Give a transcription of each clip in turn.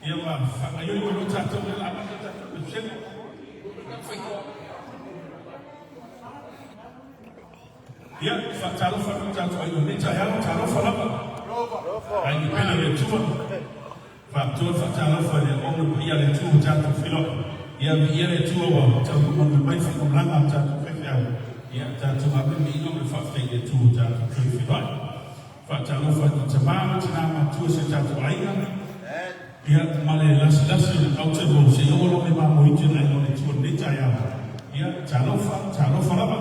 Ia ma faagaioi mai loa tatou lea o le a amata tatou pesega. Ia, faatalofa atu i tatou aiga i lenei taeao, talofa lava. Aiga pele o le Atua. Faapitoa le faatalofa i le auauna paia a le Atua ua tatou feiloai. Ia, viia le Atua ua taunuu manuia mai le faigamalaga a le tatou faifeau. Ia, tatou ave le viiga ma le faafetai i le Atua ua tatou toe feiloai. Faatalofa atu i tama ma tina matutua o si o tatou aiga, ia, ma le lasilasi o le altar boy seia oo lava i mamoe iti o le Aiga o le Atua i lenei taeao. Ia, talofa, talofa lava.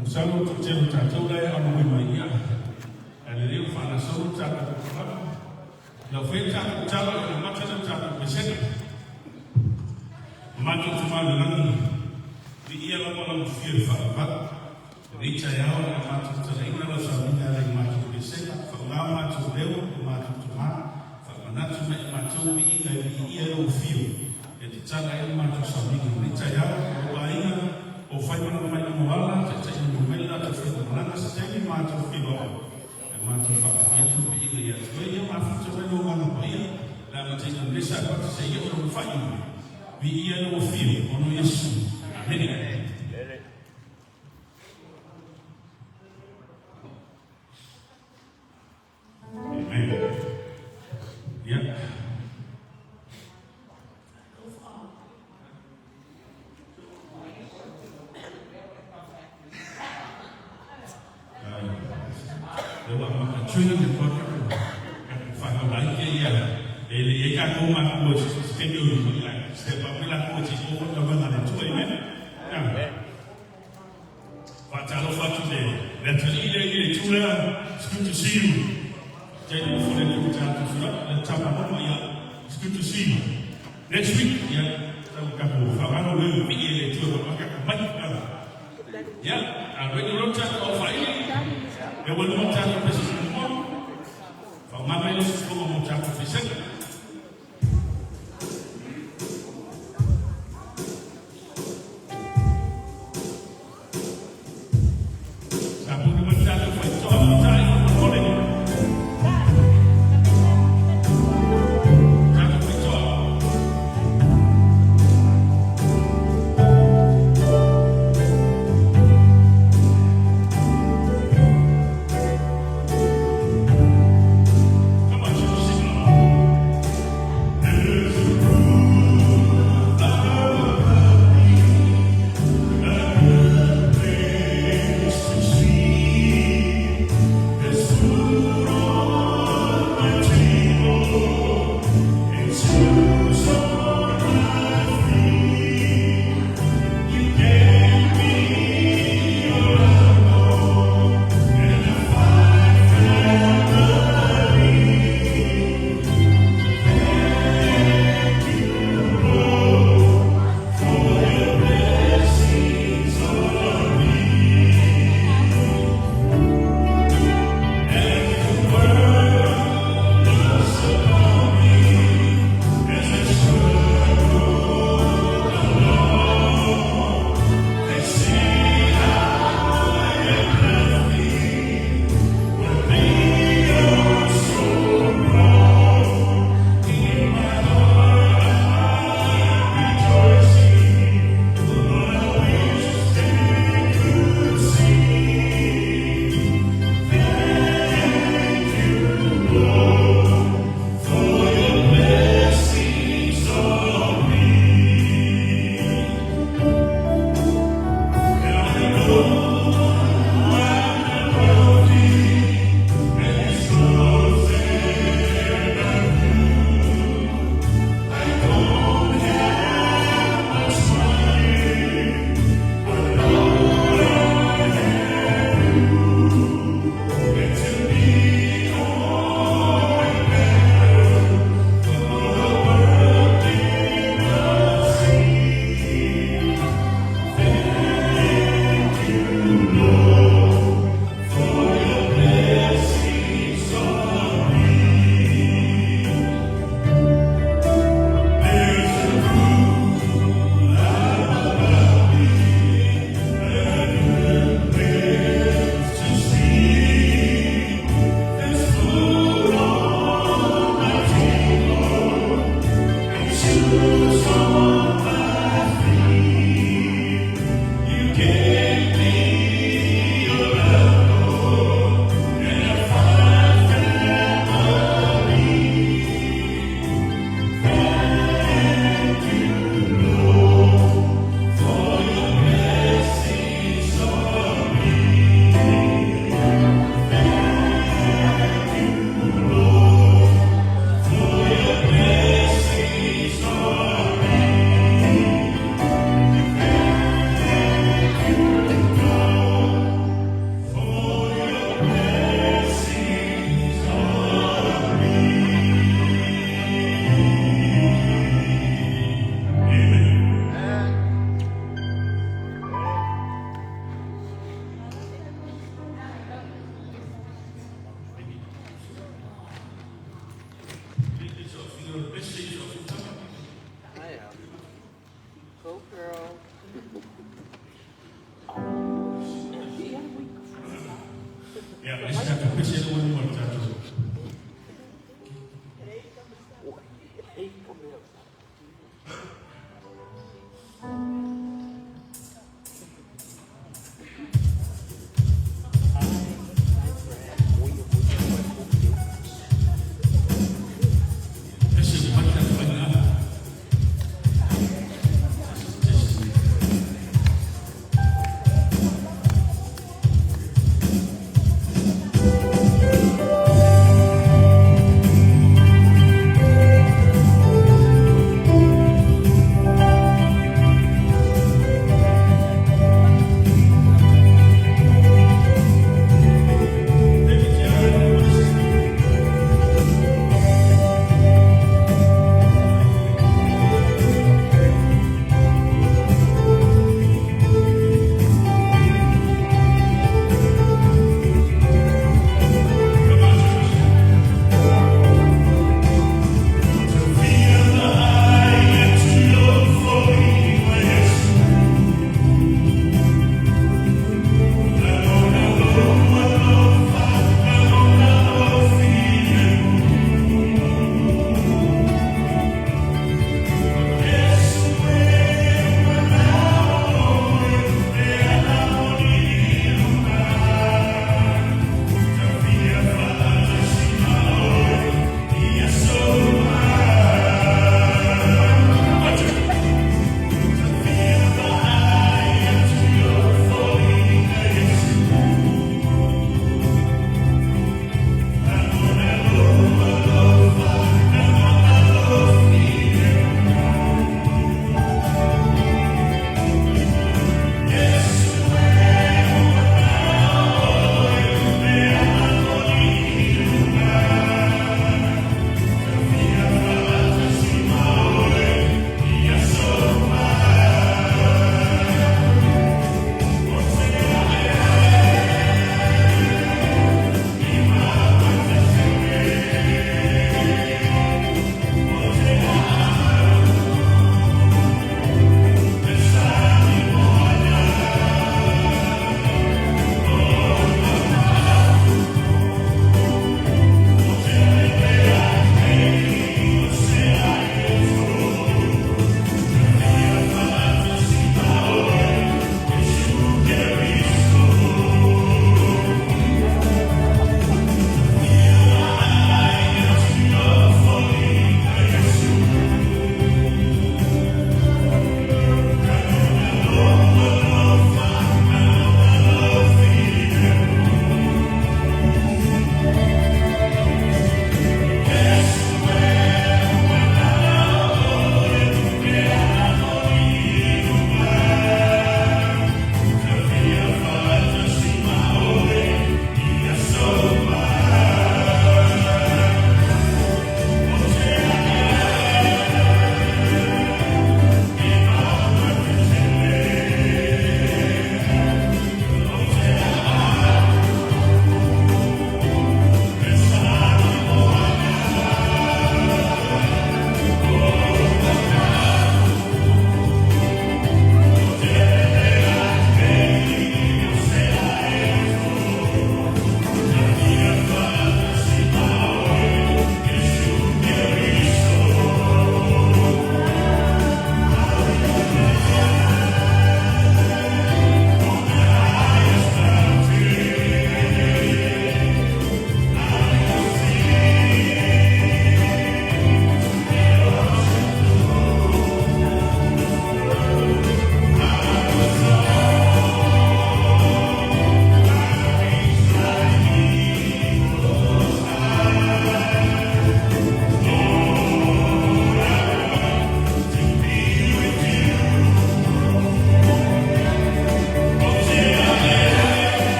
Masalo o le toatele o tatou la e aumai mai, ia, ae lelei ona faagasolo le tatou polokalame. Lau faia le tatou tatalo ia amata lea o tatou pesega. O matou Tama i le Lagi, viia lava lau Tufia i le faavavau. Lenei taeao o le a matou tatalaina lau sauniga e ala i matou pesega, faaaoga o matou leo, o matou tama, faamanatu mai i matou viiga e viia ai lou afio e tatala ai le matou sauniga i lenei taeao. O lou aiga, o fai malaga mai i Moala, taitaiina mai le latou faigamalaga se taimi matou feiloai. E matou faafoi atu le viiga ia te oe, ia mafuta mai lou Agaga Paia, le amataina o lenei Sapati seia oo i lona faaiuga. Viia lou afio, ona o Iesu. Amene. Amen. Yeah. Lea ua amata training le program tatou fanau laiti ia e le i ai tatou matua i se taimi o i ai step up mai latou e take over le galuega a le Atua. Amen. Faatalofa atu i le atalii lea i le itu lea. It's good to see you. Faafetai le nofo le Atua tatou feiloai le tama Roma ia. It's good to see you. Next week ia tau tatou faagalo le pii e le Atua ma tatou mai. Ia, a ready loa le tatou aufaili. E ua lua le tatou pese muamua. Faaaoga mai le usufono mo tatou pesega. Sa puni mai le tatou faitotoa matai faamolemole. Tatou faitotoa. Come on, church, sing along. I am. Go girl. Ia, ma isi tatou pese le ua lima o le tatou. Pese ua mai tatou faiga.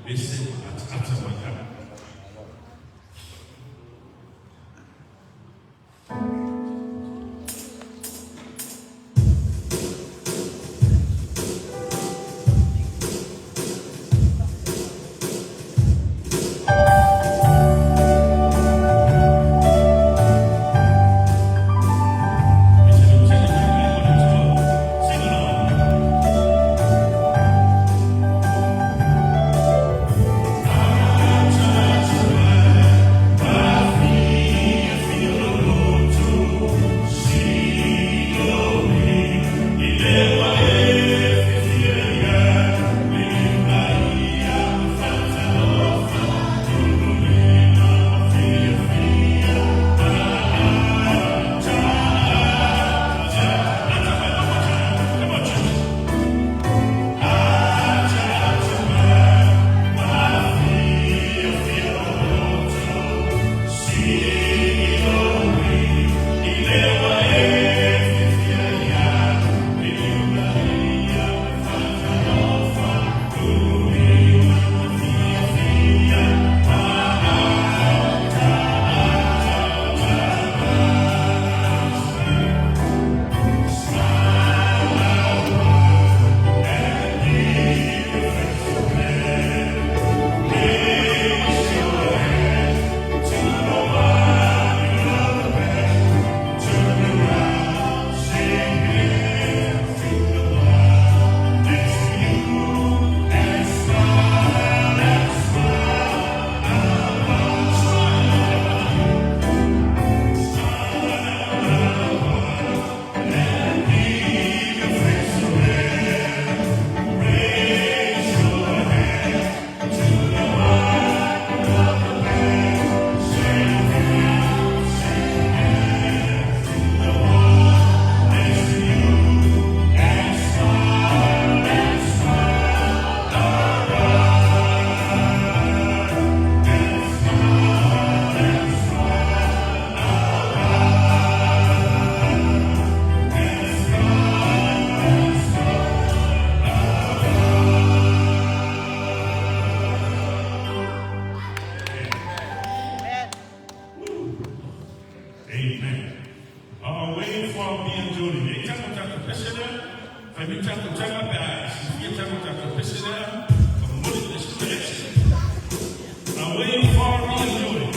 Pepese ma ataata mai ai. Sing along. Come on, church. Amen. Away from me and Jody. E tango tatou pese lea. Fai mai tatou taga pe a e silafia tago tatou pese lea. Momoli le suka ese. Away from me and Jody.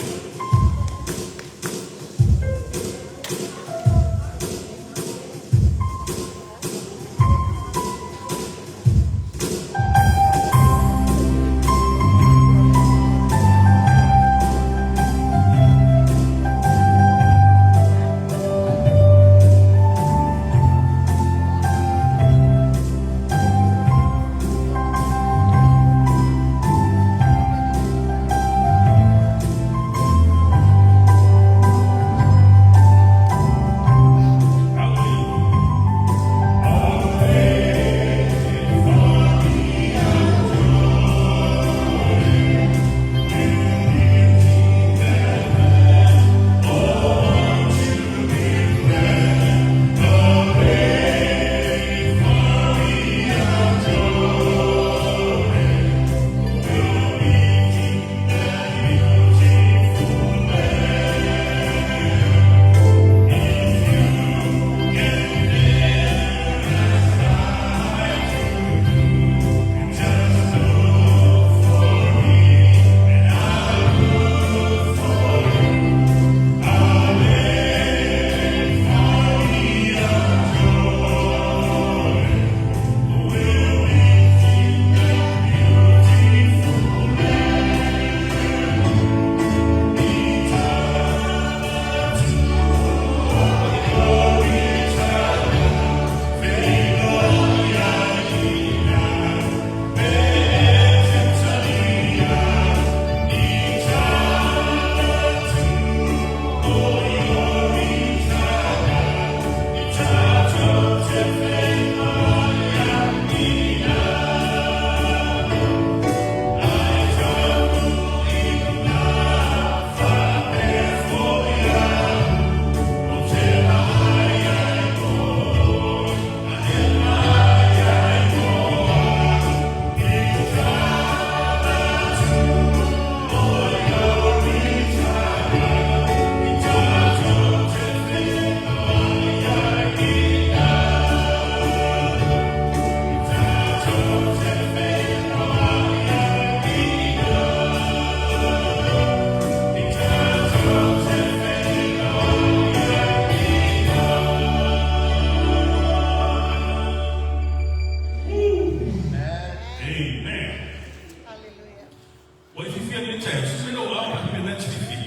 fifia le taeao, se mea lou ao ma te mea te fifia.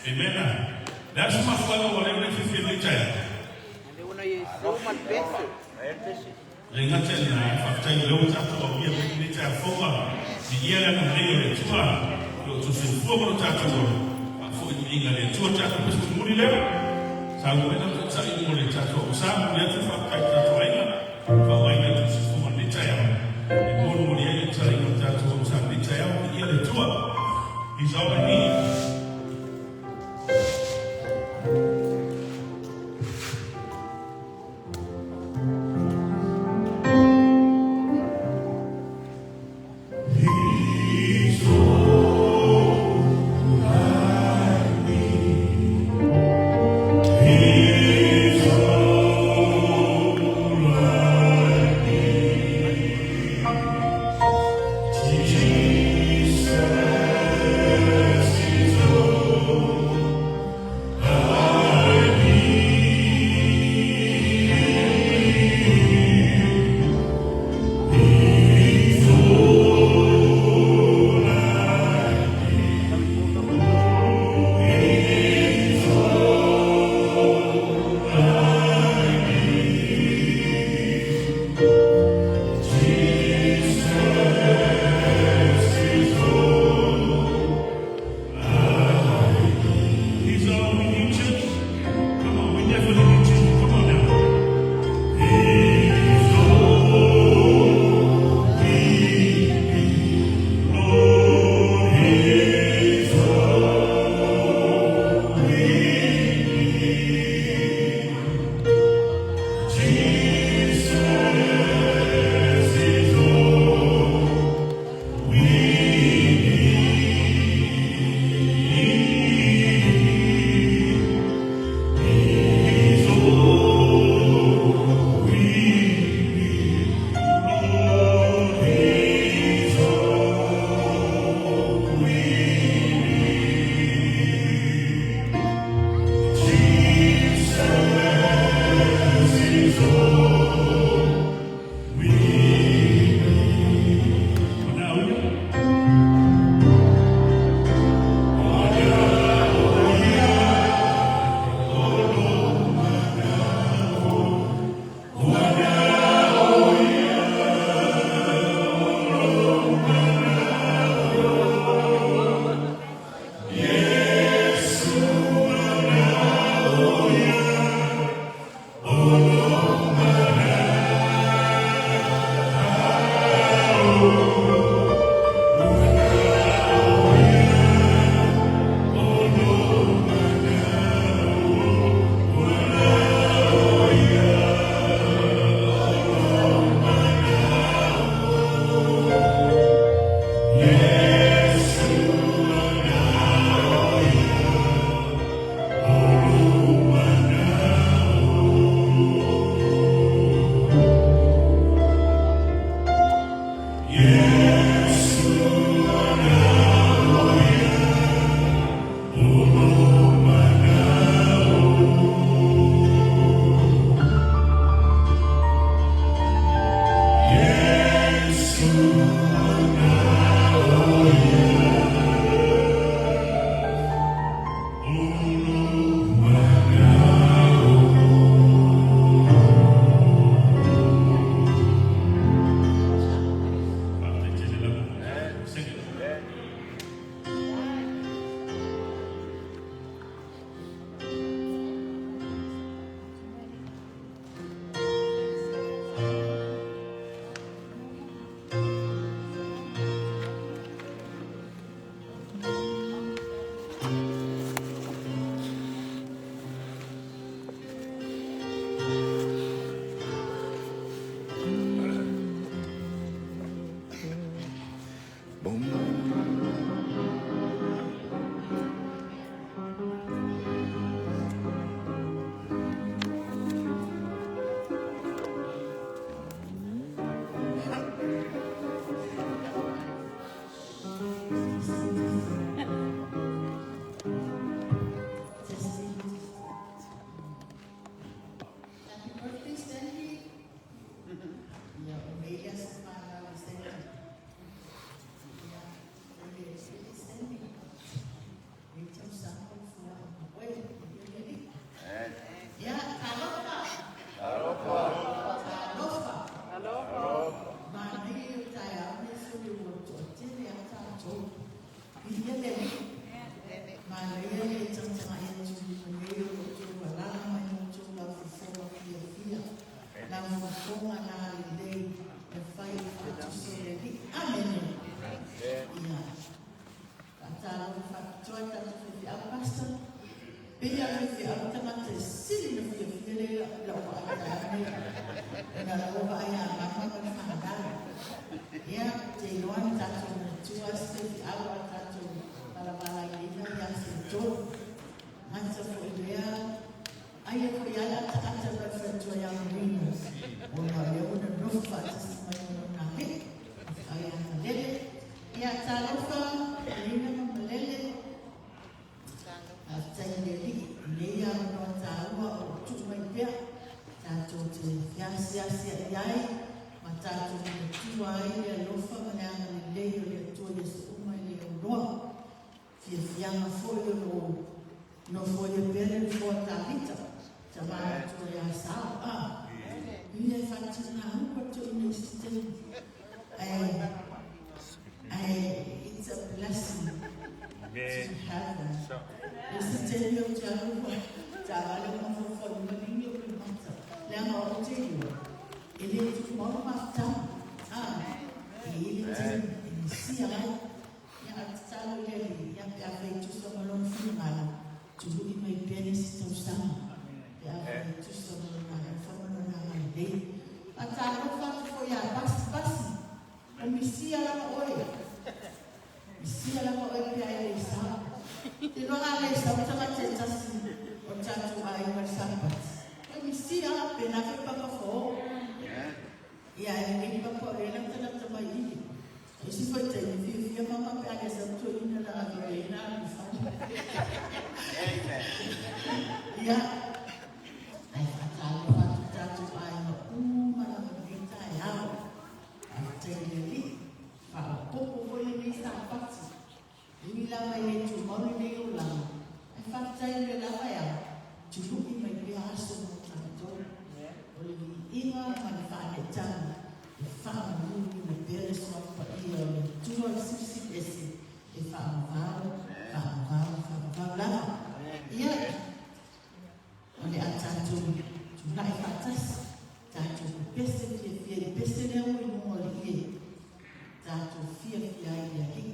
Amen. Le aso mafuanga ua leo le fifia le taeao. And they wanna use so much better. Le gata i lena, faafetai o lea ua tatou aulia mai lenei taeao fou a viia le agalelei o le Atua i lo outou soifua ma lo tatou ola. Faafoi viiga i le Atua tatou pese mulimuli lea. Saunoa mai lau Taitai mo le tatou aosa. Momoli atu le faafetai i le tatou aiga faaaogaina i tusituga i lenei taeao e molimoli ai le tatalaina o le tatou aosa i lenei taeao. Viia le Atua. He's all I need. He's all I need. He's all Faapitoa i tatou faifeau Pastor, pei lava o le faifeau le tagata e sili ona fiafia lea i lau vaai i le taeao lenei, ona o la ua vaai ia mama ma le fanau. Ia, ou te iloa na tatou manatua lava si faifeau a o tatou valavalaiina ia Seutolu. Gata foi i lea, aia foi lava le ataata mai le faletua ia Marino, ona o lea ua nonofo faatasi mai ma lona alii, le feau ia Malele. Ia, talofa Marino ma Malele, faafetai i le Alii i lenei avanoa taua o lo o tuu mai pea tatou te feasiasiai ai ma tatou manatua ai le alofa ma le agalelei o le Atua i aso uma e le aunoa. Fiafiaga foi o lo o nofoia pea le nofoa o Tavita, tama matua ia Sao. A, ia e faatiga atu i isi taimi. Ae it's a blessing to have them. Isi taimi ou te alu taavale o mafaufau i maligi o le mata. Leaga ou te iloa, e le tumau le mafutaga. A, e i ai le taimi e misia ai. Ia, a tatalo i le Alii, ia, pe afai e tusa ma lona finagalo, tului mai pea le isi tausaga. Pe afai e tusa ma lona alofa ma lona agalelei. Faatalofa atu foi ia Pasi, Pasi, o misia lava oe. Misia lava oe pe a e le sao. Te iloa a le sau le tagata e tasi o le tatou aiga i le Sapati, e misia pe na foi papa fo. Ia, e lelei papa o lea e latalata mai i i. Isi foi taimi fiafia mama pe a le sau toeaina na ave i ai na alu i fale. Ia, ae faatalofa atu i tatou aiga uma lava i lenei taeao. Faafetai i le Alii, faaopoopo foi lenei Sapati. E ui lava e le tumau lenei olaga, ae faafetai o lea lava e ao, tului mai pea aso mo tatou. O le viiga ma le faaneetaga e faamanuiaina pea le Suafa Paia o le Atua le Silisili Ese e faavavau, faavavau, faavavau lava. Ia, o le a tatou tulai faatasi, tatou pepese fiafia i le pese lea ua i luga o le ie, tatou fiafia ai i le Alii.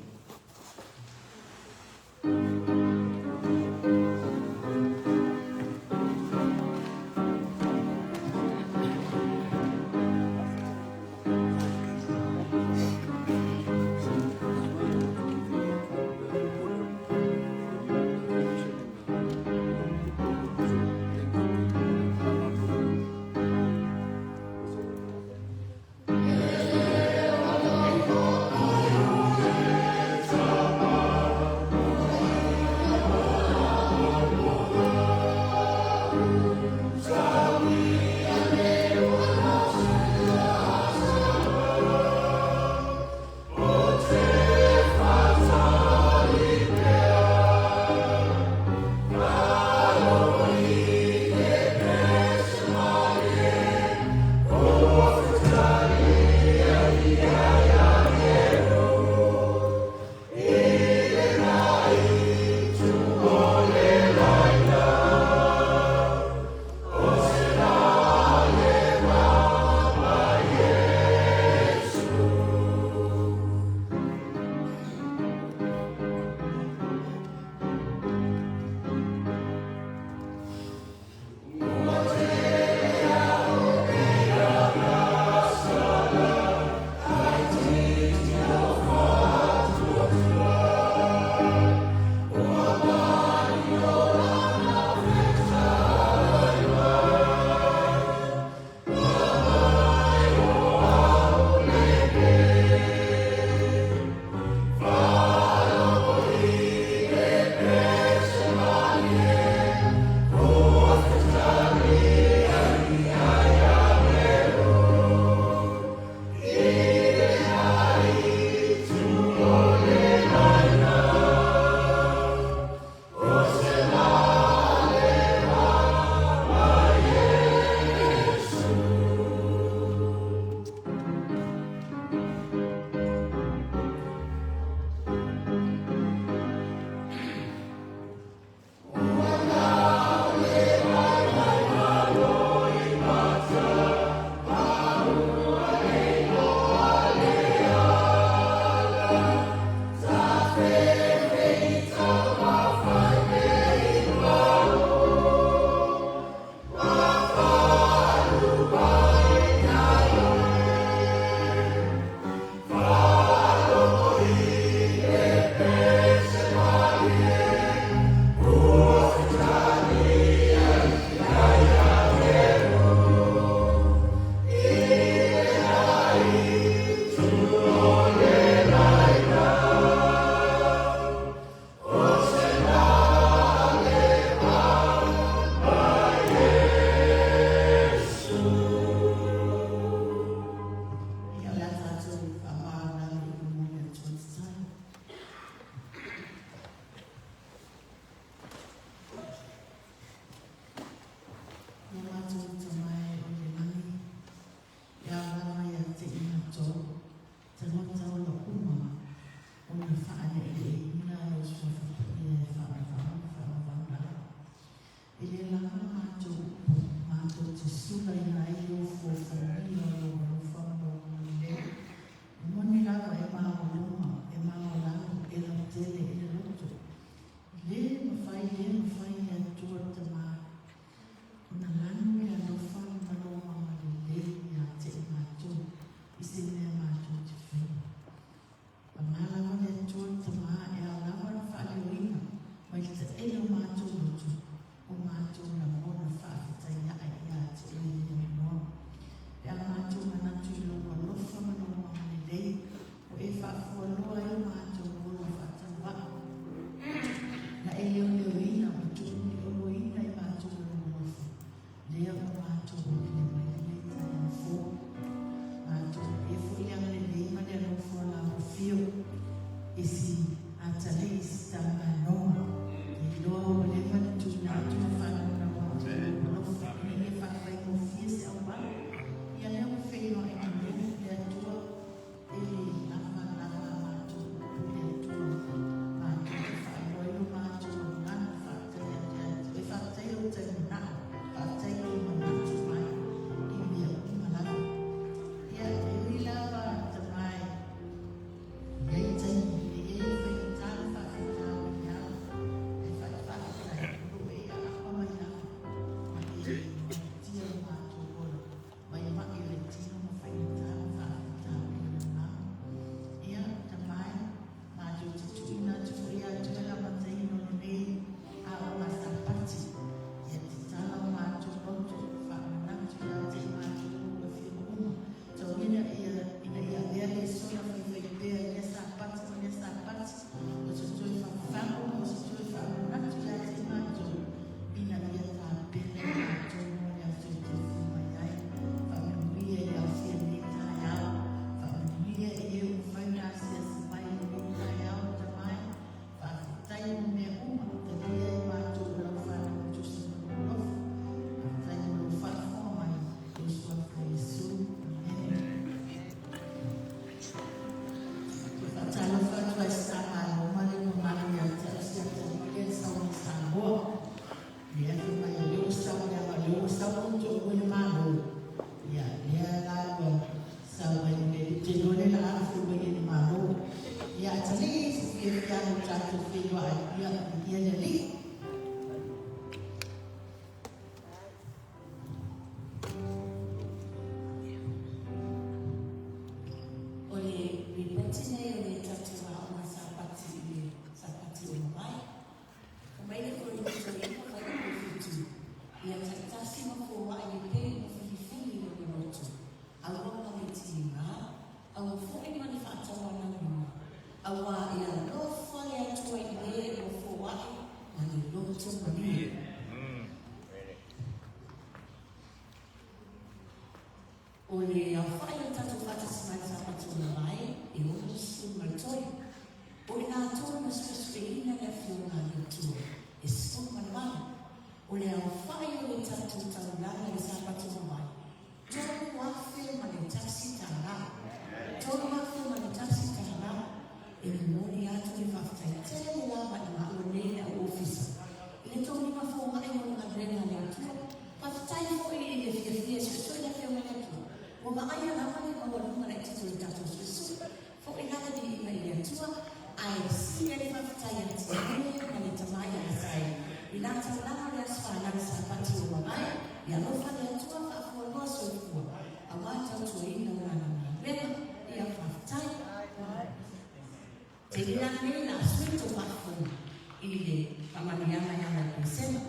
tatou feiloai, ia manuia le Alii. O le lipoti nei o le tatou aoga Sapati i le Sapati ua mavae. Fai mai le Korinito 9 fuaiupu 7, Ia taitasi ma foai e pei ona filifili i lona loto, aua ma le tiga, aua foi ma le faataualauina, auā e alofa le Atua i le ua foai ma le loto malie. O le aofai o le tatou faatasi mai i le Sapati ua mavae, e 63. O i latou na suesueina le Afioga a le Atua, e 18. O le aofai o le tatou taulaga i le Sapati ua mavae, $3,001. $3,001. E momoli atu le faafetai tele lava i maua nei le au ofisa i le tou lima fogai mo le galuega a le Atua. Faafetai foi i le fiafia e suesue le Afioga i le Atua. Ua vaaia lava le maualuga laitiiti o le tatou suesue. Foi la le viiga i le Atua, ae sili ai le faafetai ia Tinei ma le tama ia Asaeli i la taulaga o le Aso Fanau Sapati ua mavae, ia alofa le Atua faafualoa soifua aua le tautuaina o lana galuega. Ia faafetai. Tele la lenei la sui tou faafofoga i le faamanuiaga e ala i le Pesega.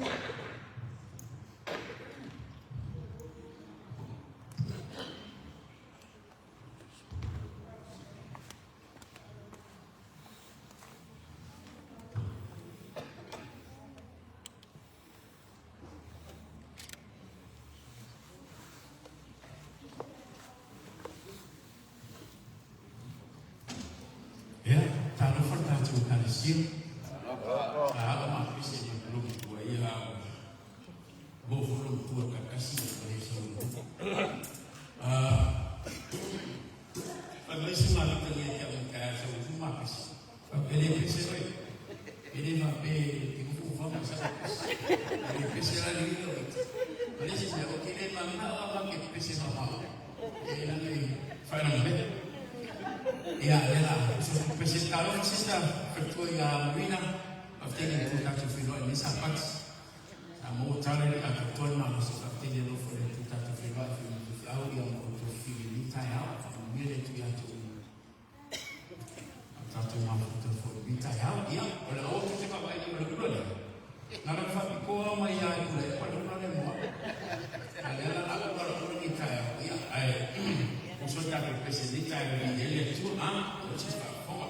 Ia, talofa le tatou Ekalesia. Sa alo ma pese i le logi tua ia ao. Mo fo lo tua kakasi o le sa lo. Ah, fa mai se ma le ia kia mo ka sa o ma pese. Fa pele pese oi. Pele ma pe ti ku fa ma sa pese. Pele pese la ni lo. Pele se o ke le ma na ma ke pese ma ma. E la ni fa na me. Ia, le la, so pese talofa sista fetua ia Marina, faafetai i le Atua tatou feiloai i lenei Sapati. Sa maua tala i le atoatoa le malosi, faafetai i le alofa o le Atua tatou feiloai foi ma faifeau ia ma outou fili i lenei taeao. Faamanuia le Atua ia te outou. A tatou mafuta foi i lenei taeao. Ia, o le aoa tou te vaavaai nei o le ula lea. Na ona faapitoa mai lava i Tuilaepa le ula lea mo au. A o lea la o le a ou ula lau ula lenei taeao. Ia, ae oso le tatou pese i lenei taeao e viia ai le Atua. A, o se faafofoga.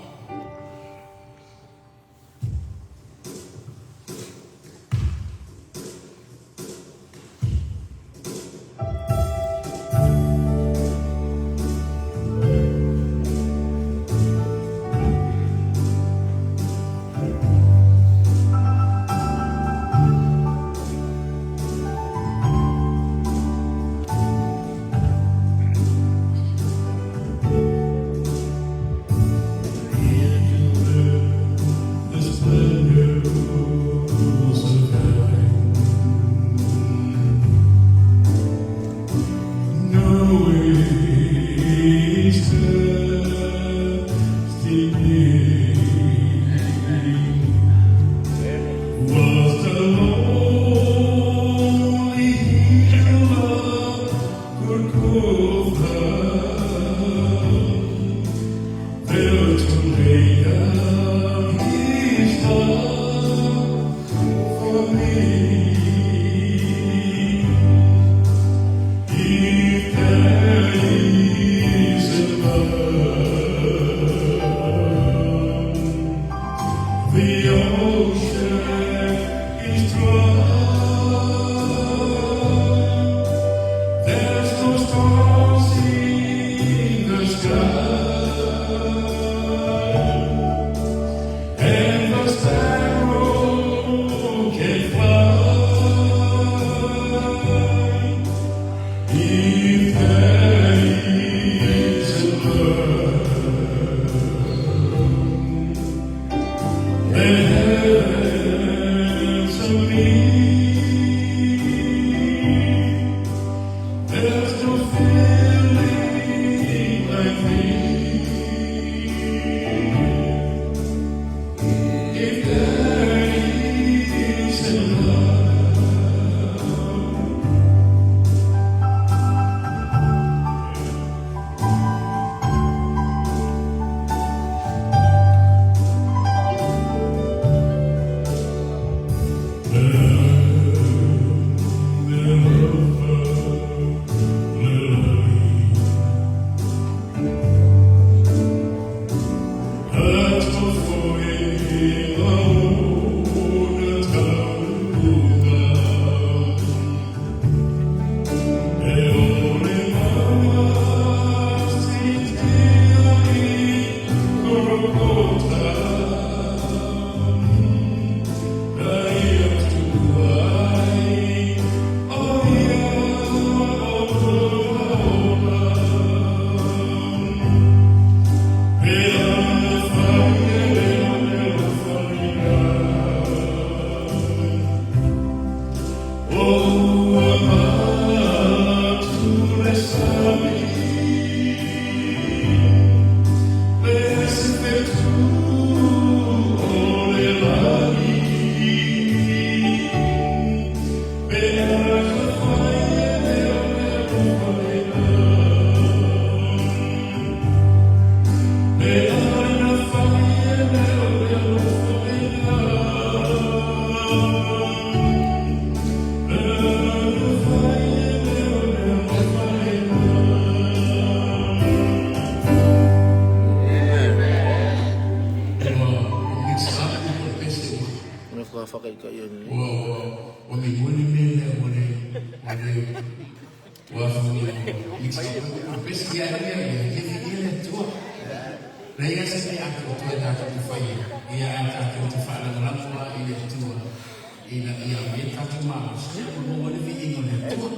Faatoa Ua ua ua migoi le mea lea ua le ua le ua ua pesi ia ia ia ia ia le Atua. Leai lava se mea atoatoa e tatou te faia, ia ae tatou te faalagolago lava i le Atua ina ia aumai le tatou malosi ma maua ai le viiga o le Atua.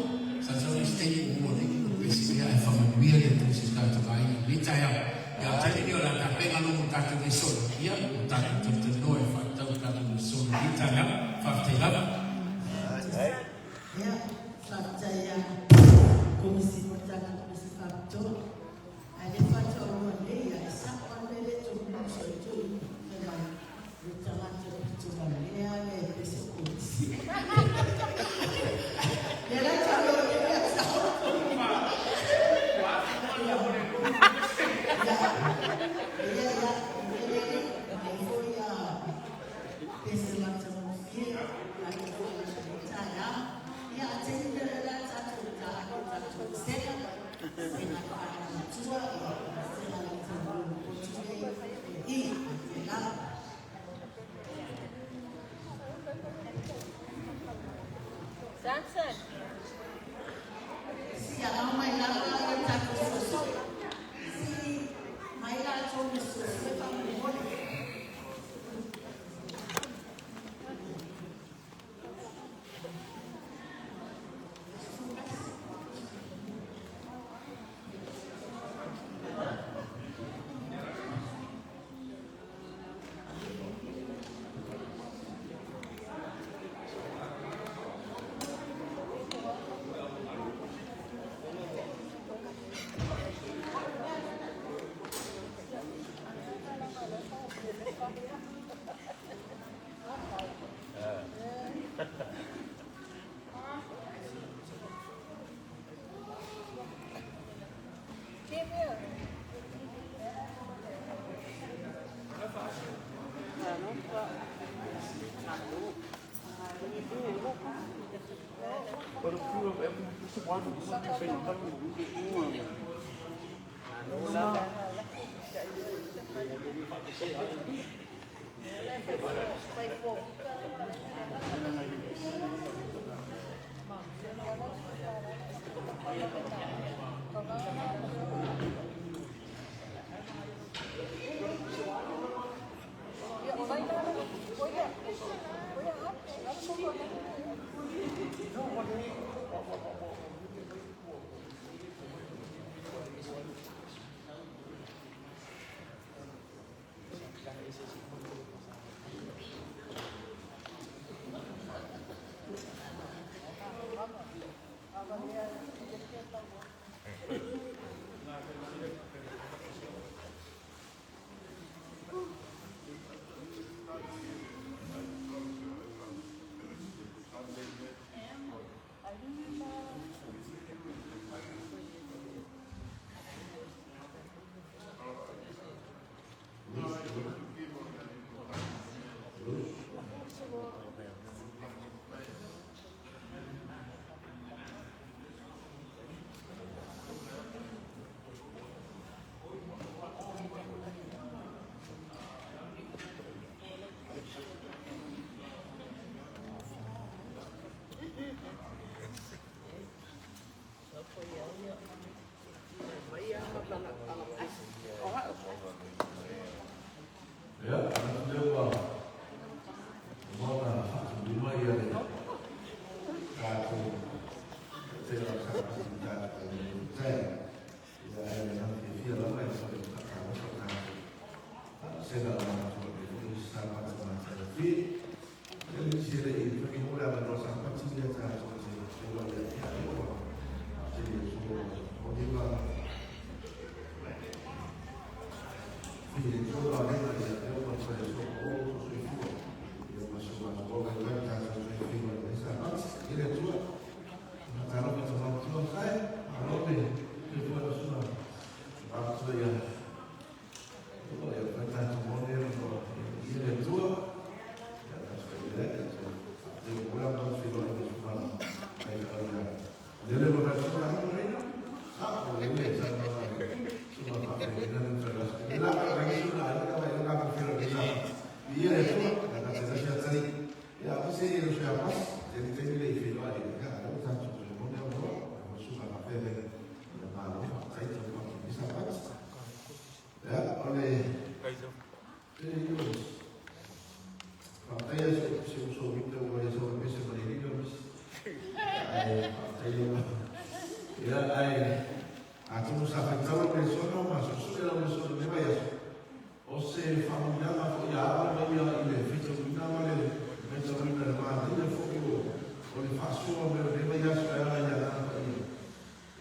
Sau sau le isi taimi ua maua ai le pesi ia ae faamanuia le Atua i si o tatou aiga i lenei taeao. Ia o le taimi lenei o le a tapena loa mo tatou lesona, ia ua tatou talatalanoa e faatatau i tatou lesona i lenei taeao. Faafetai lava. Ia, faafetai ia Komisi mo le tatou Komisi Faapitoa. Ae le faatoa nei ia, e sao lava le mea lea e tumutumu i tui fai mai, o le tagata pito valea lea e pese o Komisi. Lea la tau o le mea sao. Ia, ia, ia, ia, foi a pese matagofie, tatou faalaga taeao. Ia, a taimi le la tatou ta tatou sega, sega faalatua, ia, sega le tatou potu nei, i, te la. Samson. Si a mai lava ia tatou soso. Si mai la tonu soso e faamolemole. Ia, manatu lea ua uma ona faatulima ia le tatou taitaiga o le Sapati i le tatou tai. Ia, ae o le agaga fiafia lava e fai o faatalofa tatou sega o matua nei foi o se Sapati matagofie. Ia, le isi e le i fai mo le avanoa Sapati lea tatou te feiloai ai ia ua faafetai i le Atua ua moni ma Ia, aemaise i le uso ia Pasi, tele taimi le i feiloai i le lea ua tatou toe moni avanoa, ua susuga faafeagaiga, ia malo faafetai taumafai i lenei Sapati. Ia, o le tele ia o faafetai si uso Victor ua ia sau pese ma le lilo misi. Ae faafetai lava. Ia, ae atonu sa faitau lau lesona ma suesue lau lesona i lenei vaiaso, O se faamanuiaga foi ia ala mai ia i le faitauina ma le maitauina i le manaia foi o le faasoa mai o lenei vaiaso e ala i le Agaga Paia,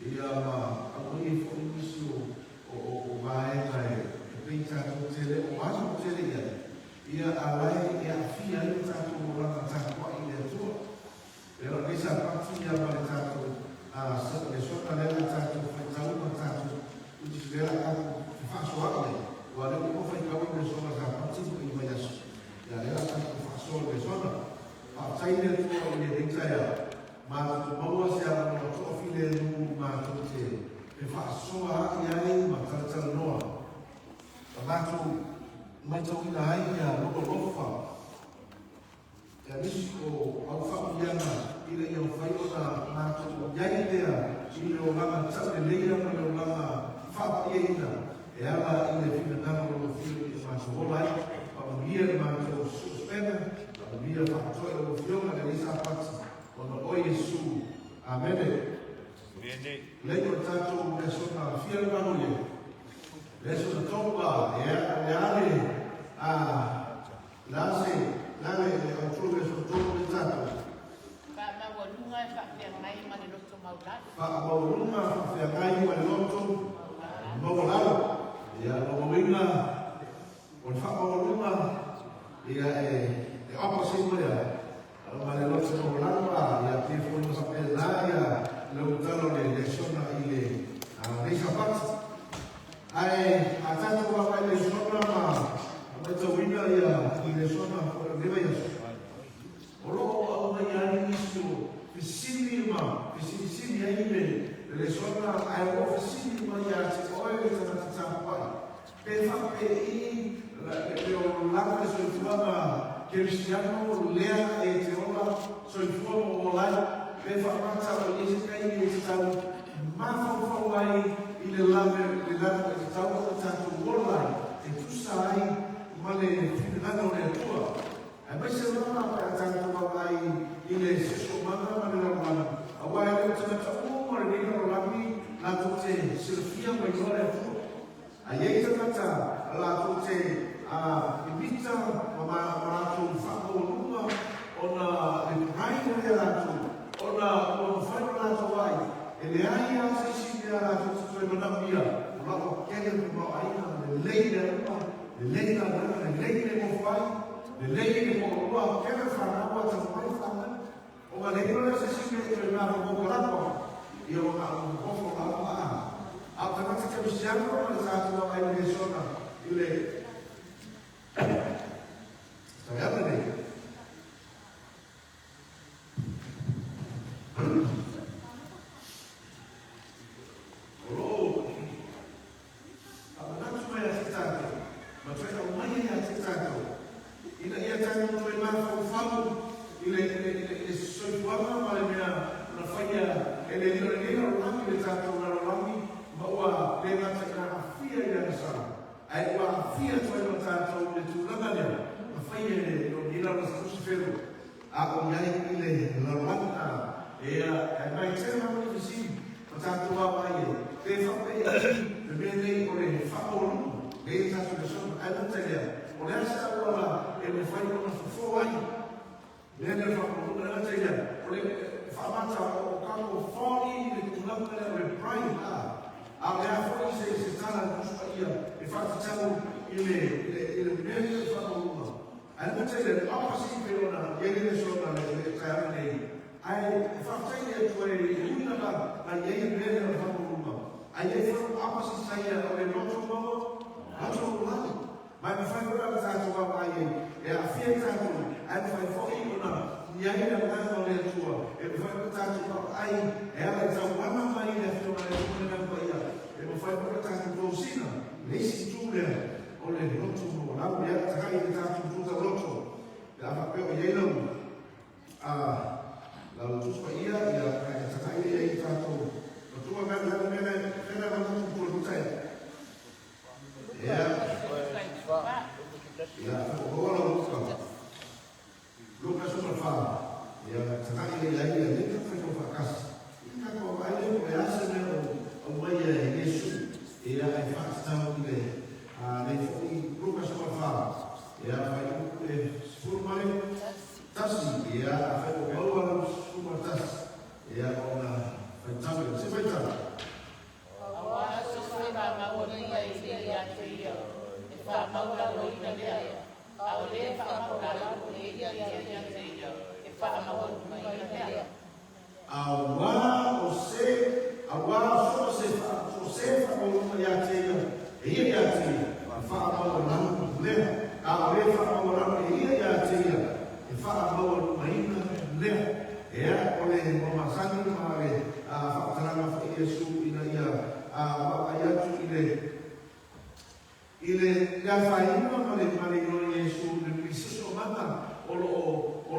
ia ma aumai ai foi nisi o vaega e pei tatou te le o alu tele i ai, ia a o la e aafia ai lo tatou olaga tapuai i le Atua. Ia o lenei Sapati ia ma le tatou lesona lea na tatou faitau ma tatou lea la tatou fefaasoa'i ai, aua o lea ua uma faitau le lesona Sapati ma i vaiaso, ia lea la tatou faasoa i le lesona. Faafetai i le Atua i lenei taeao, matou maua se avanoa toafilemu matou te fefaasoa'i ai ma talatalanoa, ma matou matauina ai ia lou alofa. Ia nisi o au faamanuiaga ina ia mafai ona matou i ai lea i le olaga tauleleia ma le olaga faapaiaina e ala i le finagalo o lau Afioga i matou ola ai. Faamanuia le matou suesuega, faamanuia faatoa i lau Afioga i lenei Sapati, ona o Iesu. Amene. Lei o le tatou lesona fia le malo i ai? Lesona tolu a, ia, o le a le, a, La se, la le, le autu le soto le tatou. Faamaualuga e faafeagai ma le loto maualalo. Faamaualuga faafeagai ma le loto maualalo. Ia, lona uiga, o le faamaualuga, ia e, e opposite ma le a? Ma le loto maualalo, a, ia pei foi ona faapena ia le ulutala o le lesona i le, a, nei Sapati. Ae a tatou vaavaai i lesona ma matauina ia i lesona foi o lenei vaiaso, o lo o aumai ai nisi o fesili ma fesilisili ai le lesona, ae o lo o fesili mai ia te oe le tagata tapuai, pe faapei le olaga le soifuaga kerisiano lea e te ola soifua ma ola ai, pe faamata o i ai se taimi e tatau mafaufau ai i le lave le lava e tatau ona tatou ola ai e tusa ai ma le finagalo o le Atua. Aemaise lava pe a tatou vaavaai i le siosiomaga ma le lalolagi, aua e le o tagata uma o lenei lalolagi latou te silafia ma iloa le Atua. A i ai tagata latou te mimita ma latou faamaualuga ona le pride o lea latou, ona ua mafai ona latou ai, e leai lava se isi mea latou te toe manaomia, o la ua kele le tamaoaiga, lelei mea uma, lelei galuega, lelei le nofo ai, lelei le toalua, kele fanau, ua taumai fanau. Ona le iloa lea o se isi mea e toe mafaufau lava, ia ua na o nofo lava a. A o tagata kerisiano ma le tatou agai i le lesona i le taeao lenei. O lo o Faamanatu mai ia te tatou, ma toe aumaia ia te tatou, ina ia tatou toe mafaufau i le, i le, i le, i le soifuaga ma le mea na faia e le Alii o lenei lalolagi, le tatou lalolagi, ma ua le gata ina aafia i le agasala, ae ua aafia atu ai ma tatou i le tulaga lea na faia e le lenei lalolagi Lusifelo, a o i ai i le lalolagi. A, ea, ae mai tele lava le fesili, Ma tatou vaavaai ai, pe faapea le mea nei o le faamaualuga, lea e tatou lesona, ae gata i lea, o le a se auala e mafai ona fofo ai mea nei o le faamaualuga? E gata i lea, o le faamata o tatou folly i le tulaga lea o le pride, a, a o le a foi se, se tala a le Tusi Paia e faatatau i le, i le, i le mea lea o le faamaualuga. Ae gata i lea, le opposite pei ona i ai le lesona i le taeao lenei, Ae faafetai i le Atua e ui lava na i ai le mea lea o le faamaualuga, ae i ai foi le opposite sa ia o le loto maua, loto maualalo. Ma e mafai foi la ona tatou vaavaai ai, e aafia i tatou, ae mafai foi ona i ai le agaga o le Atua, e mafai ona tatou vaavaai e ala i tauala mai le Afioga a le Atua ma le Agaga Paia, e mafai foi ona tatou tosina le isi itu lea o le loto maualalo. Ia, tagai i le tatou itu tauloto, pe a faapea o i ai lau. Ia, afai ua maua lau 11, ia ona faitau lea. Se faitau. Auā so se faamaualuga e ia ia te ia, e faamaualaloina lea, a o le faamaualalo e ia ia te ia, e faamaualugaina lea. Auā o se, auā so se so se faamaualuga ia te ia, e ia ia te ia, e faamaualalo lea. A o le faamaualalo e ia ia te ia, e faamaualugaina lea. Ia, o le mamasani ma le faamatalaga foi Iesu ina ia vaavaai atu i le i le le afaina ma le ma le iloa Iesu i le siosiomaga o lo o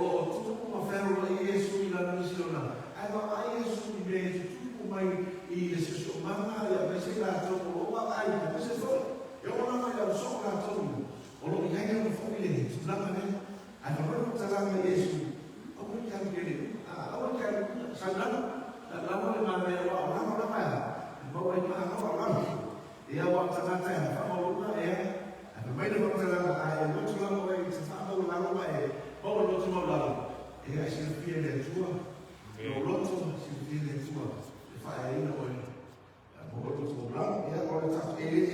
tupu ma fealoloai Iesu i lana nisi ona ae vaavaai Iesu i mea e tutupu mai i le siosiomaga ia aemaise i latou o lo o vaavaai aemaise foi e oo lava i le ausoo latou o lo o i ai lava foi le tulaga lea ae faapea faamatalaga Iesu aua le alu i le aua le alu sau lalo lalo le manaia ua o lalo lava e maua ai maga o lalo ia ua tagata e faamaualuga ia ae fai mai le faamatalaga ae loto lava oe i te faamaualalo ma e maua le loto maulalo ia e silafia e le Atua lou loto, silafia e le Atua e faaeaina oe maua le loto maulalo ia o le tatou e le e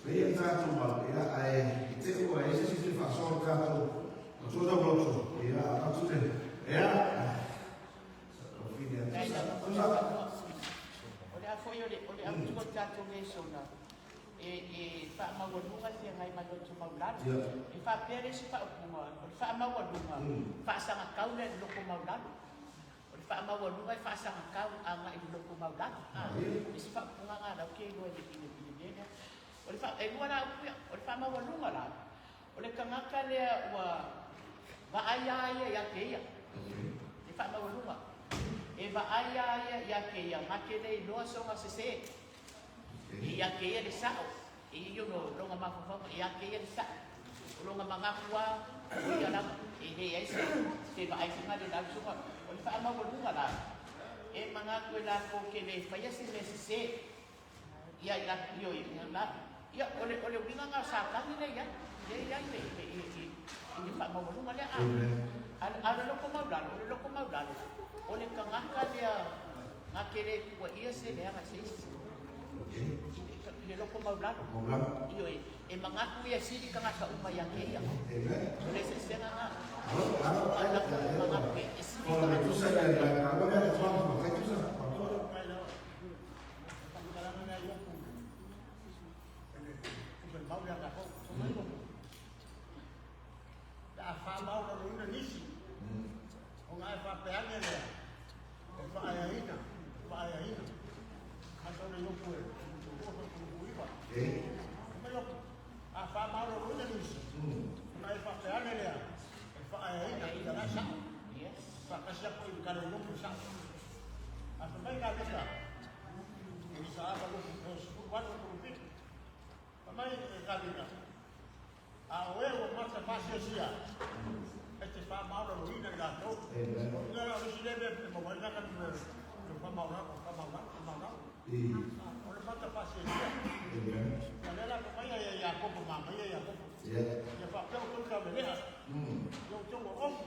le ia tatou mau ia ae i te ua e se isi faasoa le tatou matua tau loto ia avatu le ia O le a foi o le autua tatou lesona e faamaualuga feagai ma loto maulalo. E faapea le isi faaupuga, o le faamaualuga, faasagatau lea i le loko maulalo. O le faamaualuga e faasagatau agai i le loko maulalo. Isi faaupuga ga lau ke iloa i le mea lea. O le e lua la upu ia, o le faamaualuga la, o le tagata lea ua vaai a ia ia te ia. Le faamaualuga. E vaai a ia ia te ia, ma te le iloa soga sese. Ia te ia le sao. E ia no longa mafaufauga, ia te ia le sao. O longa magatua, o ia lava, e le ai se vaai faiga le lau soga. O le faamaualuga la, e magatu e latou ke le faia se mea sese. Ia ia io ia la. Ia o le uiga nga Satani le ia. Le ia le le i i i le faamaualuga lea. A a le loko maulalo, o le loko maulalo. O le tagata lea nga ke le tua ia se leaga se isi. Le loko maulalo. Io e e magatu ia sili tagata uma ia te ia. O le sesega nga. A la magatu e sili O le tagata tusa uma ia ia te ia. la la la la la tusa A faamaualaloina nisi ona e faapea ane lea e faaeaina faaeaina atone iopu e 29. Ma iopu a faamaualaloina nisi ona e faapea ane lea e faaeaina ia la sa'o faatasi aku i kale iopu sa'o a fa mai ka leka e ni sa ava lofu 18 37 fa mai e kalina a o e ua mata faasiasia e te faamaualaloina i latou. O le o le si le e maua ai ka le faamaulalo faamaulalo faamaulalo o le mata faasiasia. Ia le la mai ia Iakopo ma mai ia Iakopo. Ia faapea o tonu taulelea. Ia o tongo ofu.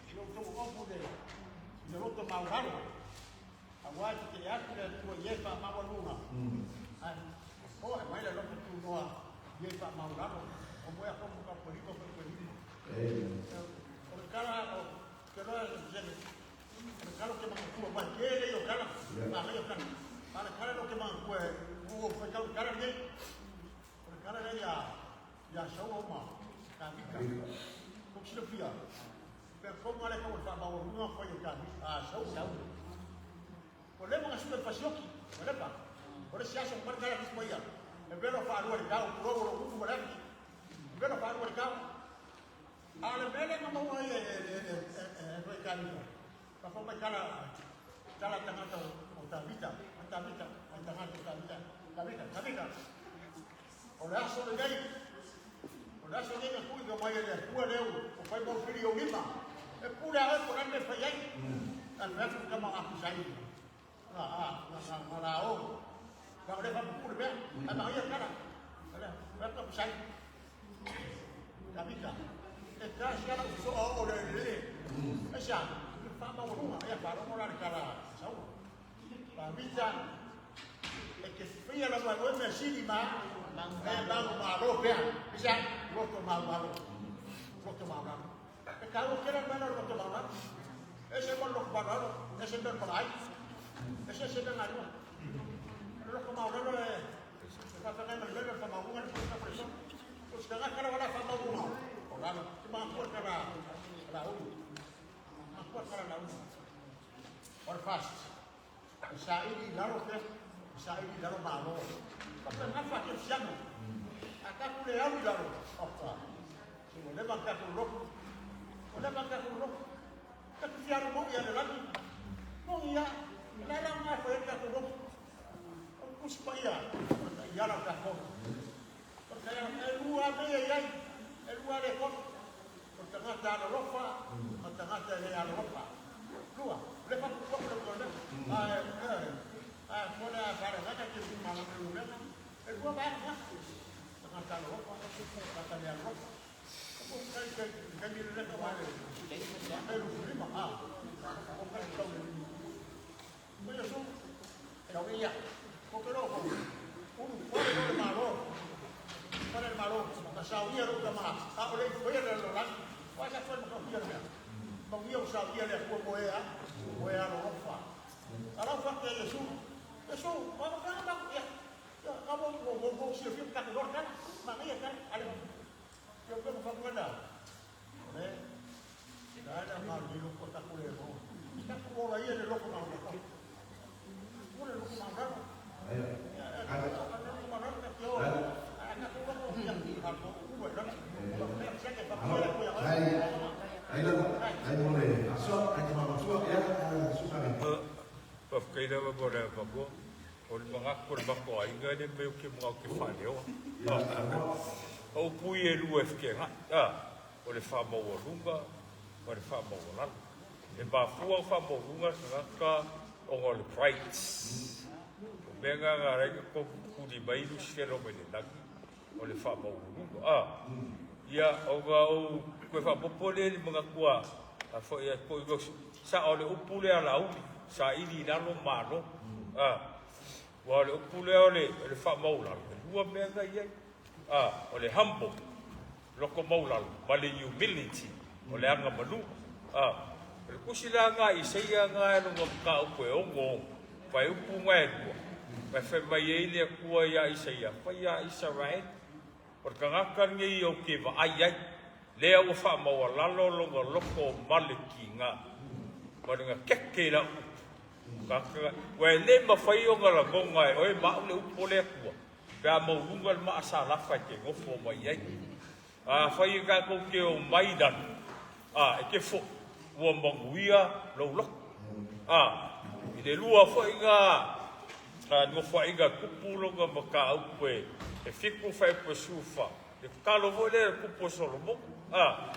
Ia o tongo ofu le i le loto maulalo. Auā te te atu le Atua i e faamaualuga. Ai o e mai le loto tunoa i e faamaulalo. O moe a komo ka polima pa polima. O le kala o ke loa se o le kala ke mangatua mai ke le o kala. Ma mai o kala. Ma le kala lo ke mangatua o fai kau kala nei. O le kala le ia ia sau o ma ka vika. Ko silafia. Pe ko ngale ko fa ma o lunga fai ka a sau sau. O le mga super fasioki. O le pa. O le siasa mo kala ki ia. E velo fa alua le kau, pro o lo mo le. Velo fa alua le kau. A le mele nga maua ia e e e e e e ka ni. Ka fo mai kala tala tangata o Tavita, o Tavita, o tangata o Tavita, Tavita, Tavita. O le aso le nei, o le aso nei nga kui ka mai e le Atua leu, o fai mau whiri o lima. E pule a oe po nane fai ai. A le atu ka ma aku sai. Na a, na na na la o. Ka le fa pule mea, a ma ia kala. Ale, fa ka sai. Tavita. E O pui e lua e whike ngā, o le whamaualunga, o le whamaualalo. E mafua o whamaualunga ngaka o ngā le pride. O mea ngā ngā raika ko kuri mai lu sifero mai le lagi, o le whamaualunga. Ia, o ngā o koe whapopo le ni mga kua, a fo ia po i sa o le upu le ala uli, sa ili lalo malo. Wa le upu le o le whamaulalo, e lua mea ngā iai. O le humble, loko maulalo, ma le humility, o le anga malu. O le kusi la ngā i seia ngā e lunga mka upu e ongo, whai upu ngā e lua. Whai whai mai e ile kua ia Isaia, whai ia Israel. O le kangaka ngei o ke wa ai ai, lea ua wha maua lalo longa loko o male ki ngā. Ma le ngā keke la upu. Ua e le mawhai o ngā langonga e oe ma ule upu le kua. Pea maulunga le maasa lafa e ke ngofo mai ai. A whai e kākou ke o mai lano. A e ke fo, ua manguia lau loko. A, i le lua fo i ngā, ngofo i ngā kupu longa ma ka upu e fiku whai upu e sufa. Le kalo fo le kupu Solomon. A,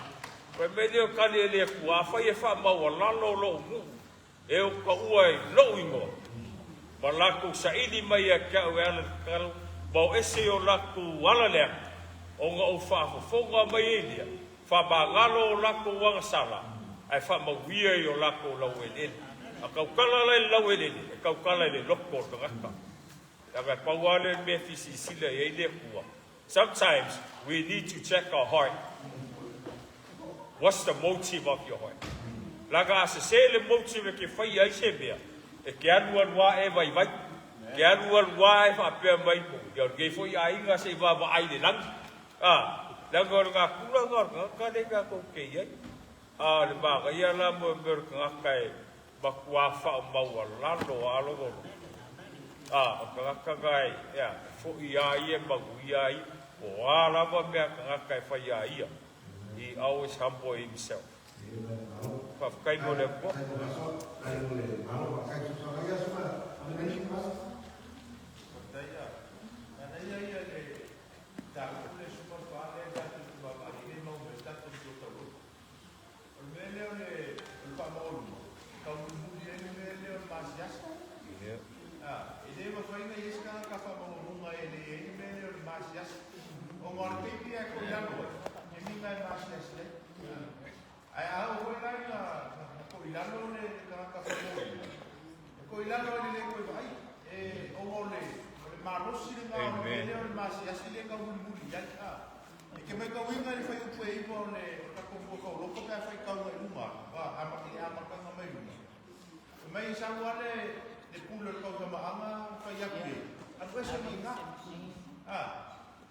whai me leo kali e le kua, a whai e wha maua lalo lo ngu. E o ka ua e lou ingoa. Ma lākou saili mai a kia au e ala kalo, ma o ese o lākou ala lea, o ngā o whaafofonga mai e lia, whamangalo o lākou agasala, ai whamauia i o lākou lau elele. A kaukala lai lau elele, e kaukala le loko o tangata. Aga pauale me fisisila e ile kua. Sometimes we need to check our heart. What's the motive of your heart? Laga ase se le motive ke whai ai se mea. E ke alu alua e vai vai. Ke alu alua e whapea mai mo. Ia ngei foi a inga se i wawa ai le langi. Laga o ngā kura ngā ngā ka le ngā kou ke iai. A le maga ia la mo e mea ngā kai makua wha o maua lalo alo golo. O ka ngaka ngai, ia, fo i a ia magu ia i, o a lava mea ka ngaka e whai a ia. He always humble himself. Whawhakai mo le kua. Ai a o foi lai na ko ilalo le tagata whakamō. E ko ilalo le le koe vai, e o le malosi le ngā o le leo le masi asi le kau muli muli ai a. E ke mai kau inga le whai upu e iwa o le kako fua kau loko pea whai kau ngai lunga, a ama kanga mai lunga. E mai sau ale le pule o le kau tamaanga whai aku e. Anu ese mai ngā.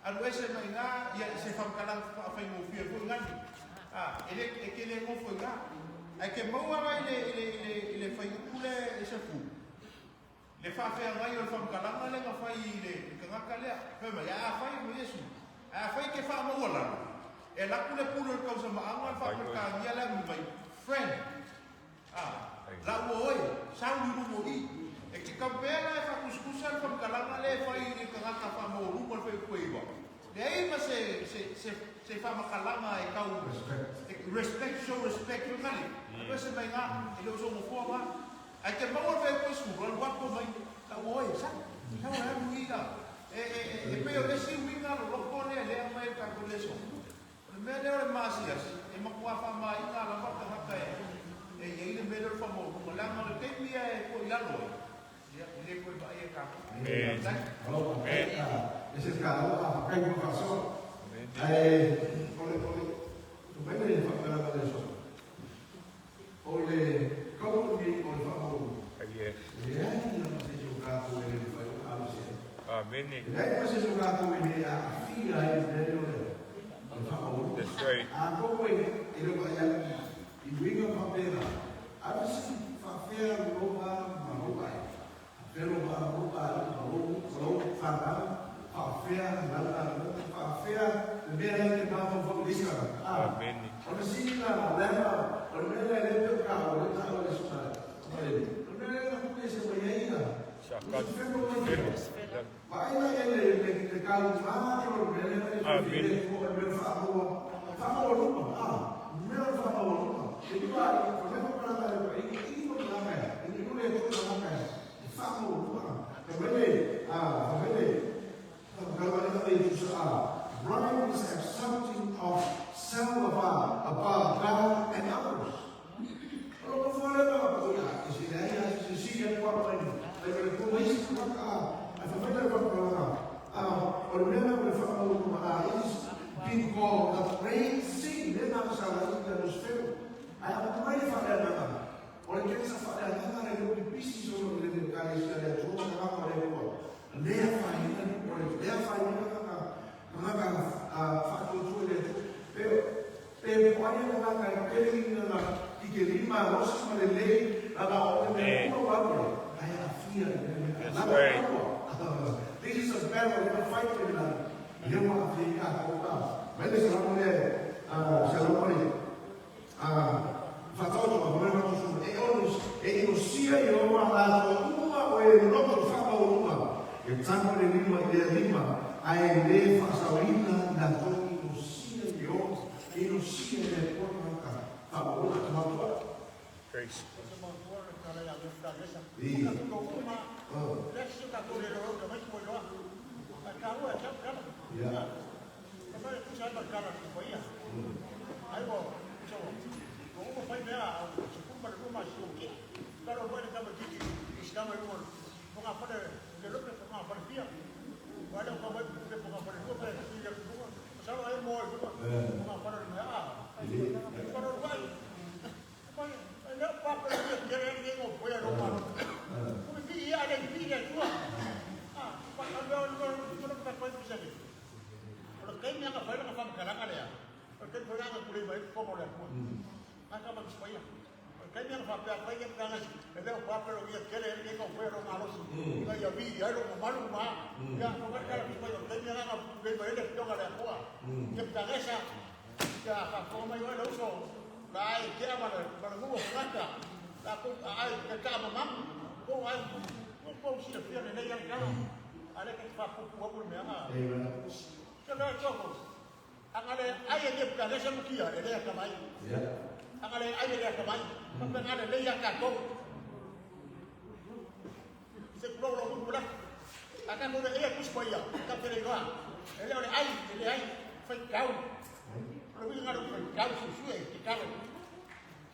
Anu ese mai ngā, ia se whamkalang whai ngōwhia fo ngani. E ke le ngō fo ngā. Ai ke maua ngai le whai upu le e se fu. Le whawhea ngai o le whamkalanga le ngā whai i le kangaka lea. Whai mai, a whai mo Yesu. A whai ke wha maua lalo. E laku le pule o le kausa maanga le whapakaangia le amu mai. Friend. La ua oe, sau ni rungo i. E ke kampea la e whakuskusa le whamkalanga le whai i le kangaka wha maua luma le whai upu e iwa. Le ai ma se whamakalanga e kau respect, show respect. Ngali. Ano se mai ngā, e leo so ngofoa ngā. Ai te maua whai koe skuru, alu wako mai, la ua oe, sa, sa ua alu i la. E peo le si winga lo loko le lea mai ka ko le so. O le mea leo le maasias, e makua wha mai ngā la waka haka e iei le mea leo le wha mō, ma langa le teimia e ko i lalo e. Ia, e le koe vai e kako. Amen. Amen. Ese ka aloa, kai mo whasoa. Ai, ole, mai le whakalanga le so. O le kau ni o le whamau. Yes. E ai na se jo ka ko e le whai o alo se. Amen. E ai na se jo ka ko e le a fia e le o le whamau. That's right. A ko koe e le whai a i winga papera. A si whawhea roa ma roa e. Whawhea roa roa ma roa whanau. Whawhea lana whawhea le mea lai te māwha whakulisa. Amen. O le sina lea o le mea lai le peo ka o le tā o le suna. O le mea lai na kuke se mai ai la. Vaina e le kau mā o le mea lai le le mea whaamaua. Whaamaua luma. Mea whaamaua luma. E tua i o le whakalanga le wha i i mo ngā e. I le tō ngā e. Whaamaua luma. Ka mele, Pride is accepting of self above God and others. It is being called the great sin. That's right. This is a battle, we're fighting. Grace.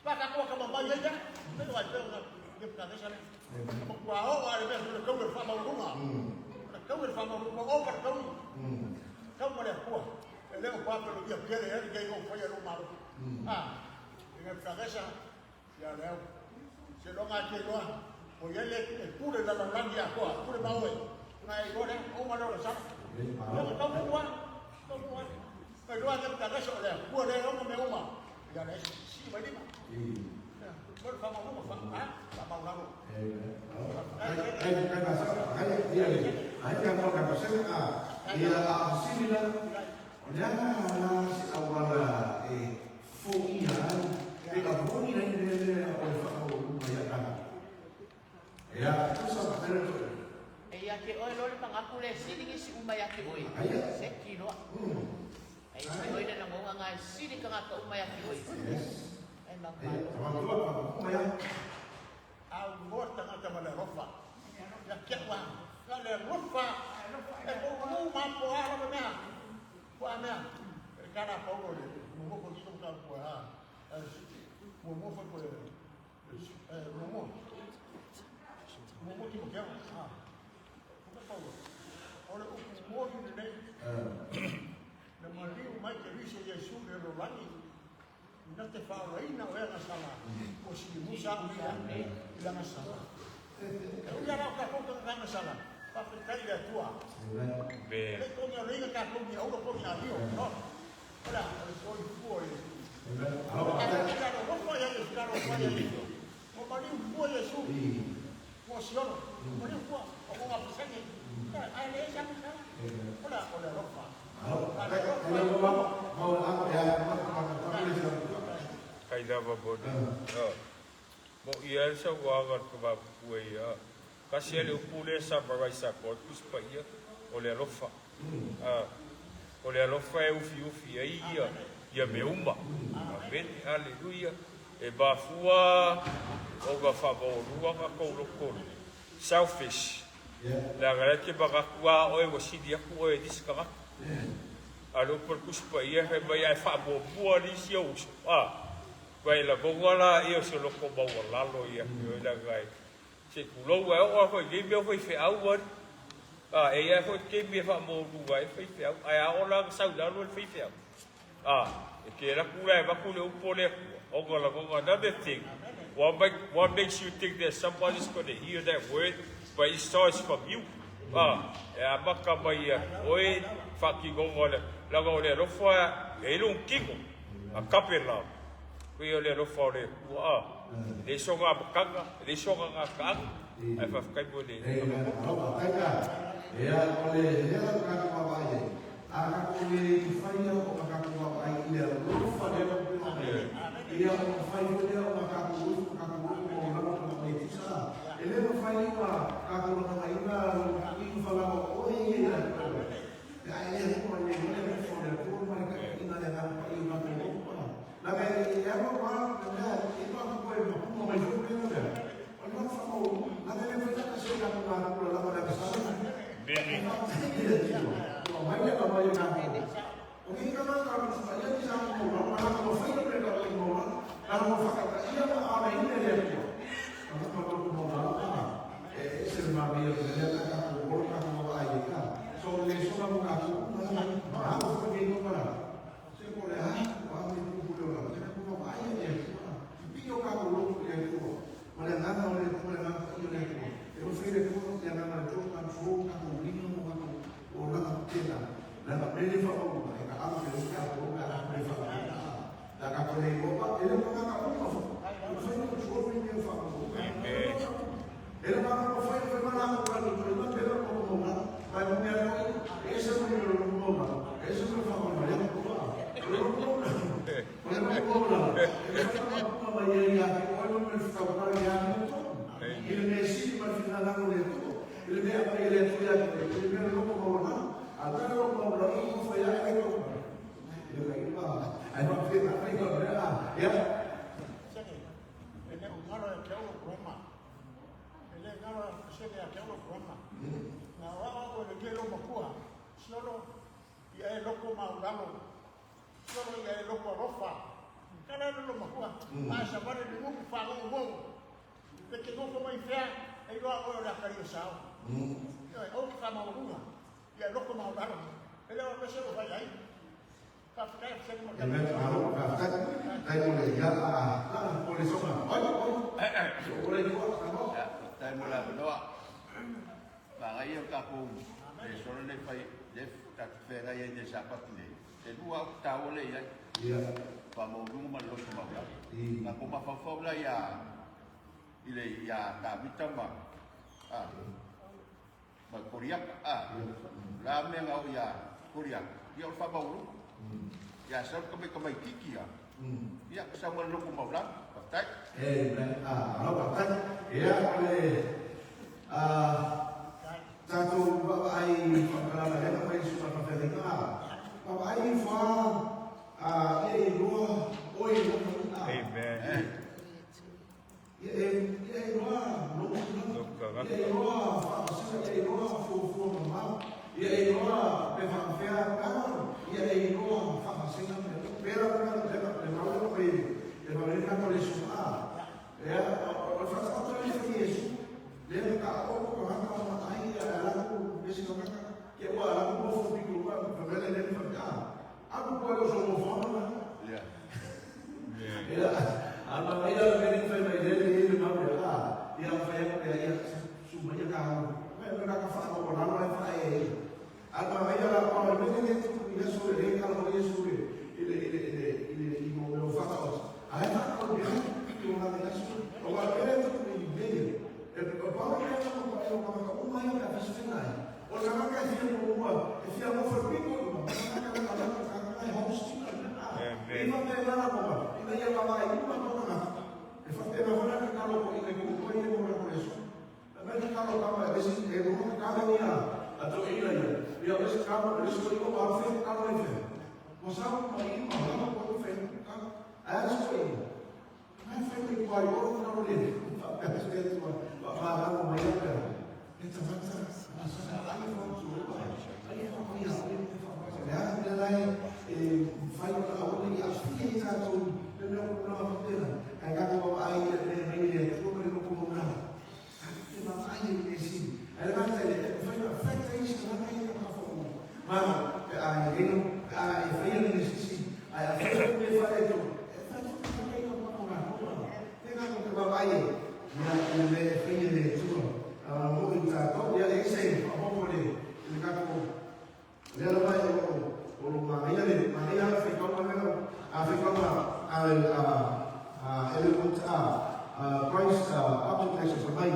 Ka ka mai ai ia. Me wai pe na ye ka desa le. Mo kua o a le me le kau le fa maulunga. Le kau le fa maulunga o pa kau. Kau mo le kua. E le o pa pe lo ia kele e ke o fa ia lo malo. Ah. E ka desa ia le se longa ke loa. O ia le e pule la langi a koa, pule maoe. Na e gore o malo le sa. Ia kau kua. Kau kua. Kai loa ke ka desa o le kua le o me uma. Ia le si mai lima. Mo fa ma mo fa ha fa ma lalo. Ai ka na sa ai ia le ai ka mo ka se a ia a sili la o le aga la si awala e fo ia e ka mo ni le le o le fa o ma ia ka ia tu sa pa le to E ia ke oe lole mangaku le sili ngisi uma ia ke oe. Se kilo. E ia ke oe le nangonga ngai sili ka ngaka uma ia ke oe. Yes. Ai Ai mangalo. ma tu pa ma ia A mo tangata ma le rofa. Ya ke wa. Ka le rofa. E ko mu ma po a lo mea. Po a mea. E kana po lo le. Mo mo ko ki ka po ha. Mo mo fa ko e mo mo. Mo mo ki mo ke ha. Ko pa lo. Ora o mo ni le na maliu mai ke riso Yesu le rolani. Na te whaoraina o ega sala. O si musa uia i langa sala. E uia rau ka koutou langa sala. Whawhetai le atua. Amen. Le kongi o reinga ka kongi auro kongi a rio. No. Ora, o le soi fua Yesu. Alo Ka ka ro rofa ia Yesu, ka rofa ia Yesu. O maliu fua Yesu. Mo siolo. Maliu fua. O mo ngapasenge. Ka ai le sa sala. Ora, o le rofa. Alo ai le mo ma ma ia ma ma ma le sa Kai lava mo ni. Mo ia sa waga ka ba pue ia. Ka se le upu le sa marai sa ko kus pa ia o le alofa. O le alofa e ufi ufi ai ia ia me uma. Amen. Hallelujah. E mafua o ka whamorua ka koulokolo. Selfish. Yeah. La ga ke ba kua o e wasili aku o e disi ka A lo por kus pa ia he mai ai wha mo mua ni si o uso. Vai la bonga la ia se loko maua lalo ia ki o la gai. Se kulou e o hoi ge me hoi fe au wari. E ia hoi ke me wha mo rua e fei fe au. Ai a ola sau lalo e fei fe au. E ke la kula e vaku le upo le kua. Onga la gonga another thing. What makes you think that somebody's going to hear that word, but it starts from you. E a maka mai ia oe whaki gonga le langa o le alofa e ilung kingo. A kape la. Koe o le alofa o le kua. Le songa makanga, le songa ngā kaanga. Ai whawhakai mo le. Ei, alo ai ka. Ia o le ia la ka ka ba ai. A ka ko le whai o ka ka ko ai i le alofa le o pe Ia o whai o le o ka ko ka ko o la ko me tisa. E le o whai o ka ko na mai na i whala o i ia. Ia e ko le le le fo le ko mai ka ina le na pa i na ko. La me ia mo pa na i pa ko e mo mo mai fo le le. O no fa o la me le fa ka se ka ko na ko la la ka sa. Amen. Mai le mai na ko. O ke ka na ka ko sa ia ni sa ko la na ko fa le ka ko mo la. Na mo fa ka ia ma a le ile le ko. O ko ko mo la. E se ma mi le le ka ko ko ka ko ai ka. So le so na mo ka ko na ma ko ke no para. Se ko le ha ko a me ko ko la. Se ko ma ai le ko. Pi o ka ko lo le ko. Ma le na na le ko le na i le ko. E o fere ko le na na jo ka jo ka ko ni no ka ko o la ka te na. La ka le fa o e ka a le ka ko ka le fa. La ka ko le ko pa e le ko ka ko ko. O fa ni jo ni me fa ko. Amen. E le ma ko fa e ma na ko ka ni ko na pe ko ko na. Ma mo me no e se mo ni lo mo na. E se mo fa ko na ya ko pa. O lo mo na. O le mo ko na. E fa ko ma ia ia ko o mo fa ko ya ni to. Il me si ma fi na ko le to. Il me a le to ya ko. Il me lo mo na. A ta lo mo na ko fa ya e ko. Il me pa. Ai ma fi na fi ko na. Ya. Seke, e le ngalo e ke o roma. E le ngalo seke e ke o roma. Na wa o le ke lo makua. Siolo ia e loko maulalo. Siolo ia e loko rofa. Ka la lo makua. A sa vale le nuku fa o mo. Pe ke nofo mai fea, e iloa oe o le akalii o sao. Ioe, aua e te faamaualuga, ia loko maualalo. E le o mea se ua fai ai. Faafetai atu mo le Amen. Malo, faafetai. Faafetai mo le ia a la o le soga. Oi, oi. O le tua, malo. Ia, faafetai mo le avanoa. Magaia o tatou le solo le fai le tatou feagai ai i le Sapati nei. E lua au taua lea i ai. Ia. Faamaualuga ma le loto maualalo. I. Tatou mafaufau la ia i le ia Tavita ma a ma Koriata a la mea na oo ia Koriata ia o le faamaualuga. Ia sau le tamaititi ia ia sau ma le loto maualalo. Faafetai. Amen. Ah, malo, faafetai. Ia, o le tatou vaavaai faamatalaga lea na fai e Susuga Faafeagaiga. Vaavaai ifo ia e iloa oe i lou tagata. Amen. Ia e iloa lou tulaga. Ia e iloa faamasina, ia e iloa fuafua mamao. Ia e iloa pe faapefea tama. Ia e iloa faamasina me pera pera pera le mau le mai le mau le ka le su'a. Ia o le whakatakoto le whai Iesu. Le na ka o ko hanga o ai a la ku esi ka ka ke ua la ku mo fu piku ua ka vele le fa ka. Aku ko le so mo fa na. Ia. Ia ana mai la me ni fai mai le le le mau le a. Ia fa ia ia ia su mai ka ha. Me me ka fa o na le fa e. Ana mai la o le me le tu ia so le ka lo Iesu le ile ile ile ile i mo me fa ka o. Ai fa ko le o na le Iesu. O wa le tu ni me. E o pa o le ka ko e o ka ka o mai ka fa se nai. O ka ka fia mo mo e fia mo fa piko mo. Ka ka ka ka ka ka e ho sti ka. Amen. E fa te la ko ba. E ia ka vai uma ko na. E fa te na ka ka lo ko i le ko ko i le mo ko eso. E me ka lo ka ma e si e mo ka ka ni a. A to i la ia. Ia o se ka mo le so i ko ba fe ka lo fe. Mo sa mo i ma la ko fe ka. A so i. Mai fai mai kwa i oro ka lo le. Fa pe se te ma ma ma ma ma ia pe. E ta mata. Ma sa ai fa tu ba. Ai fa ko ia. Le a le lai e fai o ka o le a fia i tātou le mea o kona whakapera. Kai ka kua ai le mei le tua ka le loko mauna. Te ma ai le le si. Ai le mata le e whai na whai tai si ka naka i ka whao. Mana, pe a e reno, pe a e whai le le sisi. Ai a whai le whai e tō. E whai tō ka kai ka whao ngā kona. Te ngā ko te wā ai e. Ia le me e whai le tua. A mo i tātou, ia e se whahopo le le kako. Le ala mai o lo mangaia le mangaia a whai kauma mea a whai kauma a element a Christ object sa mai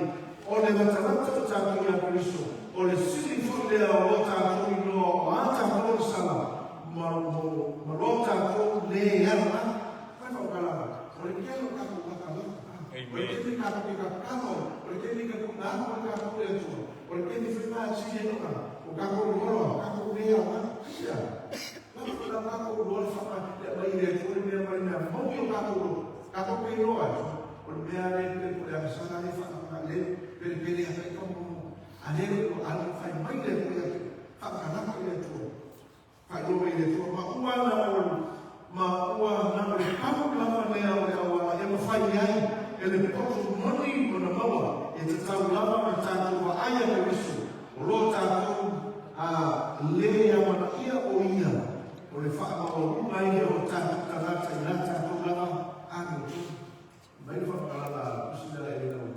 o le matalata o tātou ia Kristo o le sili foi lea o lo tātou iloa o a tātou o sala ma lo tātou le ala mai whakakalanga o le kelo kātou matalata o le keli kātou ke kakalo o le keli kātou ngāko o kātou le atua o le keli whenā si e nona o kātou lolo kātou le ala ia la la kātou lolo whaka le mai le atua le mea mai mea mau i o kātou lolo kātou pe iloa o le mea le pele po le amasana le whaka le pele pele a whai kamu a le o alu whai mai le atua ia whakalaka i le atua whai loa i le atua ma ua na o ma ua na o le pamu lava lea o le awala e mawhai ai e le poto moni o na maua e te tau lava ma tātou wa aia pe wisu o lo tātou a le ia mana ia o ia o le whaamawaluga ia o tātou tagata i la tātou lava a me tu. Mai le whakakalala kusina e le nau.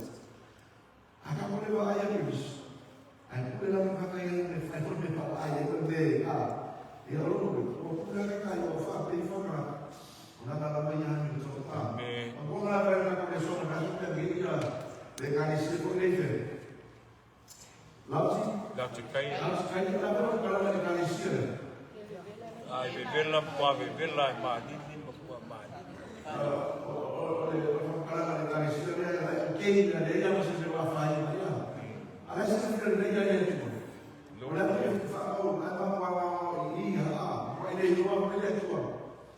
A ka kore wa aia pe wisu. Ai pule lava kaka ia me whai hoi me papa ai e me a ia oro me o pule kaka ia o wha pe i whaka o nā lava ia me tō a. Amen. Ma ko ngā whai nā kore sona ka suka me ia le kani se ko nei fe. Lauti? La te kai. Lauti kai ki tā whai kalama le kani se. Ai vevela pa vevela e manini ma kua manini. O le whakalanga le kani se le ia kei na le ia ma se se wā whai ma ia. A le se se le ia ia tua. O le ia whaau ai ma wā wā i ia a. Ma ile iloa ma ile tua.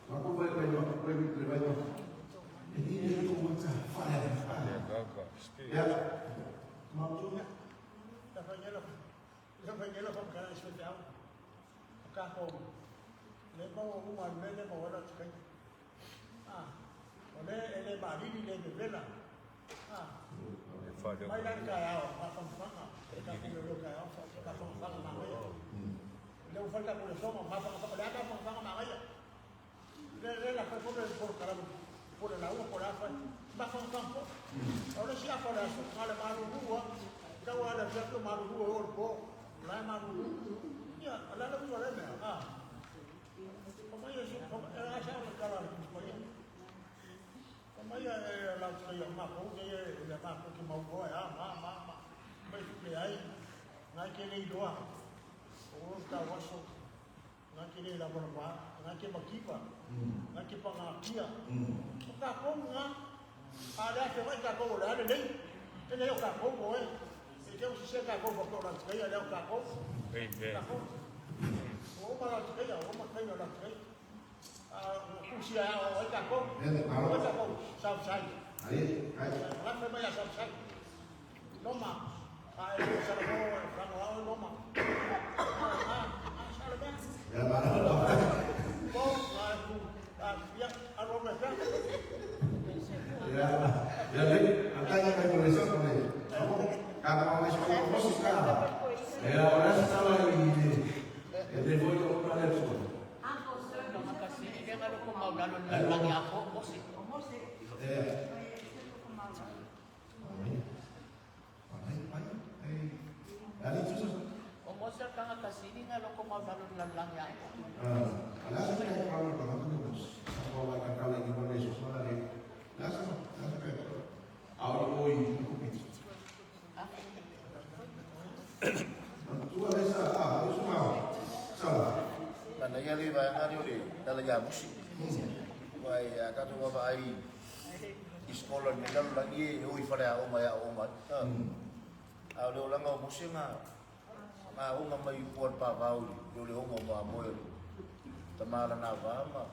Ma ko vai vai ma ko le vai ma. E ni le tō mata whaea. Le gaga. Ski. Ia. Mautu. Le whangelo, le whangelo whakara i swete au. O ka hou. Le mau o uma le mele mau ala tukai. Ah, faalili le vevela. Mai la le taeao, mafanafana, e tatou leo taeao, mafanafana manaia. Lea ua fai le tatou lesona, mafanafana, o le a mafanafana manaia? Le le la fai foi le polokalame, po o le lauga po o le a fai, mafanafana foi. A o le isi afa o le aso, na o le malulu lava, tau lava i le afiafi o malulu e oo i le po, o la e malulu. Ia, o le a le uiga o lea mea? Fai mai e a sao le tala a le Tusi Paia. Fai mai e latou te matou nei e le matou te mauloa e a ma ma ma. Fai mai leai, na e te le iloa. O lo tau aso, na te le lavalava, na te mativa, na te pagatia. O tatou na, a le afe mai tatou o le a lelei. E le o tatou oe. E te o sise tatou faapea o latou lea o tatou. Amen. Tatou. O uma latou, o uma taina latou. Kusia o ai tatou. O ai tatou. Southside. Ai, ai. La fai mai a Southside. Loma. A e o sa mo e whanau loma. A sa le mea. Ya malo. Po a ku a ia a ro me fa. Ya, ya le, antanya kai ko le sa ko le. Ka ma le sa ko mo sa. Ya, ora sa la i e te voi o na le tu. Makasini le ngalo ko maulalo ni lalagi ako Mose. Eh. Ai. Ai, ai, ai. Ali tu sa. O Mose kanga kasini ngalo ko maulalo ni lalagi ako. Ah, ala sa kai pa ko na ko. Sa ko la ka kala ni mo le so sa le. La sa, la sa kai. Au o i ku pi. Tu ale sa, ah, isso mau. Sa. Mana ia le vaega lea o le tala ia Musi. Ua e a tatou vaavaai i sekola i le lalolagi e o i faleaoga e aooga ai. A o le olaga o Mose na aoga mai i pua le pavao i le oleoga o mamoe o le tama lana va ma.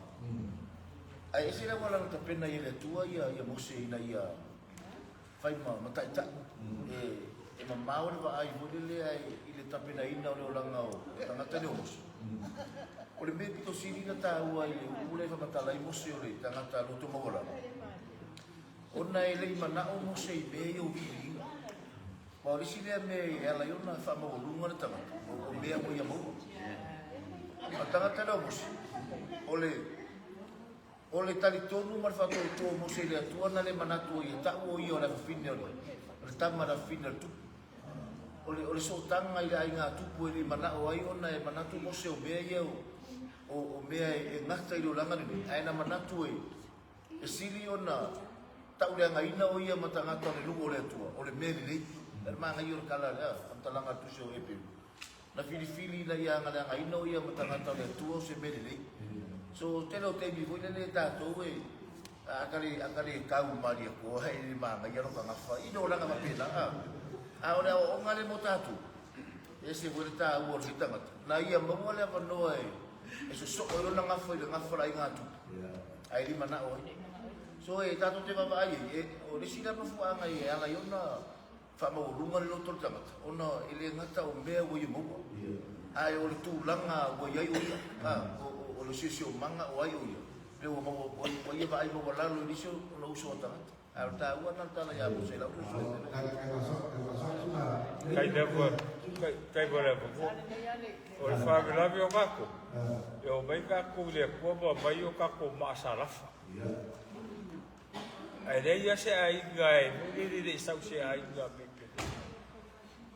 Ae ese le auala na tapena ai e le Atua ia Mose ina ia fai ma mataitai. E mamao le vaai foi lele i le tapenaina o le olaga o tagata lea o Mose. O le mea pito sili na tāua i le upu lea e faamatala ai Mose o le tagata loto maualalo. Ona e le i manao Mose i mea ia o viliga. Ma o le isi lea mea e ala ai ona faamaualuga le tagata, o mea ua ia maua. A o tagata lea o Mose, o le talitonu ma le faatuatua o Mose i le Atua na le manatu ai e tau o ia o le afafine o le tama le afafine o le tupu. O le sootaga i le aiga tupu e le manao ai ona e manatu Mose o mea ia o mea e gata i le olaga lenei, ae na manatu e sili ona tauleagaina o ia ma tagata o le nuu o le Atua, o le mea lelei. Le magai o le kala lea, faamatalaga a le Tusi o Heperu. Na filifili ina ia agaleagaina o ia ma tagata o le Atua o se mea lelei. So, tele o taimi foi lele tatou e akale kau malia koa e le magai alo kagafa. I le olaga faapena. A o le aoaoga le mo tatou. E se foi le tāua o le tagata. Na ia maua le avanoa e sosoo ai lona gafa i le gafa la aiga tupu. Ae le manao ai. So e tatou te vaavaai ai, o le isi lea mafuaaga e ala ai ona faamaualuga le loto o le tagata, ona e le gata o mea ua ia maua. Ae o le tulaga ua iai o ia, o le siosiomaga o ai o ia, le ua maua ua ia vaai maualalo i nisi o uso a tagata. A o le tāua na le tala ia Mose i lau uso. Kai leva, kai va leva. O le faalavelave o kako. E o mai kako le akua ma mai o kako maasalafa. Ai le ia se aiga e muli le sau se aiga me pe.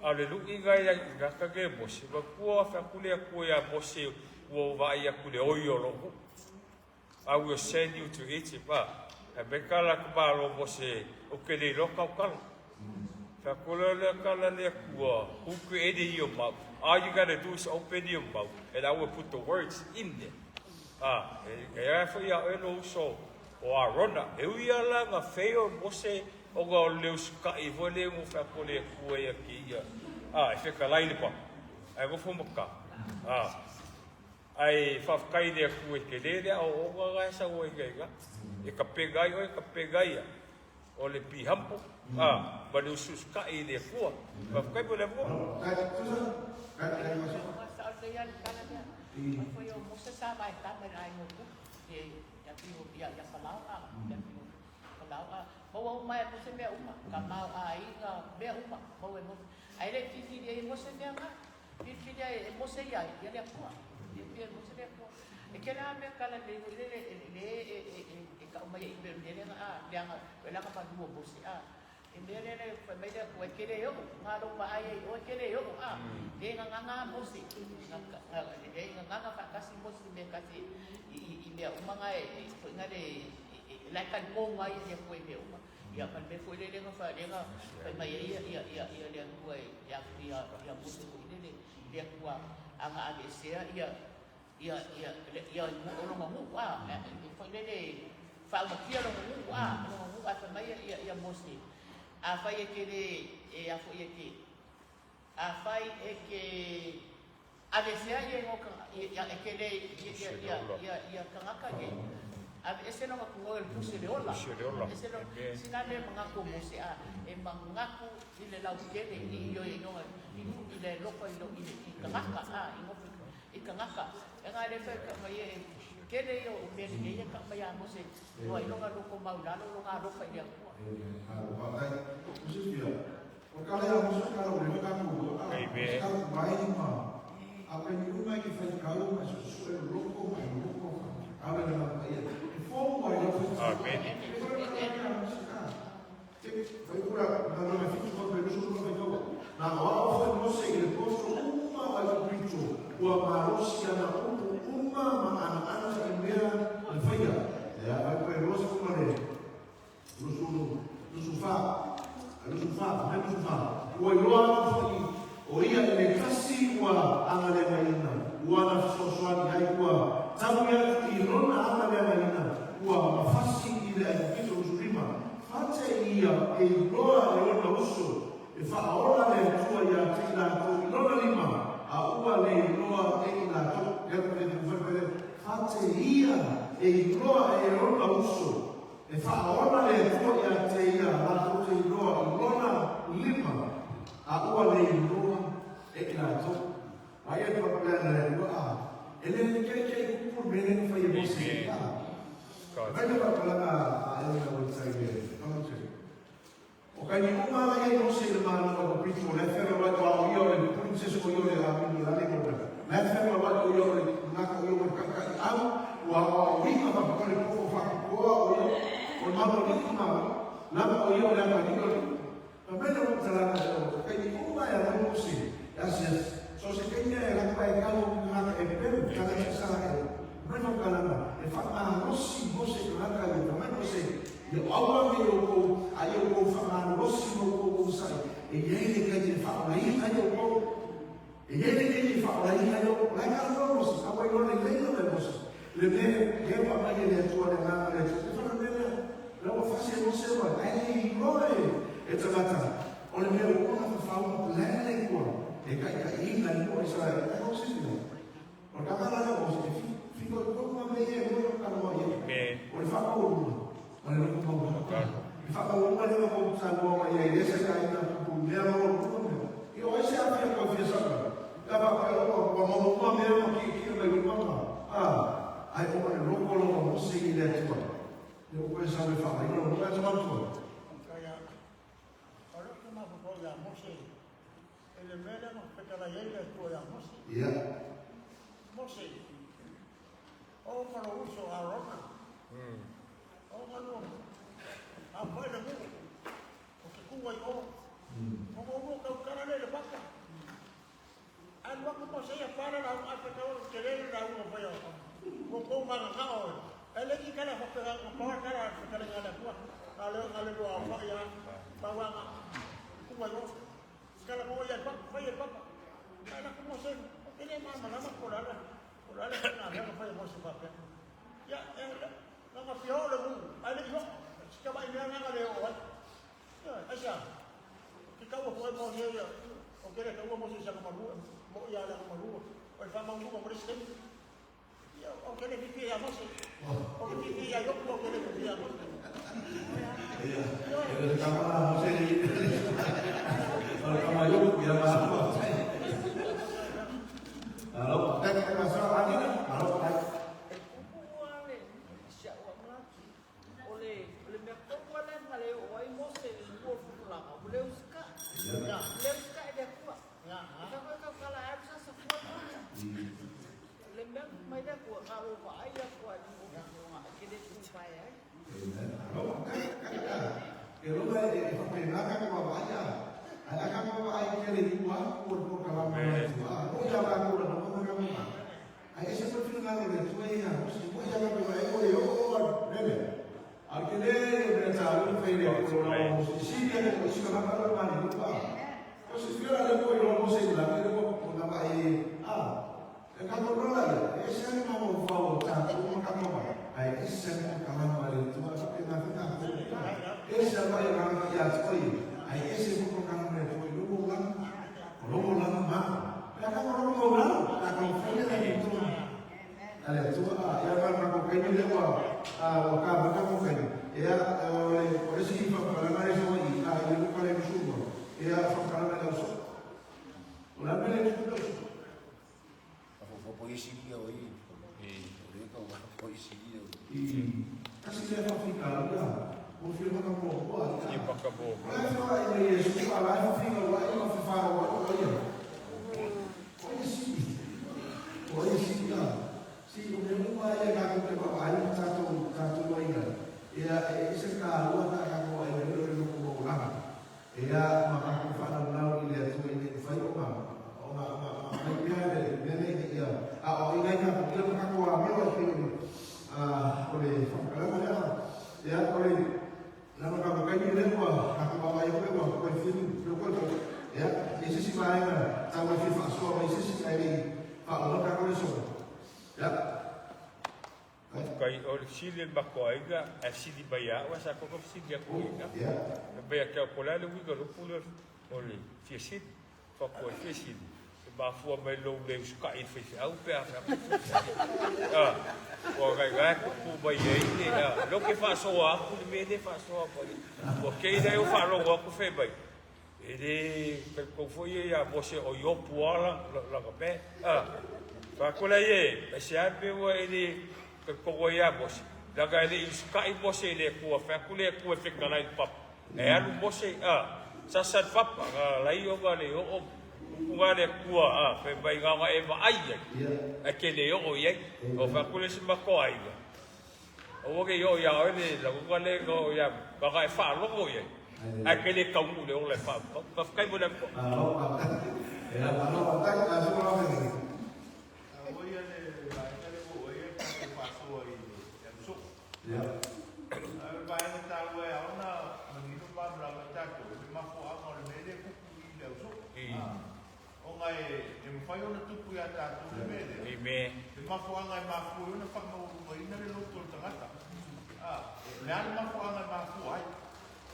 A le lui ga ia ga ka ke Mose, ma kua fa ku le akua ia Mose ua vai ia ku le oi o lo. I will send you to Egypt. E me kala ka malo Mose o ke le loka o kala. Fa ku le le kala le akua, who created your mouth? All you gotta do is open your mouth and I will put the words in there. E a fo ia e lo uso o Arona. E ui ala nga feo Mose o nga o leo sukai fo le ngo fa ko le kua ia ki ia. E wheka lai le pa. Ai go fo maka. Ai whawhakai le kua ke le le o o nga nga sa o inga inga. E ka pegai o e ka pegai ia. O le pihampo. Ma le ususukai le kua. Whawhakai mo le mua. Foi o Mose sa vai tama i ai ngoku. E ia piho ia ia palau a ia piho palau a Maua uma e Mose mea uma, tamaoaiga, mea uma, maua e Mose. Ae le i filifili ai e Mose mea na. Filifili ai e Mose ia ia le Atua. Filifili e Mose le Atua. E tele lava mea tala lelei foi lele e e e e e tau mai ai pei o le mea lea na a leaga leaga manu o Mose a. E mea lea le fai mai le Atua e te le oo, na lou vaai ai i oe e te le oo a. Le gagana a Mose, le gagana faatasi Mose i mea tasi i i mea uma na e foi na le e la e talitonu ai le Atua i mea uma. Ia ma le mea foi lele na fai lea na fai mai ai ia ia ia ia le Atua ia ia ia Mose foi lele le Atua a na aveesea ia ia ia ia o lona nuu a foi lele faaumatia lona nuu a lona nuu ae fai mai ia ia Mose afai e te le e a foi e te afai e te Aveesea ia igoa ia e te le ia ia ia ia tagata nei. Aveese lona tunoe o le tusi o le ola. Aveese lona sina mea e manatu o Mose a e manatu i le lautele i ioe inoga i i le alofa i i i tagata a i nofo i tagata. E nga le fai ka mai e tele ia o mea lelei e ka mai a Mose noa i lona loko maulalo lona alofa i le Atua. Amen. Malo faafetai. Mo silafia, O ka lea mo se kala o le tatou a se kala mai ma a pe ni uma ke fai kau ma su su e loko ma e loko fa a le na ma ia e fo mai lo fa. Amen. Te fai kura na na fitu ko pe su no fai kau na o a o fai mo se ile poso uma wa le pito ua malosi ana upu uma ma ana ana i mea na faia e a vai pe rosi kuma le Lusu, lusu fa, lusu fa, me lusu fa. Ua iloa atu foi o ia i le tasi ua agaleagaina, ua ana fesoasoani ai, ua taui atu i lona agaleagaina, ua mafasi i le Aikupito. Lusu lima, fate ia e iloa e ona uso e faaola le Atua ia te i latou i lona lima, a ua le iloa e i latou. Lea ko le fai mai, fate ia e iloa e ona uso E faaola le Atua ia te ia latou te iloa i lona lima, a ua le iloa e i latou. Aia le papalea le Atua a e le keikei kupu le mea lea na fai e Mose i a. Mai le papalaga a Elena o tai le commentary. O ka ni uma la ia Mose i le malo o ko pito le fero la ko au ia o le princess o ia o le amini la le ko le fero la o ia o le ngaka o ia o le kai kai au ua o ia ma ko le ko fa ko o ia o malo ni ma la o ia o le amini o ma mele o tala o kai ni uma ya la Mose ya se so se kai ya la pa e kalo ngaka e peru kala sa e mele o kala e fa ma rosi Mose ngaka ia ma Mose Ia aua nei outou, a ia outou faamalolosi ma outou onosai, e i ai le taimi e faaolaina ai outou. E i ai le taimi e faaolaina ai outou. O la e talanoa Mose, a ua iloa lelei lava e Mose le mea lea ua aumai e le Atua le agaga o le Atua. E fana mea lea, la ua fasi e Mose ua, ae le iloa e, e tagata, o le mea ua ona fafau ma plan le Atua e taitaiina ai mo Isaraele. Ai o se sila. O le tagata la lea o Mose, e fitoitonu lava mea ia e lua e talanoa i ai. O le faamaualuga ma le loto maualalo. Le faamaualuga lea na kou talanoa mai ai, lea sa taina pupu mea maualuga mea. Ia o ai se afia koe fia saka? Pe a faapea ua ua maua uma mea ma ki'eki'e mai luma ma, a, ai ona le loko lona Mose i le Atua. Lea ua koe sau e faamaina lona loto matua. Kaya, o loko mafaufau ia Mose, E le mea lea na fetalai ai le Atua ia Mose. Ia. Mose, o ma lou uso Arona, o galua, a fai le nuu, o te kū ai o, o maulua tautala lea i le vaka. Alu atu Mose ia pala lauga, a fetau o tele le lauga fai o, ua kou magagao e. E le i tala whapea, o pawa tala fetalaiga a le Atua, a le a le lua o fai a, pauanga, kū ai o. Talanoa ia papa, fai e papa. Ae lako Mose, e le malamalama po o le a le, po o le a le faiga mea na fai e Mose faapea. Ia, e, na ona fia oo le nuu, ae le i oo. Si tamai mea lena na le oo ai. Ioe, aisea? Ke taua foi Mose ia, ou te le taua Mose i sana malu, mo'i lava le ana malu, o le faamaualuga mo le isi taimi. Ia, ou te le fiafia ia Mose. Ou te fiafia ia Iopu, ou te le fiafia ia Mose. Ia, e le kama la Mose ni. O le kama Iopu ia ma atua. Alo, kai kai ma sa ani na. Alo, kai. E kupu lava le si au manatu, o le, o le mea tonu lava lea na le oo Ai ese foi finagalo o le Atua ia Mose. Mo ia ka e o e o o lele. A ke le me ta lu fe le ko lo Mose. Si le ko si ka ka lo ma ni pa. Ko si fira le ko lo Mose la ke ko ko na ba e a. E ka ko la le. E se le ma mo fa o ta ko ma ka ma. Ai ese mo ka la ma le tu a pe na ka ko. Ese ma e ka ka ya ko i. Ai ese mo ka ka me tu lo mo la. Lo mo la ma. Ya ka ko lo mo la. Ka ko fe le tu. Ale tu a ia ma ma ko kai le wa a wa ka ma ka ko kai. Ia o le o le si fa ka la le so i a i ko le su mo. Ia fa ka la le so. O la me le su lo so. A fo fo isi ia o i. O le ka wa fo isi ia. I kasi le fa fi ka la. O fi ma ka mo ko a. I maka mo. O le fa i le Yesu a la fa fi ka wa i ma fa wa o ia. O ia si. O ia si ka. Si o me mua ia ka ko te wa ai ta to wa ia. Ia e se ka lua ka ka ko ai le le ko ko la. Ia ma ka ko fa na na i le tu i le fai o ma o ma ma ma mai pia le le le ia. A o i ngai ka ko le ka ko a me o pe a o le fa ka la ia. Ia o le na ma ka ko kai le ko ka ko ba ia ko ko fi ko ko ko. Ia e se si vai na ta wa fi fa so ma se si ai le fa o ka ko le so. Ia. Kai o le sili le makoaiga, a sili mai a ua sa koko sili a kuiga. Ia. E mai a kia ko la le wiga lo pule o le fia sili, fa ko e fia sili. E mafua mai lou le usukai i whai au pe a whai au. O kai gai ku ku mai ei le a lo ke whaasoa aku le me le whaasoa mai. O kei nei o whaalongo aku whai mai. E le kai kou foi e ia Mose o Iopu ala la ka me. Whakola e, e se a pe ua e le kai kou ia Mose. Langa e le usukai Mose le kua whaku le kua whekalai le papa. E alu Mose, sa sa papa, ngā lai o ngā le o ngā le kua, whai mai ngā ngā e ma ai ai. A ke le o i ai, o whaku le si makoa ai. O wake i o ia oe le la ngā le ngā ia, ngā ngā e whaalongo i ai. A ke le kaungu le o le wha, wha whakai mo le ko. Alo, ia alo, tai a so la me. O ia le la le o ia ka te pasoa i le so. Ia. A vai na ta ua e ona mangino pa bla ma ta ko le mafo a mo le mele ku ku i le so. O ngai e mawhai ona tupu ia tātou le mele. I me. Le mafuanga e mafua ona whakamauru ina le loto o le tangata. Le ale mafuanga e mafua ai.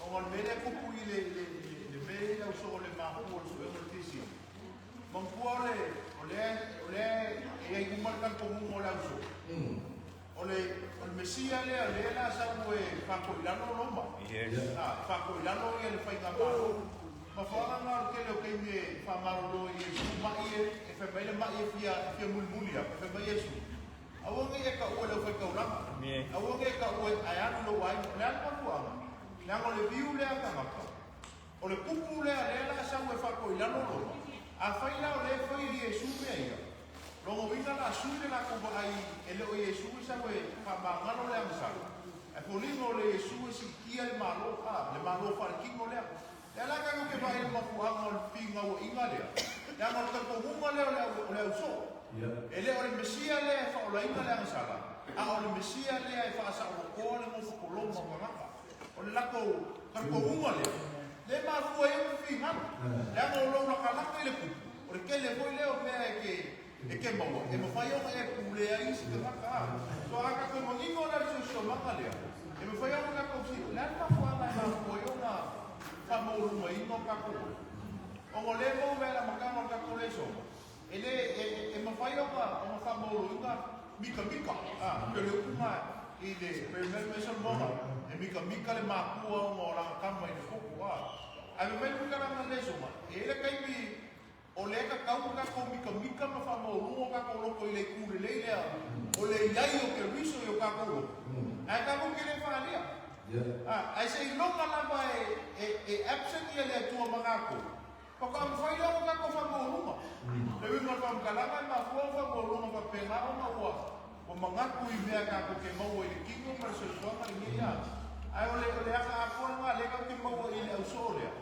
O ngā le mele kupu i le mele i au so o le mafua o le suega o le tisi. Mangpua o le o le e ai uma le kalpongunga o le au so. O le Mesia lea le la sau e whakoilano o Roma. Yes. Whakoilano ia le whainga malo. Mafuanga ngā o kele o keimi e whamarolo i Yesu mai e, e whemaile mai e fia mulimuli a, e whemai Yesu. Awangi e ka ua leo whaikauranga. Awangi e ka ua ai anu lo wai, le anu mafuanga. Le anu le viu lea tangata. O le kupu lea lea la sau e whakoilano o Roma. A whaila o le whai i Yesu mea ia. Longo ina la sui le la kupa ai e leo Yesu i sau e whamangano le angasala. E foligo le Yesu e sikia le malo, le malo wharekingo lea. Le ala ka ke vai le mafuanga o le pinga o inga lea. Le anga o le kalpongunga lea o le auso. E le o le Mesia lea e whaolaina le angasala. A o le Mesia lea e whaasaokoa le ngofokoloma o ngangaka. O le lako kalpongunga lea. Le mafua e o pinga. Le anga o lau lakalaka i le kupu. O le kele foi lea o mea e ke e ke maua. E mawhai ona e pulea i si te ngaka. So a ka ko mangingo la le sosio manga lea. E mawhai ona ka kousi. Le anga mafuanga e mafua i ona whamauruma ingo kako. O ngō le mau mea la makanga o kako le soma. E le, e mawhai ona o whamauru inga mika mika. Pe le upunga i le, pe me me salmonga. E mika mika le makua o ngō ranga kama i le koko. A me me mika ranga le soma. E le kaimi o le ka kau kako mika mika ma whamauru o kako loko i le kure le lea. O le iai o ke riso i o kako loko. Ai kako ke le whaalia. Ai se ilonga lava e absent ia le atua mangako. Paka amwhai lea o kako whamaurunga. Le winga whamkalanga e mafua whamaurunga whapenga o maua. O mangaku i mea kako ke maua i le kingo ma le soisuanga le ngia. Ai o le aka akoa ngā le kau ke maua i le auso o lea.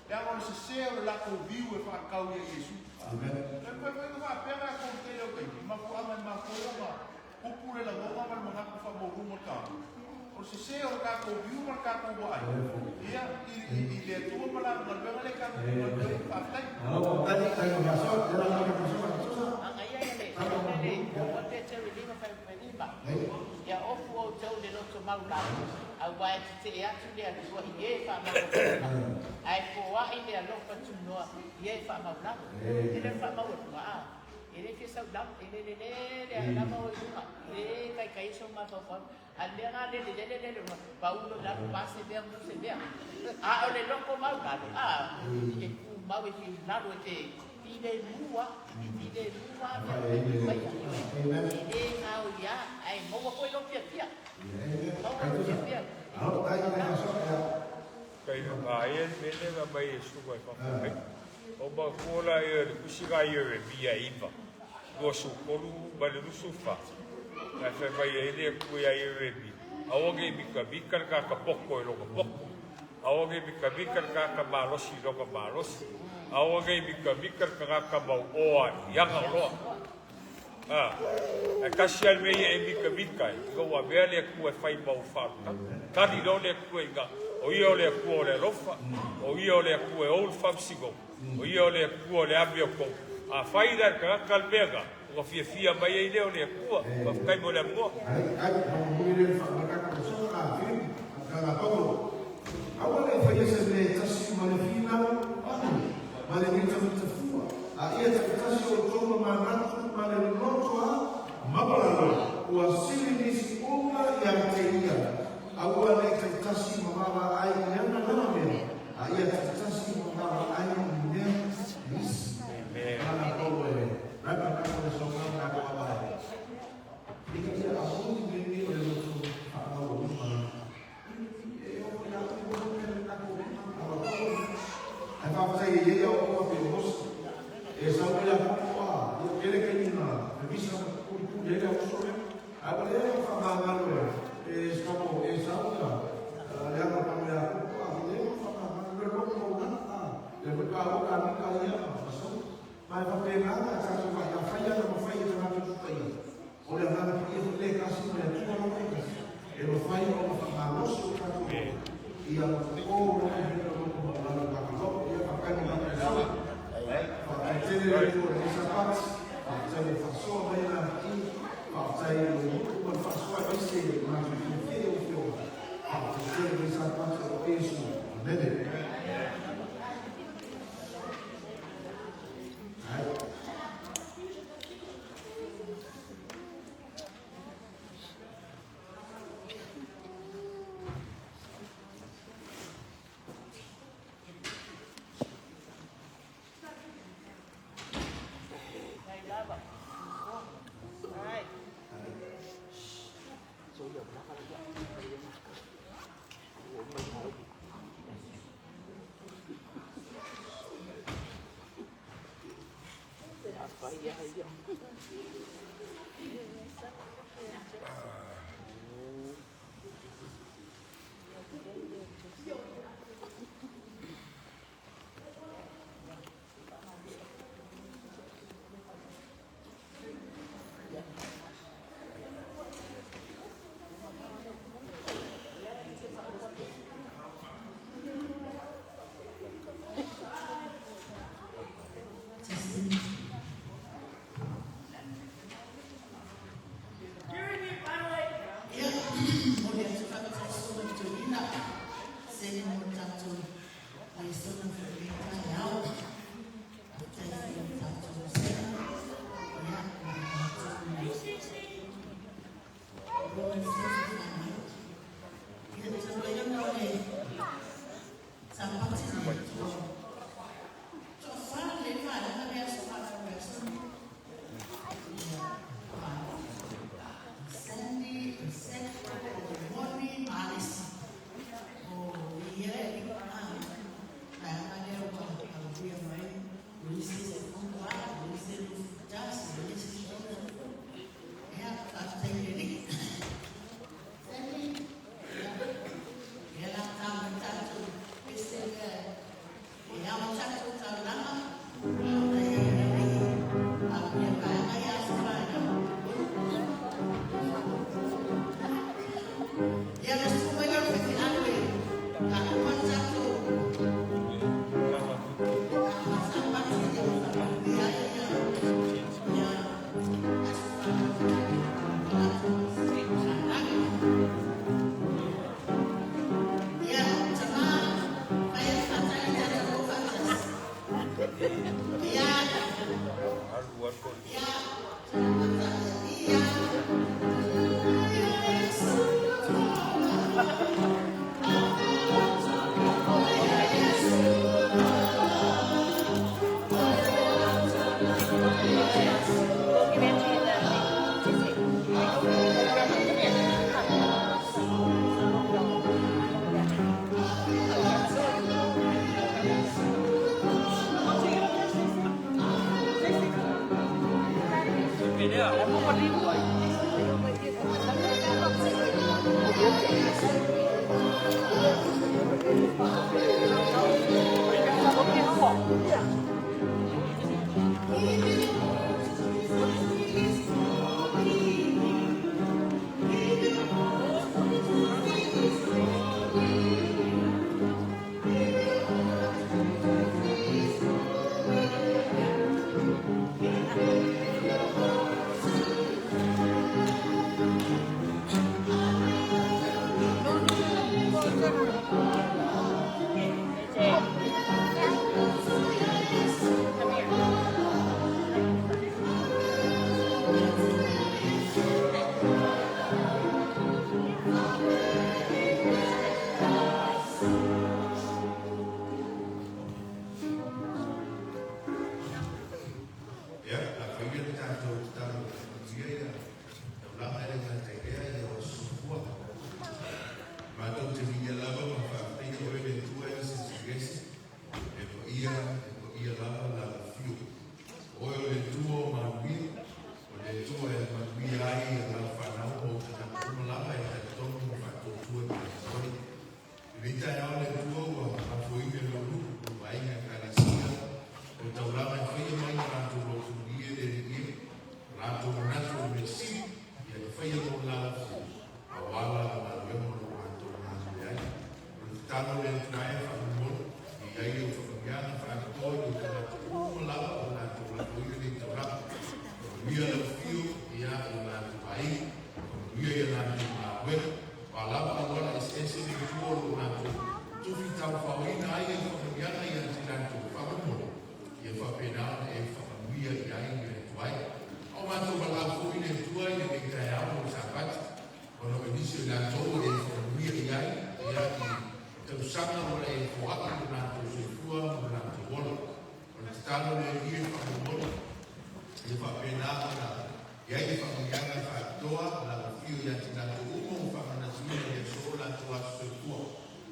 Le anga o le sesea o le lako viu e whakau ia Yesu. Amen. Le koe whainga whapenga e kou te leo kei. Mafuaga e mafua ai ona tupu le lagona ma le manatu faamaualuga o le tagata, o le sesē o le tatou viu ma le tatou vaai ia i le Atua ma Lana galuega lea tatou te galue ai. Faafetai. Agaia ia le le muamua Peteri 5:5, Ia ofu outou i le loto maulalo, aua e tetee atu le Atua i e faamaualuga, ae foai le alofa tunoa i e faamaulalo. E le o le faamaualuga, a e le fia sau i lalo, e lele lele ae lava oe i luga, e le taitai ai sou mafaufau. A o le mea lena lele lele lele luga, pau loa i lalo, pa se mea, mu se mea. A o le loto maulalo, a e tumau e te i lalo e te filemu lava, e filemu lava mea uma e te faia. E le gaoia, ae maua foi lou fiafia. Maua lou fiafia. Kai ia le mea lea na aumai e Susuga i Fafo nei. O manatua la ia le tusi lena a Ieremia 9, 23 mai le 24, na e fai mai ai le Atua ia Ieremia, Aua ne i mitamita le tagata poto i lona poto, aua ne i mitamita le tagata malosi i lona malosi, aua ne i mitamita le tagata mauoa i ana oloa. Ae tasi lava le mea ia e mitamita ai, ina ua avea le Atua e fai ma ou faaolataga. Tali loa le Atua i ina, o Ia o le Atua o le alofa, o Ia o le Atua e ou le faamasinoga, o Ia o le Atua o le amiotonu. A fai la e le tagata le mea lena, ona fiafia mai ai lea o le Atua. Faafetai mo le avanoa. Aua ne i faia se mea e tasi ma le finau anu, ma le mitamita fua, a ia taitasi outou ma manatu ma le loto a maualalo, ua sili nisi uma ia te ia. Aua ne i taitasi ma vaavaai i ana lava mea, a ia taitasi ma vaavaai i mea a isi. Mana kou e rapa rapa le soka na ko awae. Ika ia amuli me o le loto whaamaualuga. Ai whawhatai e ia o oa pe mosi. E sau ia koa, ia kele kei na, e visa puri puri ele o sore. A wale e whamangalo e, e skamo e sau ia, le anga pano ia koa, le o whamangalo le loko o nana a, le weka o ka mika ia, masau. Mai whapenganga, tātou whai, a whai ana ma whai e tātou tuta ia. O le angana pa ia le kasi ma le atua lava e kasi. E ma whai o ma whamangalosi o tātou ia o o le hera loko ma lalo ka ka loko, ia whakai ma ka sau. Whakaitele le tua le isa pati, whakatai le whasoa mai la i, whakatai le mutu ma le whasoa mai se ma te whiwhia o whio. Whakaitele le isa pati o Yesu. Amene. Ai. Ai lava. Ai. Ia, o le atu whakatai sona tōrina, sene mo tātou le sona whakameka e ao. A tai whio tātou sena, ia, ma tātou roa whio whanau. Ia, te wai ana o le tāpati nei, toa whā le whānanga le aso whānau le aso. Ia, whānau. Sandy, Seth, Moni, Malisi. O ia e ah, vaega lea ua aluia mai, o isi se fonga, o isi lufutasi, o isi sona. Ia, faafetai i le Alii. Sandy, ia, ia la tā mai tātou pese lea e ao tātou taulaga, faafetai ai i le Alii, aluia vaega ia aso whanau. Ia, la faia le tatou tatalo e faamanuia ia taulaga e le gata i lea ia o soifua. Matou te viia lava ma faafetaia oe le Atua e Silisiliese, e paia, e paia lava lau afio. O oe o le Atua o manuia, o le Atua e manuia ai ia lau fanau ma ou tagata uma lava e talitonu ma faatuatua ia te oe. I lenei taeao le Atua ua afoina e lou nuu, lou aiga Ekalesia, o taulaga e faia mai na latou lotonie le Alii e, o latou manatu o le mea sili, ia e faia mo le afio, aua la le galuega o lo o latou galulue ai. O le tatalo le Atua e faamolemole, ia i ai ou faamanuiaga faapitoa i ou tagata uma lava o latou lafoina nei taulaga. Faamanuia lau afio ia i o latou aiga, faamanuia i a latou galuega, O a lava auala eseese le itu o lo latou tufi taufaoina ai e le faamanuiaga ia te latou faamolemole, ia faapena ona e faamanuia i ai le Atua e. A o matou valaau foi le Atua i lenei taeao o le Sapati, ona o nisi o i latou e faamanuia i ai ia i tausaga ua e foai lo latou soifua ma lo latou ola. O le tatalo le Alii e faamolemole, ia faapena ona i ai le faamanuiaga faapitoa lau afio ia te latou uma ua faamanatuina i le aso o latou aso soifua.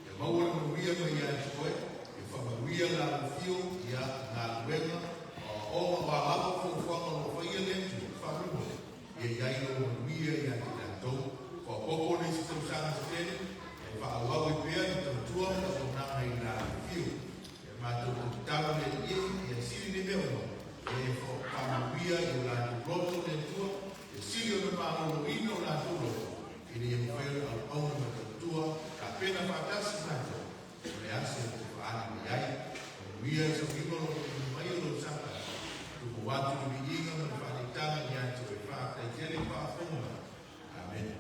Ia maua le manuia mai ia te oe, ia faamanuia lau afio ia galuega, o aoaoga, o a lava fuafuaga o lo o faia le Atua, faamolemole, ia i ai lou manuia ia te latou. Faaopoopo le isi tausaga se tele, e faaauau ai pea le tautua ma le auaunaga i lau afio. Ia matou tatalo le Alii e, ia sili nei mea uma, e faamanuia i o latou loto le Atua, ia sili ona maloloina o latou loto, ina ia mafai ona auauna ma tautua tapena faatasi matou, o le aso e te faaali mai ai. Manuia le sauiga o lo o tuuina mai o lou Sapati. Tumu atu le viiga ma le faaneetaga ia te oe. Faafetai tele i le faafofoga mai. Amene.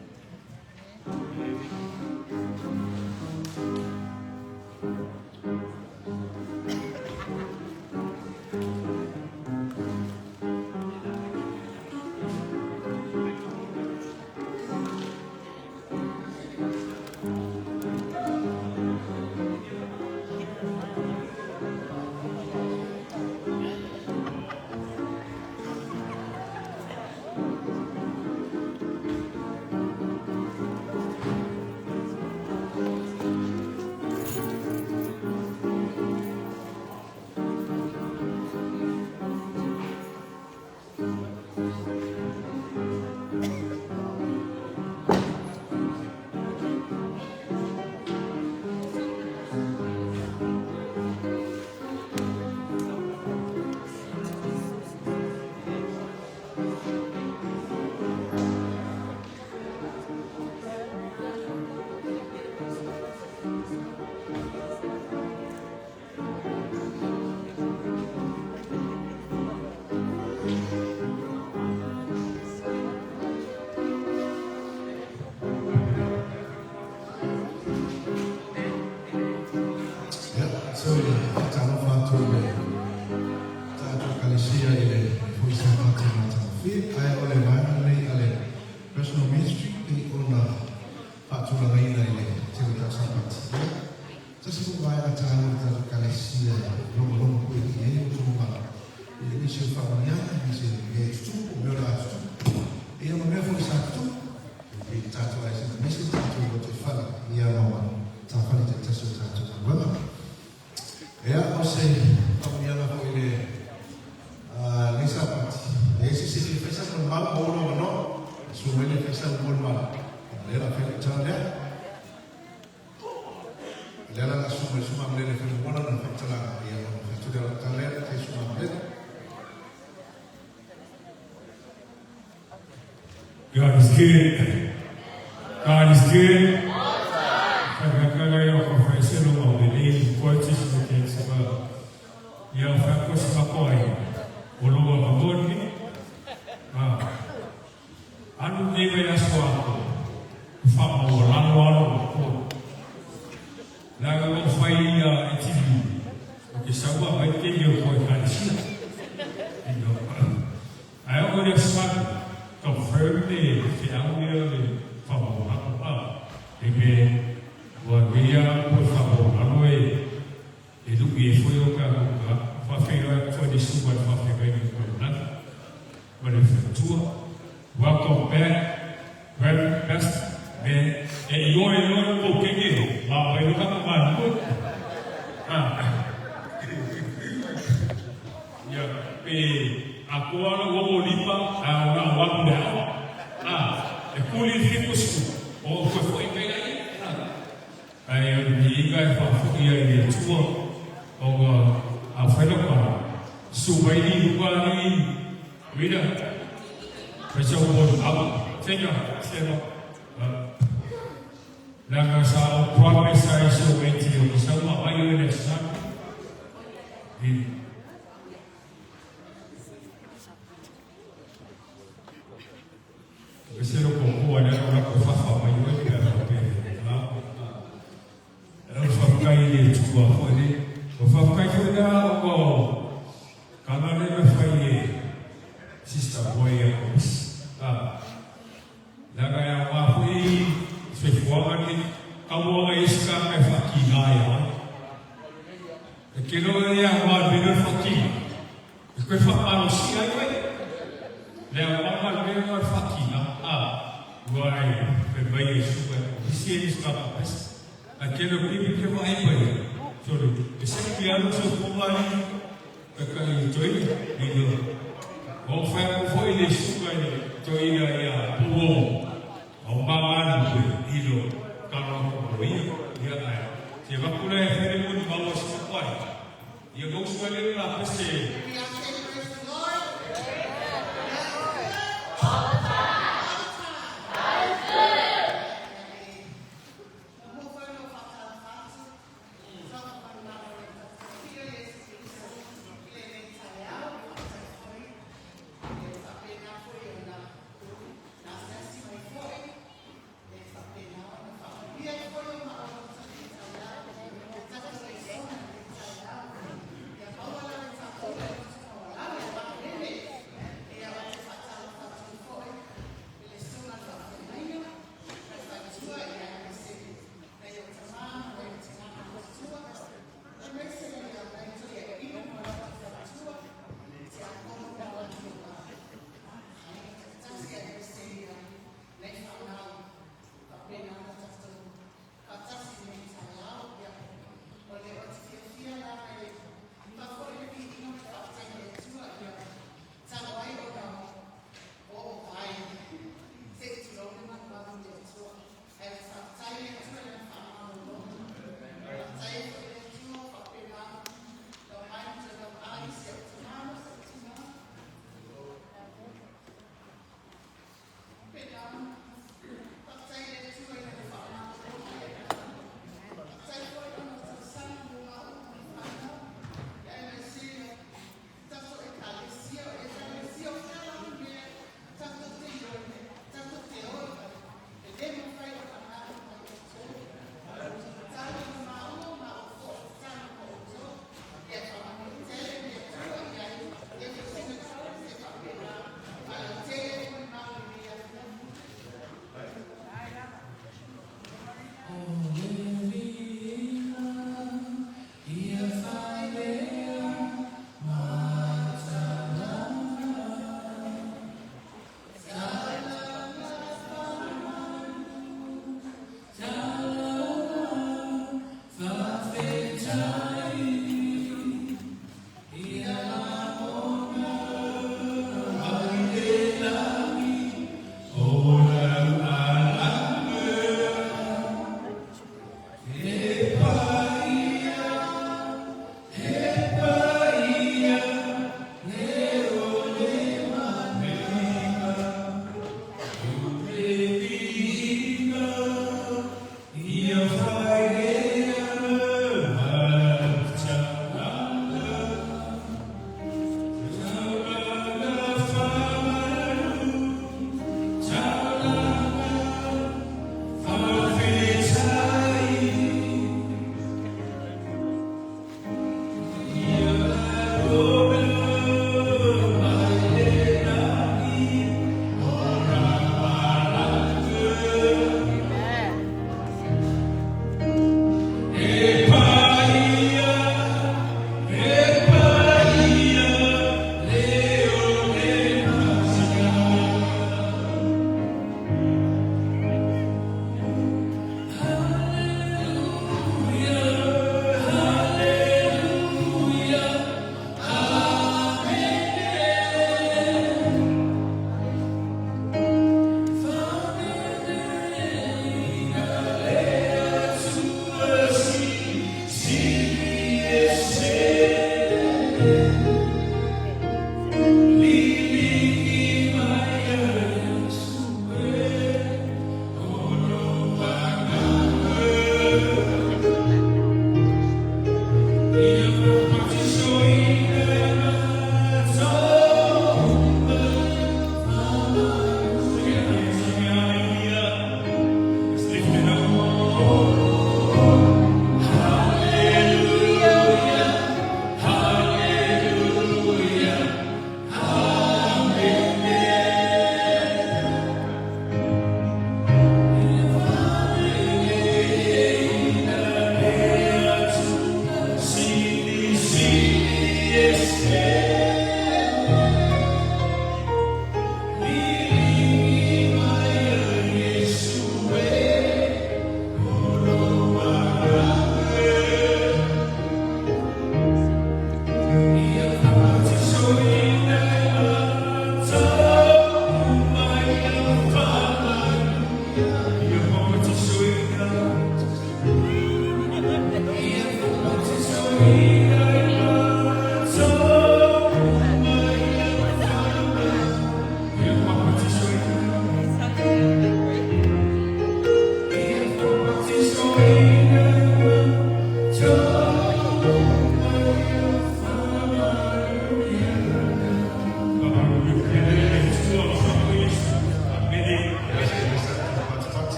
Ia, so e faatalofa atu i le tatou Ekalesia i le foi Sapati matagofie, ae o le vaega lenei a le Personal Ministry pei ona faatulagaina i le tele o tatou Sapati. Ia, tasi foi vaega taua o le tatou Ekalesia e logologo foi i ai outou mamalu i nisi o faamanuiaga, nisi o mea e tutupu, o mea o le a tutupu, ia ma mea foi sa tutupu. E pei tatou ai sina mese tatou lotoifale ia ma tafale taitasi o tatou galuega. Ea, o se faamanuiaga foi le nei Sapati. E se se fai sa molimau mo O lea la o le a susu mai le Susuga Malele e fai muamua lana faamatalaga, ia ona fai atu lea o lau tala lea, faafetai i le Susuga Malele. God is good. God is good. Whakakaka ia o whawhaiselo ma o le lei koe tisi mo ke saka. Ia o whakoa se makoa ia. O loa mamoni. Ah. Anu nei vai aso ako. Wha o lalo alo o ko. Laga o whai ia e tivi. O ke saua vai te i o koe kanisia. Ino. Ai o le smaku. Confirm le te au ia le whamauhako a. E me ua ria koe whamauhalo e e luki e foi o ka ka whawhenga koe ni suba le whawhenga i koe nana. Ma le whatua. Welcome back. Very best. Me e i oe oe po kenge. Ma wai no kaka ma nui. Ah. Ia, pe a koa ala ua o lipa a o na o alu le awa. A, e kuli le fiku siku, o koe foi mai ai. A, ai o le viiga e whaafoi ai le Atua, o nga a whaila pa, su mai ni luka ni, wina, whaisa o mo awa, tenga, sema, Leaga sa o promise ai si o waiti o ki saua mai o le sa. I Ke se ro ko ko ale ro la ko fafa mai o pe a pe. Ha. E o whakakai le tua foi le. O whakakai foi la o ko kana le me whai e sister boy e o mis. Ha. Leaga e aoga foi i soifuaga nei, kauaga i isi kānga e whaakīnga ai a ai. E ke loa e aoga le mea le whaakīnga, e koe whaamalosi ai oe. Le aoga le mea le whaakīnga, a, ua ai, fai mai e suka e o hisi e nisi kānga pesa. A ke loa pipi ke whaai mai, sorry, e se ki alu soifuaga ni, ka kai toina, i loa. O whai ko foi le suka i toina ia puo, o manganu koe, i loa, ka roa ko ia, ia ai. Te wakura e whaere moni maua si makoai. Ia gausu ai le la pese. We all say praise the Lord. All the time. All the time.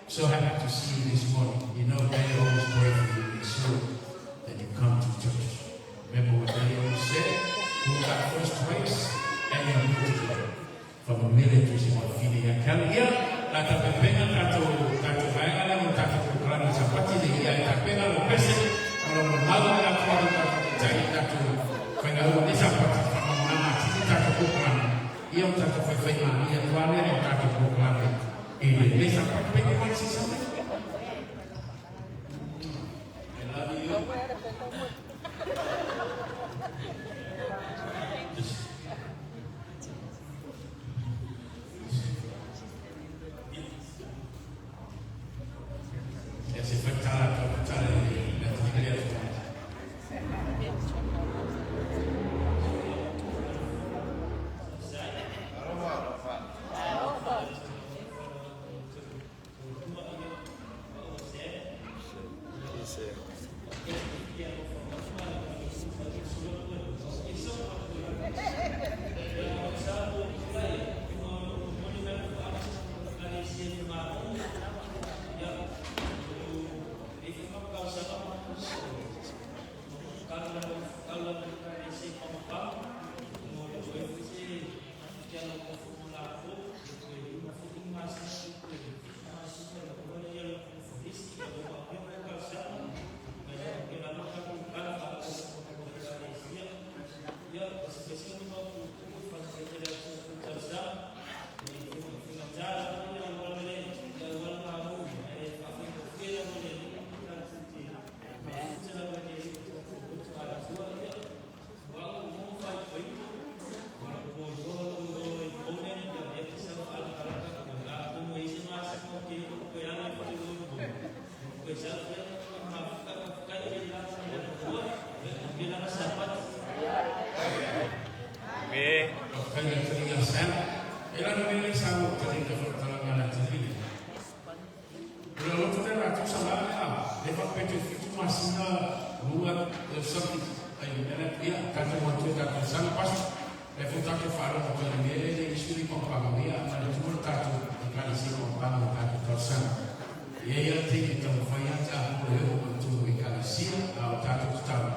So happy to see you this morning. You know, Daddy always pray for you. Make sure that you come to church. Remember what Daddy always said? Who got first place? Whamanuia le Atua i se fafine ia te au. Ia, la tapepena tatou tatou vaega lea mo tatou polokalame Sapati nei, ia e tapena lau pese ma lau maumau i la atu alo tatou taitai i tatou faigaluega nei Sapati, faamalamalama atili tatou polokalame, ia ma tatou faifaimalie atu lava lea mo tatou polokalame i lenei Sapati. Baby, you want to say something? I love you. Just Ia se fai tala atu tala i le atunuu le atunuu. Me. Faafetai i le taliga a Sam. E lana mea lea sa ou tali i le faamatalaga a le atalii lea. O le loto lea latou sa la lea, lea faapea toe 7 masina, lua, something, ai le mea lea, ia, tatou o atu e tatou saga pastor. Lea foi tatou faalogo atu i le mea lea, le issue lea i Pampanga, ia, ma le tua le tatou Ekalesia i Pampanga ma tatou talosaga. E i ai lava le taimi e taumafai lava te apo e oo mai i totonu o Ekalesia, a o tatou tatalo,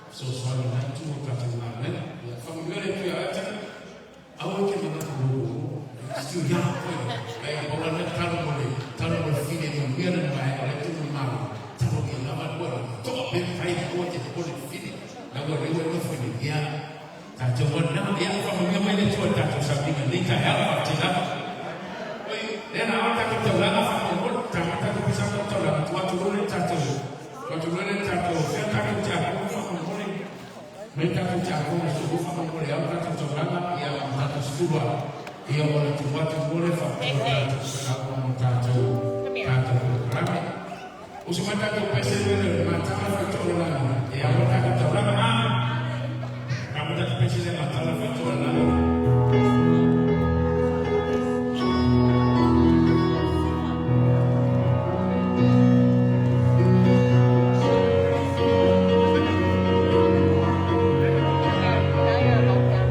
fesoasoani i lena itu o tatou galuega. Ia, faamanuia le Atua ia oe Tina. Aua e te manatu lou still young koe. Ae pau lava le mea talo mo le talo mo le fine manuia lena vaega o lea e tumu i malo. Talo ia lava lua lava toa pe fai aua te popole i le fine. La ua leu ai nofo i le ia tatou one lava. Ia faamanuia mai le Atua i le tatou sauniga i lenei taeao. Faafetai lava. Oi, lea na ao le tatou taulaga faamolemole. Tamata tatou pisa tatou taulaga tuu atu loa le tatou tuu atu loa le tatou fea tatou tiakono faamolemole. Mei tatou tiakono susu faamolemole ao tatou taulaga ia ma tatou sefulu a ia o le tuu atu mo le faapitoa tatou feau mo tatou tatou polokalame. Usu mai tatou pese le le matala faitoalalaga e ao tatou taulaga a Kamo tatou pese le matala faitoalalaga. Now you're on lockdown.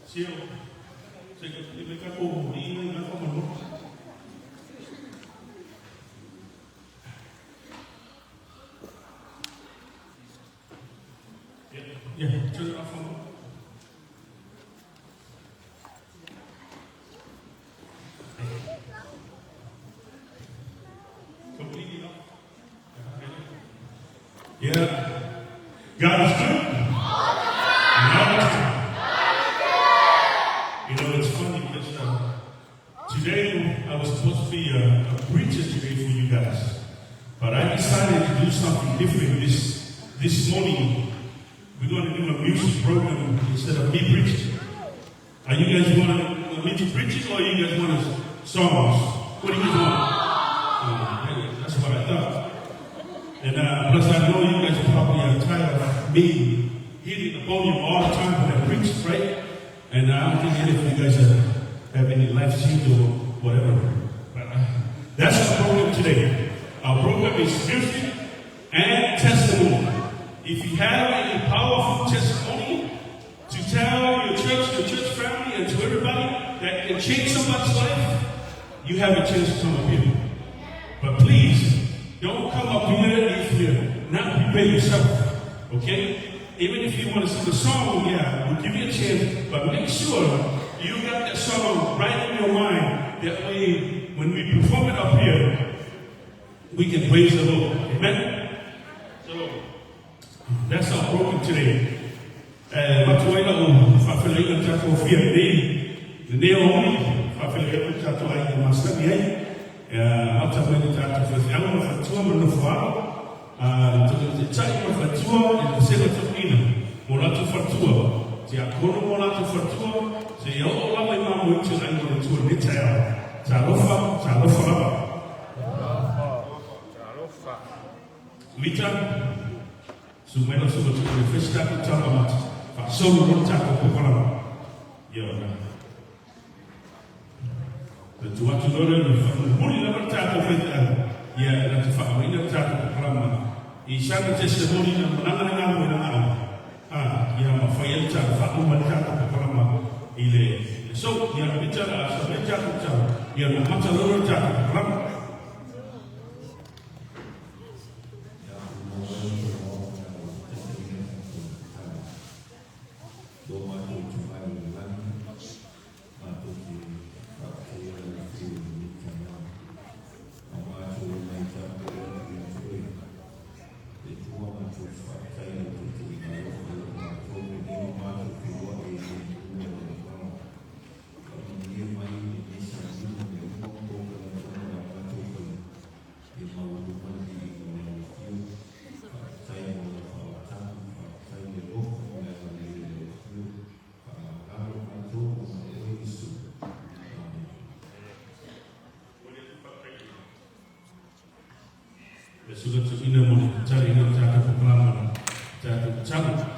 Sio. Se ka le ka ko ni i na ko mo. Yeah, turn it off for me. Completely off. Yeah. God is good. And all the time. You know, it's funny because today I was supposed to be a preacher today for you guys. But I decided to do something different this morning. We're going to do a music program instead of me preaching. Are you guys want me to preach it or you guys want songs? What do you guys want? That's what I thought. And plus I know you guys probably are tired of me hitting the podium all the time when I preach, right? And I don't think any of you guys have any life change or whatever. But that's our program today. Our program is music and testimony. If you have any powerful testimony to tell your church family, and to everybody that can change somebody's life, you have a chance to come up here. But please, don't come up here if you're not prepared yourself, okay? Even if you want to sing a song, yeah, we'll give you a chance, but make sure you got that song right in your mind. That way, when we perform it up here, we can praise the Lord. Amen? So, that's our program today. Matuaina o whawheleina tātou fia nei, le neo honi, whawheleina tātou ai i masani ai, mata mai le tātou whawhianga ma whatua ma nofo alo, te tai ma whatua e te sela tauina, mo rātou whatua, te akono mo rātou whatua, te ia o lava i mā mo i te lai mo le tua ne tai ao. Talofa, talofa lava. Talofa. Mita, su mai la su tu le festa ku tala mat. Fa solo ro ta ko ko la. Ia ora. Le tu atu lore le fa muri la ta ko fe ta. Ia na te fa mai na ta ko ko la ma. I sa na testimony na mananga na mo na na. Ah, ia ma fa ia ta fa ko ma ta ko ko la ma. I le so ia mi ta la sa me ta ko ta. Ia na mata lore ta ko ko la ma.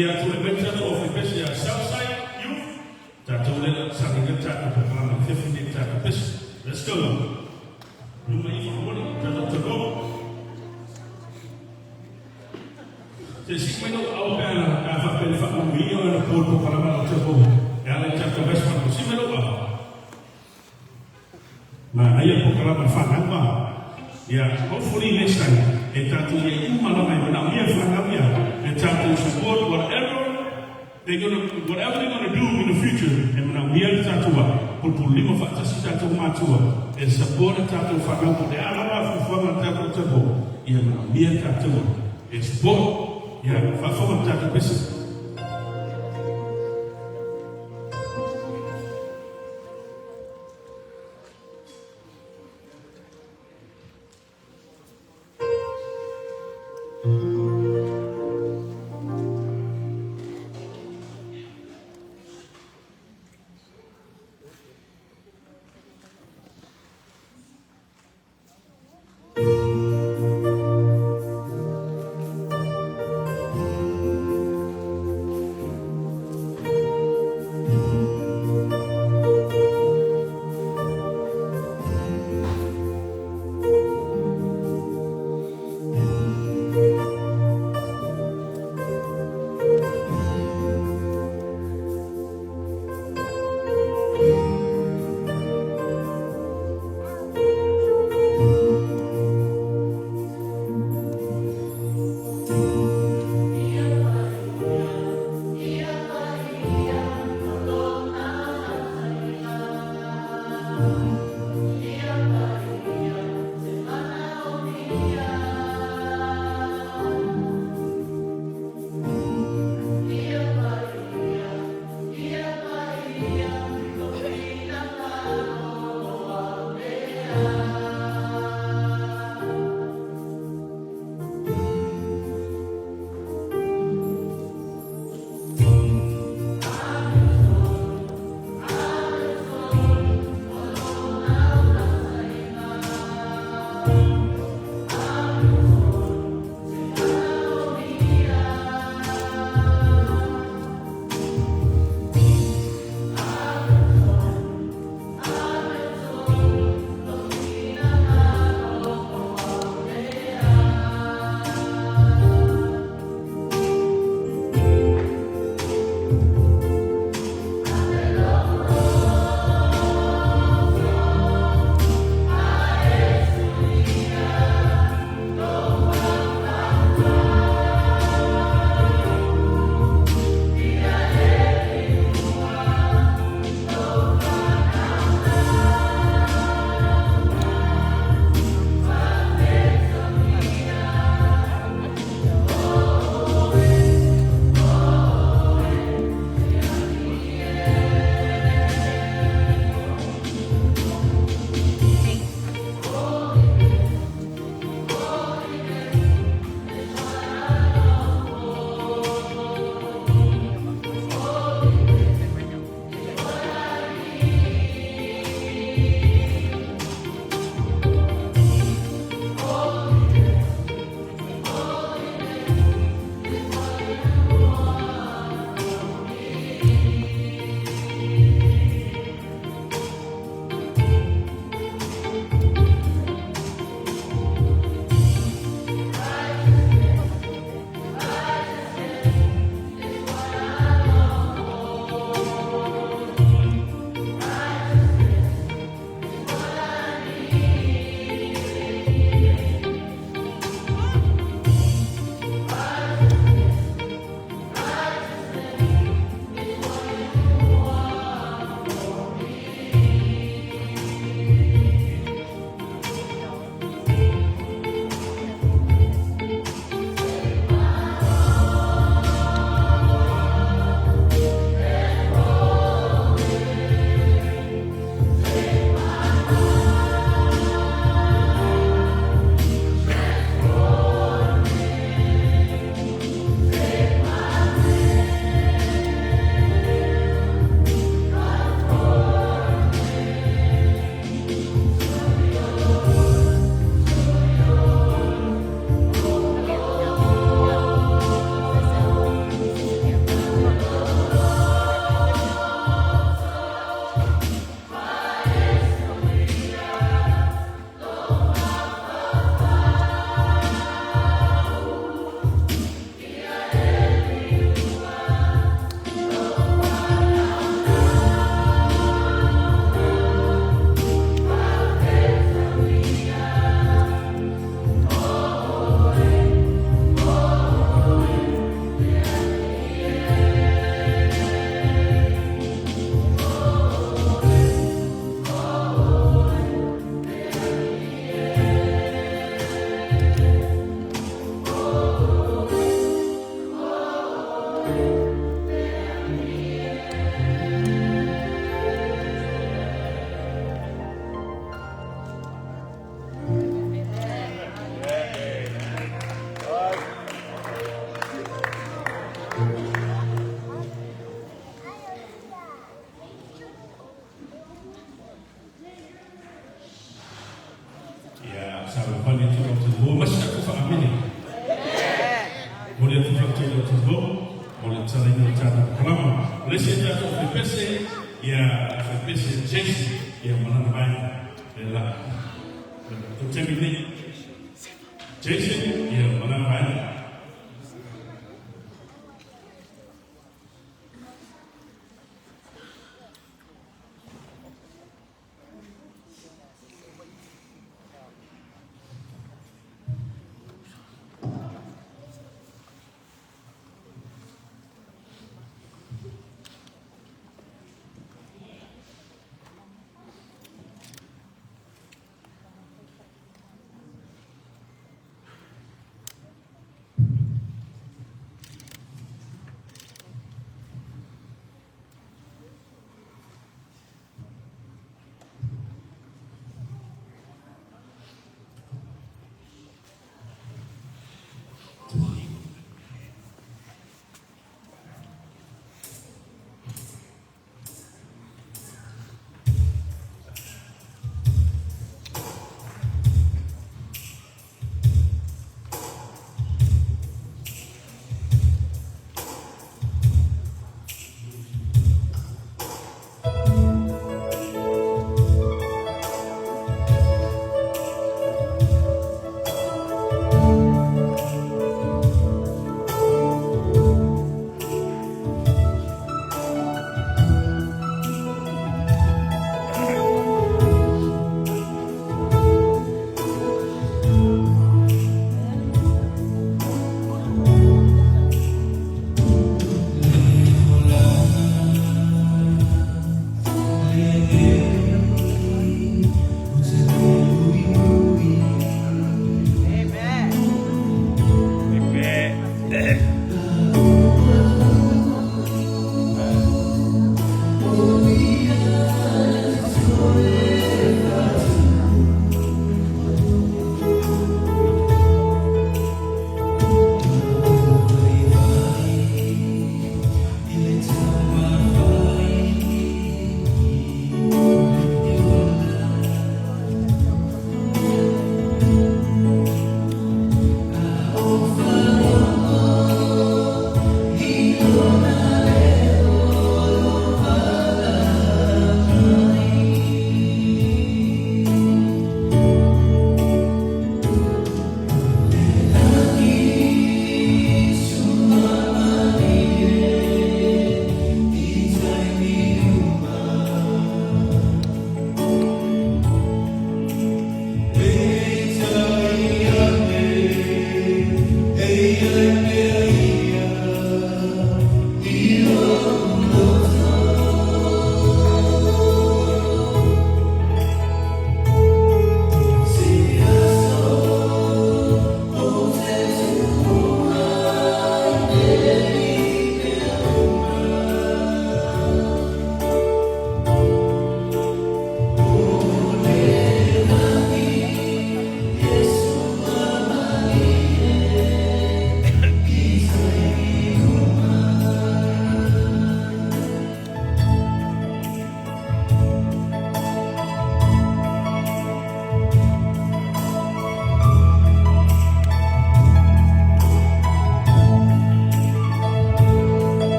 Ia tu e meta o fepese a Southside Youth. Tātou le sari nga tātou pokalama fefine tātou pese. Let's go. Luma i whakamoni, tātou te go. Te sik mai no au pēna a whapele whakamoni i o na pōr pokalama o te ho. E ala i tātou westman. Si mai no au. Ma aia pokalama whanau ma. Yeah, hopefully next time, e tātou ia uma lama e mana ia whanau ia, e tātou support whatever they're gonna do in the future, e mana ia tātou a, pulpul lima whaatasi tātou mātua, e support a tātou whanau, ko te ala wā fufuanga tātou tapo, ia mana ia tātou, e support, ia whawhanga tātou pesa. Savavali atu lau tele ma si tatou faamene. Momoli atu faafetai i lau tele mo le tatalaina o le tatou polokalama. O le isi a tatou faipese, ia faipese Jason, ia ma lana vaega. Le la. O taimi nei. Jason, ia ma lana vaega.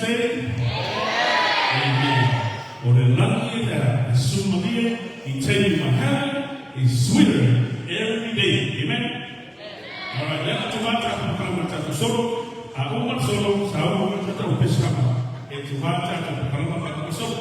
say? Amen. O le lagi e le sumalie i tell you my heaven is sweeter every day. Amen. All right, lea tu vata ka pakalama tātou solo. A uma le solo, sa uma tātou pesama. E tu vata ka pakalama ka solo.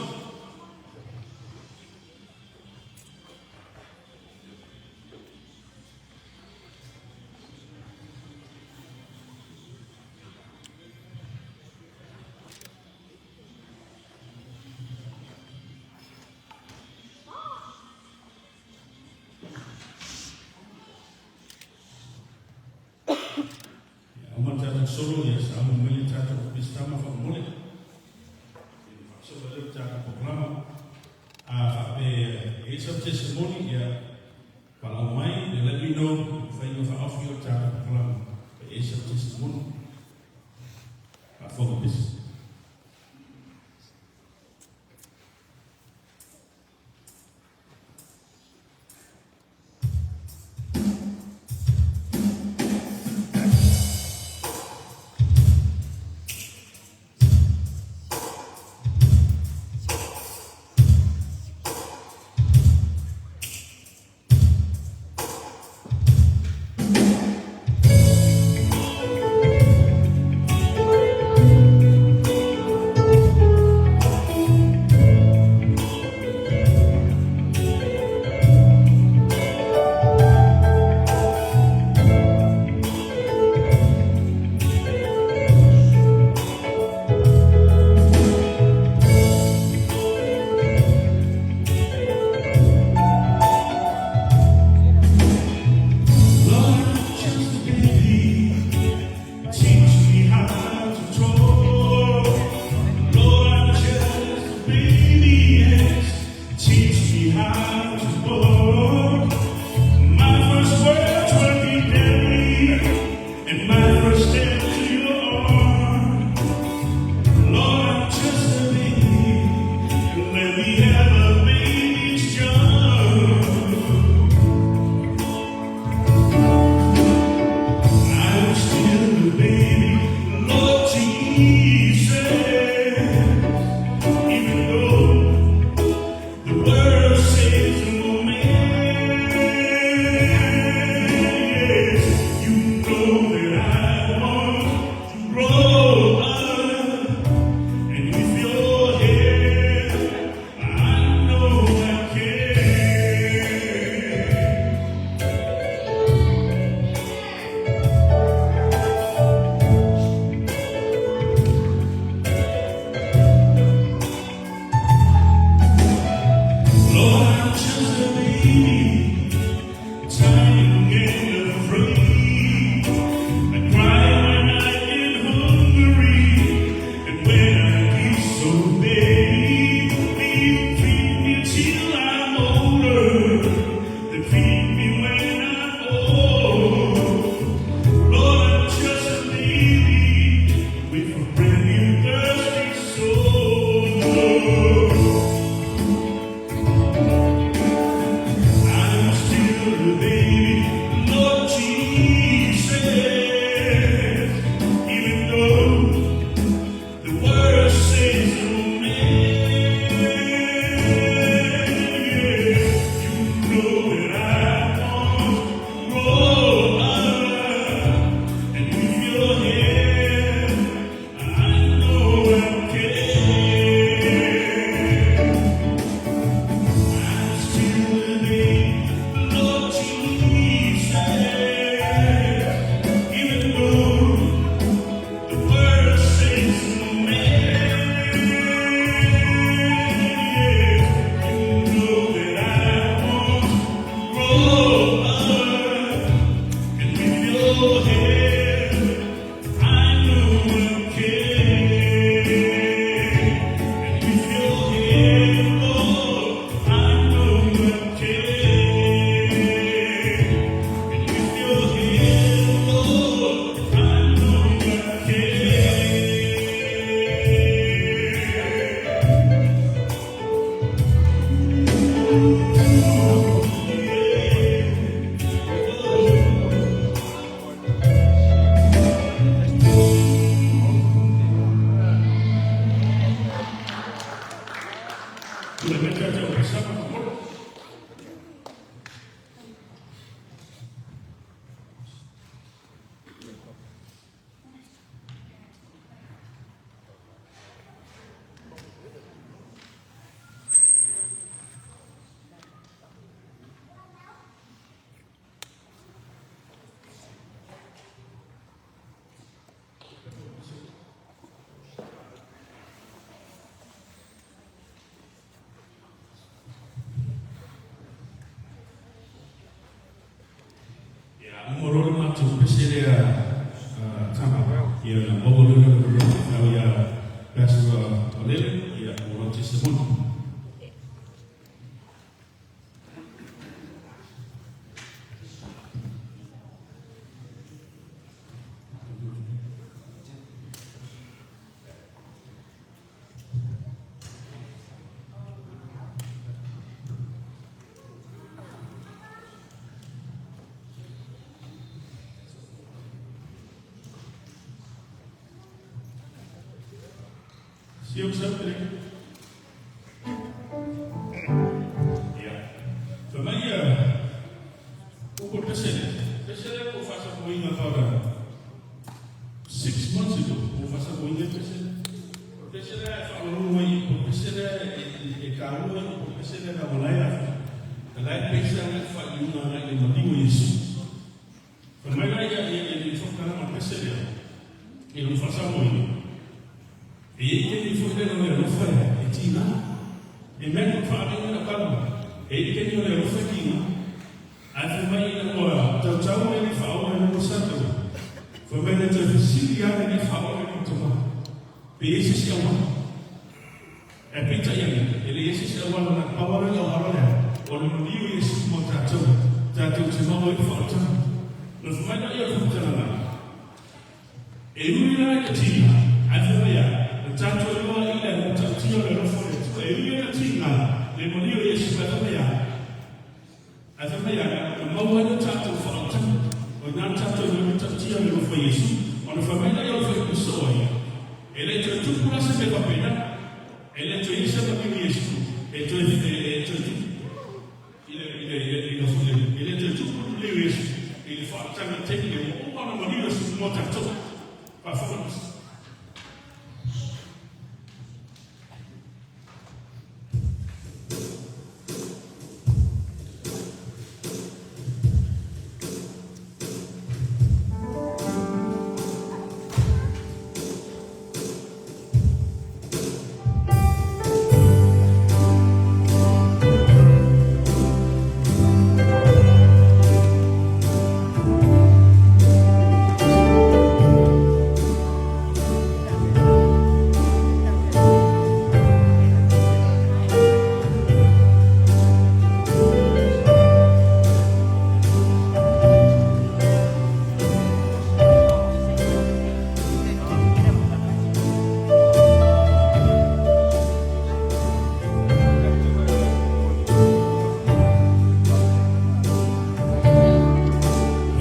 Uma tātou solo, ia sa uma mele tātou pestama wha mole. So le tātou programa. A wha pe e sa testimony ia palau mai, le let me know whai o wha off your tātou programa. E sa testimony. A for the business. loa le matou pese lea tama, ia na maua loa lea o le faifeau ia Pastor Olele, ia mo lau testimony. Siu sa pele. Ia. Fa mai ia upu pese lea. Pese lea ua faasapoina about 6 months ago. Ua faasapoina pese lea. O pese lea e faalogologo mai i upu pese lea e taua upu pese lea na walae a. Na lae pese a ngai whaaiuga ngai le maliu o Iesu. Fa mai la ia ia ia le whakatalaga o pese lea. I lona faasapoina. E i te ni foi le le alofa e tina. E mea ko whaaringa na kama. E i te ni o le alofa e tina. Ae fai mai ina ua tautau le ni whaoa e no sato. Fai mai le te fisili ane ni whaoa e ni toma. Pe ese si awa. E pita ia ni. E le ese si awa na pawa le au aro lea. O le maliu i esi mo tātou. Tātou te maua i whaotanga. Na fai mai la ia whakatanga mai. E ui la i ka tina, ai fai mai a, na tātou loa i le mo tautia o le alofa o le Atua. E ui na tina, le maliu o Iesu ai fai mai a, ai fai mai a, na maua ai le tātou whaotanga. O nā tātou le mo tautia o le alofa o Iesu. O na fai mai la ia o fai kuso ai. E le toe tupu la se me papena, e le toe isa ma kiu Iesu, e toe, e toe tupu. I le, i le, i le, i le, i le, e le toe tupu le Iesu, i le whaotanga te i le mo uma na maliu Iesu mo tātou. Whawhakana.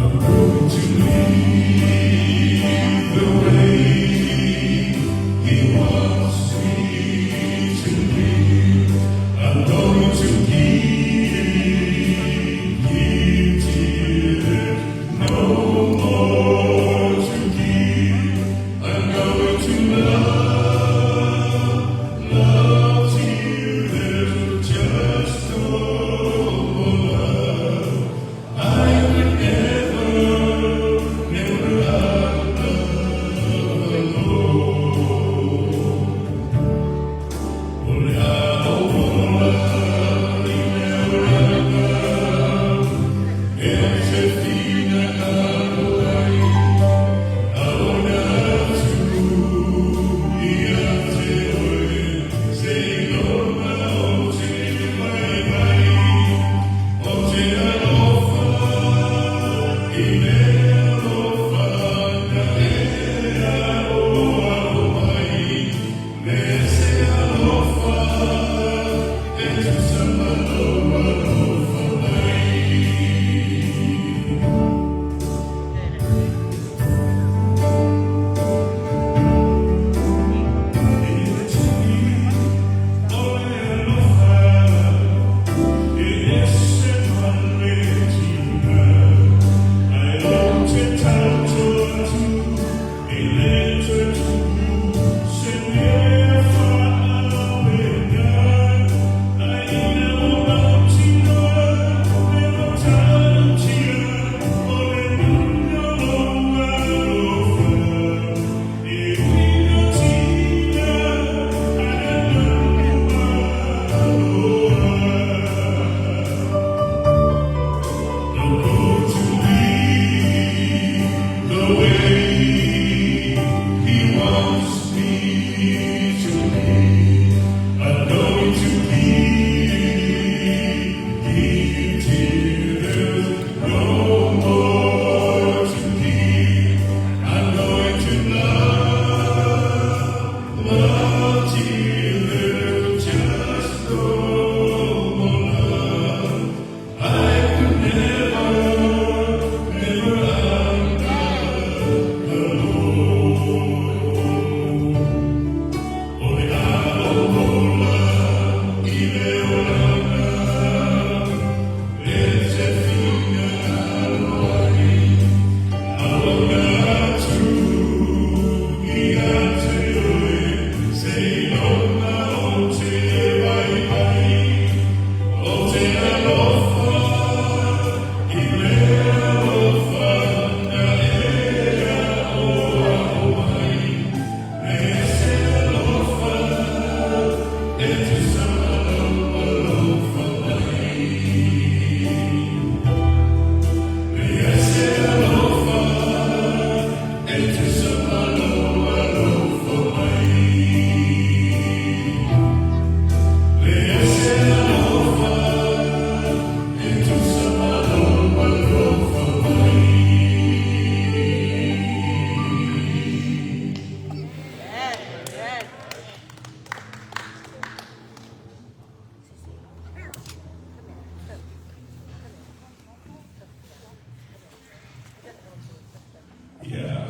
I'm going to leave the way He wants me to live. I'm going to give him tears, no more to give. I'm going to love, love till there's just no more love. I will never, never alone.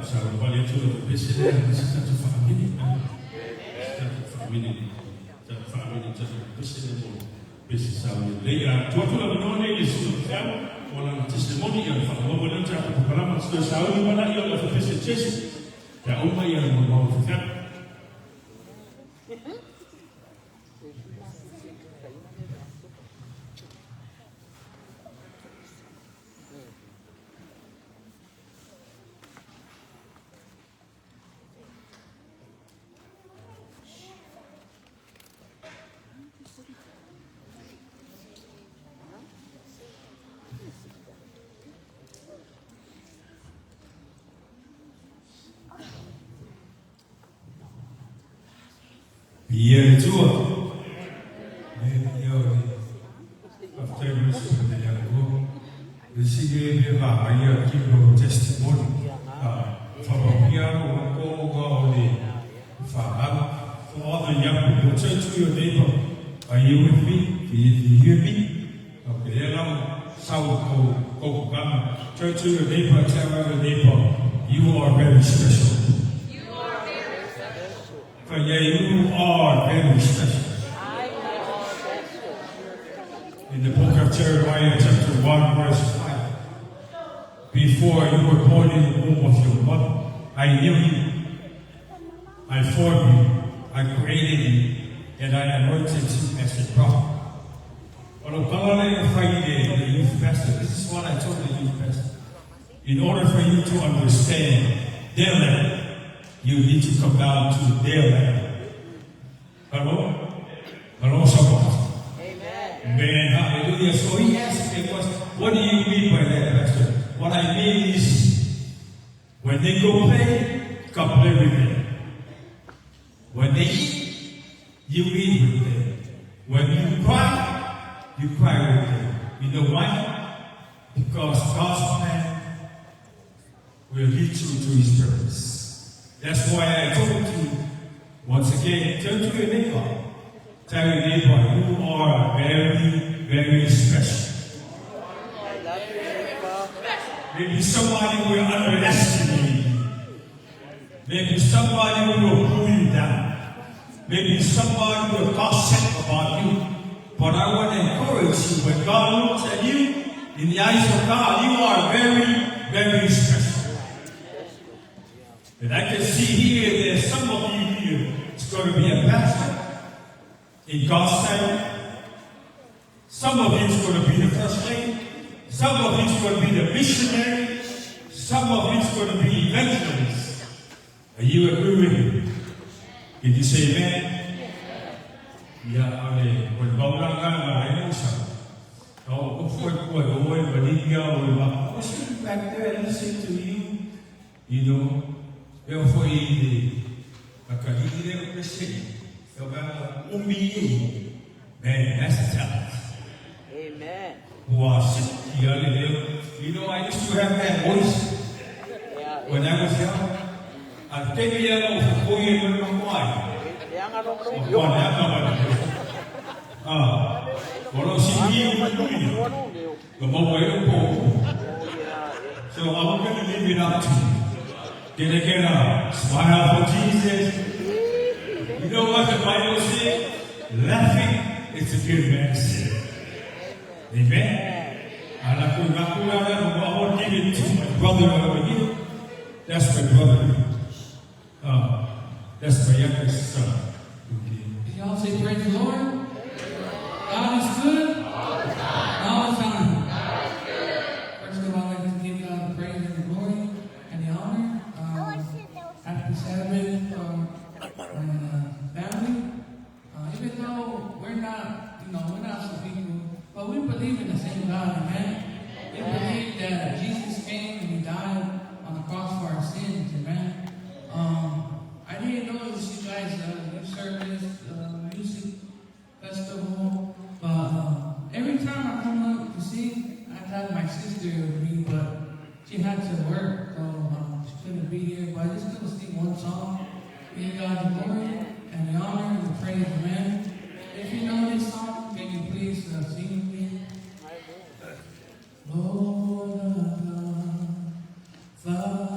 Savalivali atu le pese lea ma se tatou faamene. Se tatou faamene. Tatou faamene tatou pese lea mo pese sauni lelei. A tuu atu le avanoa nei i le susuga Feau mo lana testimony ia le faaauau ai lea o le tatou polokalama. Se toe sauni mai laia o le aufaiPese Jesse pe a uma ia le molimau a Feau. Viia le Atua. Amen. Ia o le faafetai mo le susuga i le Atua. Le isi mea e fia vaai a give your testimony. Whakapia o o o le whanau. For all the young people, turn to your neighbor. Are you with me? Do you, do you hear me? Okay, lau sau ko ko kama. Turn to your neighbor, tell your neighbor, you are very special. You are very special. For yeah, you are very special. In the book of Jeremiah, chapter 1, verse 5. Before you were born in the womb of your mother, I knew you. I formed you. I created you. And I anointed you as a prophet. O lou tala lea e fai i le, the youth pastor. This is what I told the youth pastor. In order for you to understand their level, you need to come down to their level. Hello? Hello, someone. Amen. Man, hallelujah. So he asked me a question. What do you mean by that, Pastor? What I mean is, when they go play, come play with them. When they eat, you eat with them. When you cry, you cry with them. You know why? Because God's plan will lead you to His purpose. That's why I told you, once again, turn to your neighbor. Tell your neighbor, you are very, very special. I love you, neighbor. Maybe somebody will underestimate you. Maybe somebody will pull you down. Maybe somebody will gossip about you. But I want to encourage you, when God looks at you, in the eyes of God, you are very, very special. And I can see here, there's some of you here, it's going to be a pastor in God's time. Some of you is going to be the first lady. Some of you is going to be the missionary. Some of you is going to be evangelists. Are you agree with me? Can you say amen? Ia ale o le vaulanga ma le musa. O ko foi ko o e malinga o le ma. I was sitting back there and listening to you. You know, e o foi le makalii le o pese. E o ka umi e. Man, that's a talent. Amen. Ua siki ale leo. You know, I used to have that voice when I was young. A te ia o fukui e mai makuai. Leanga lo O kua le aka wale. Ah, o lo si ki o nui. Ka maua e o po. So I'm going to leave it up to you. Can I get a smile for Jesus? You know what the Bible says? Laughing is a good medicine. Amen. And I could not go out and I want to give it to my brother over here. That's my brother. That's my youngest son. Okay. Can y'all say praise the Lord? God is good. All the time. First of all, I'd like to give God the praise and the glory and the honor. Happy Sabbath, and family. Even though we're not, you know, we're not some people, but we believe in the same God, amen? We believe that Jesus came and He died on the cross for our sins, amen? I didn't notice you guys, youth service, music festival, but every time I come up to sing, I had my sister with me, but she had to work, so she couldn't be here. But I just gonna sing one song, give God the glory and the honor and the praise, amen. If you know this song, can you please sing with me? Lord God,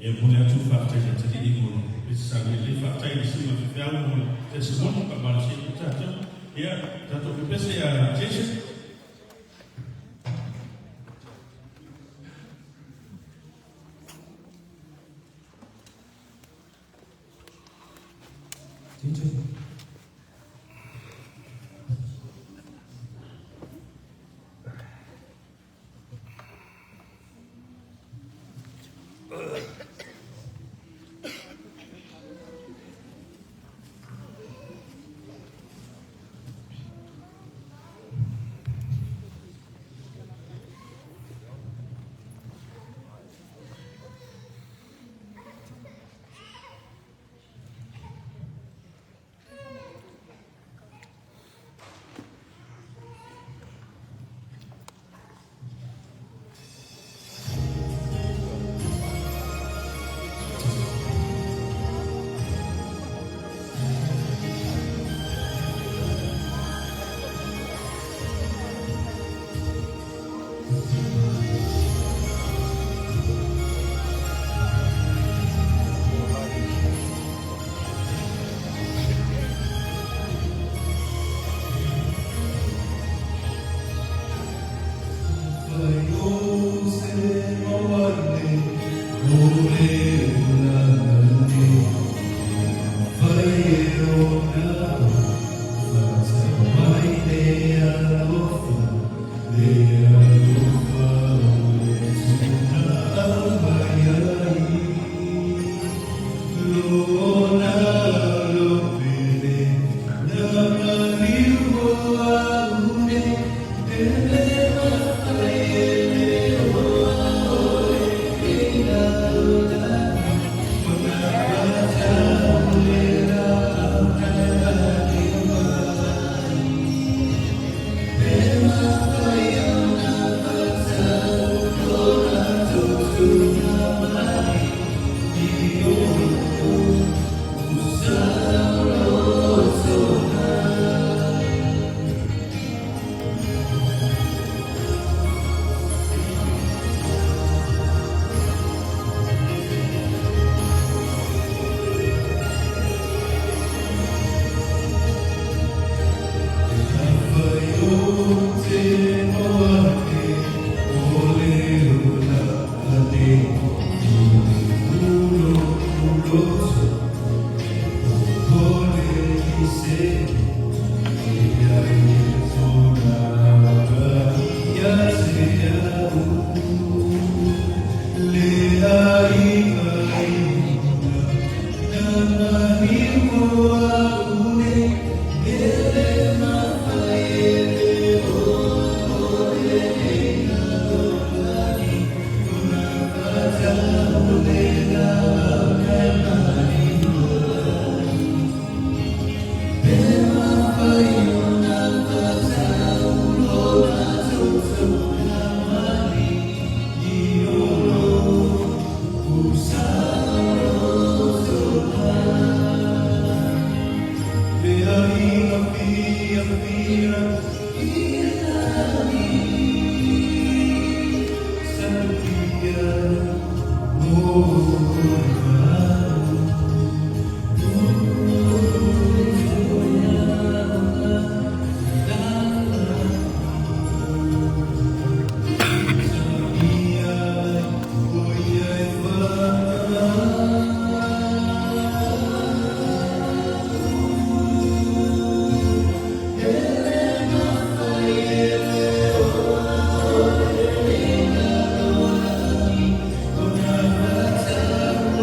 Ia momoli atu le faafetai i le Atalii mo le pese sa lelei. Faafetai i le susuga faifeau mo le testimony faamalosia ai tatou. Ia, tatou pepese ia Jason. DJ.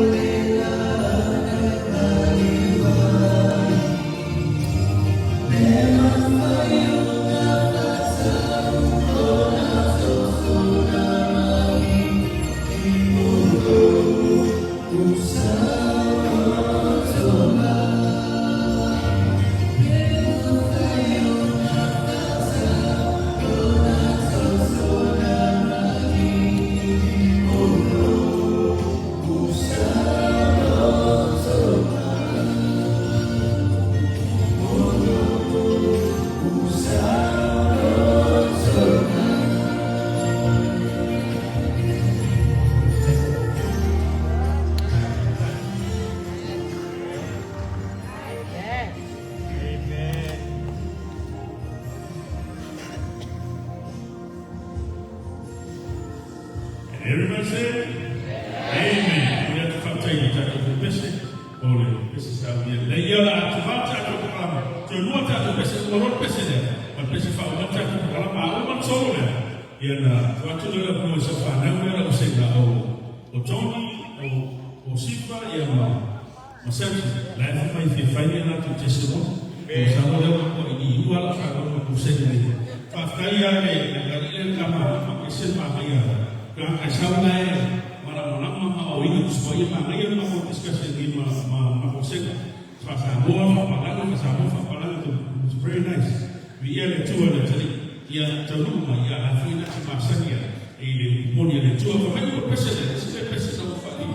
Amen. Everybody say Amen. Ia te whaatai i tātou pese, o le pese sa ia. Le ia la atu vā tātou pakalama. Te lua tātou pese, ua loa pese lea. Ma le pese wha uma tātou pakalama, a uma solo lea. Ia na, tu atu lea la pua sa whanau lea la usenga o, o Tony, o, o Sifa, ia ma, ma Samson. La e whawhai whia whai ia lātou testimony. O sa mo lea ko i ni ua la whanau ma kusene nei. Whawhai ia le, le le le kama, ma ke se ma ia. Ka kai sau la e, mara mo ma ma o ina kuspo ia ma ngai ma ko discussion ni ma ma ma ko seka. Fa sa mo fa pa la fa sa mo fa pa la it's very nice. Vi ia le tua le tali ia taunu ma ia la fui na ti ma sania e le moni le tua fa mai ko pese le se le pese sa fa ni.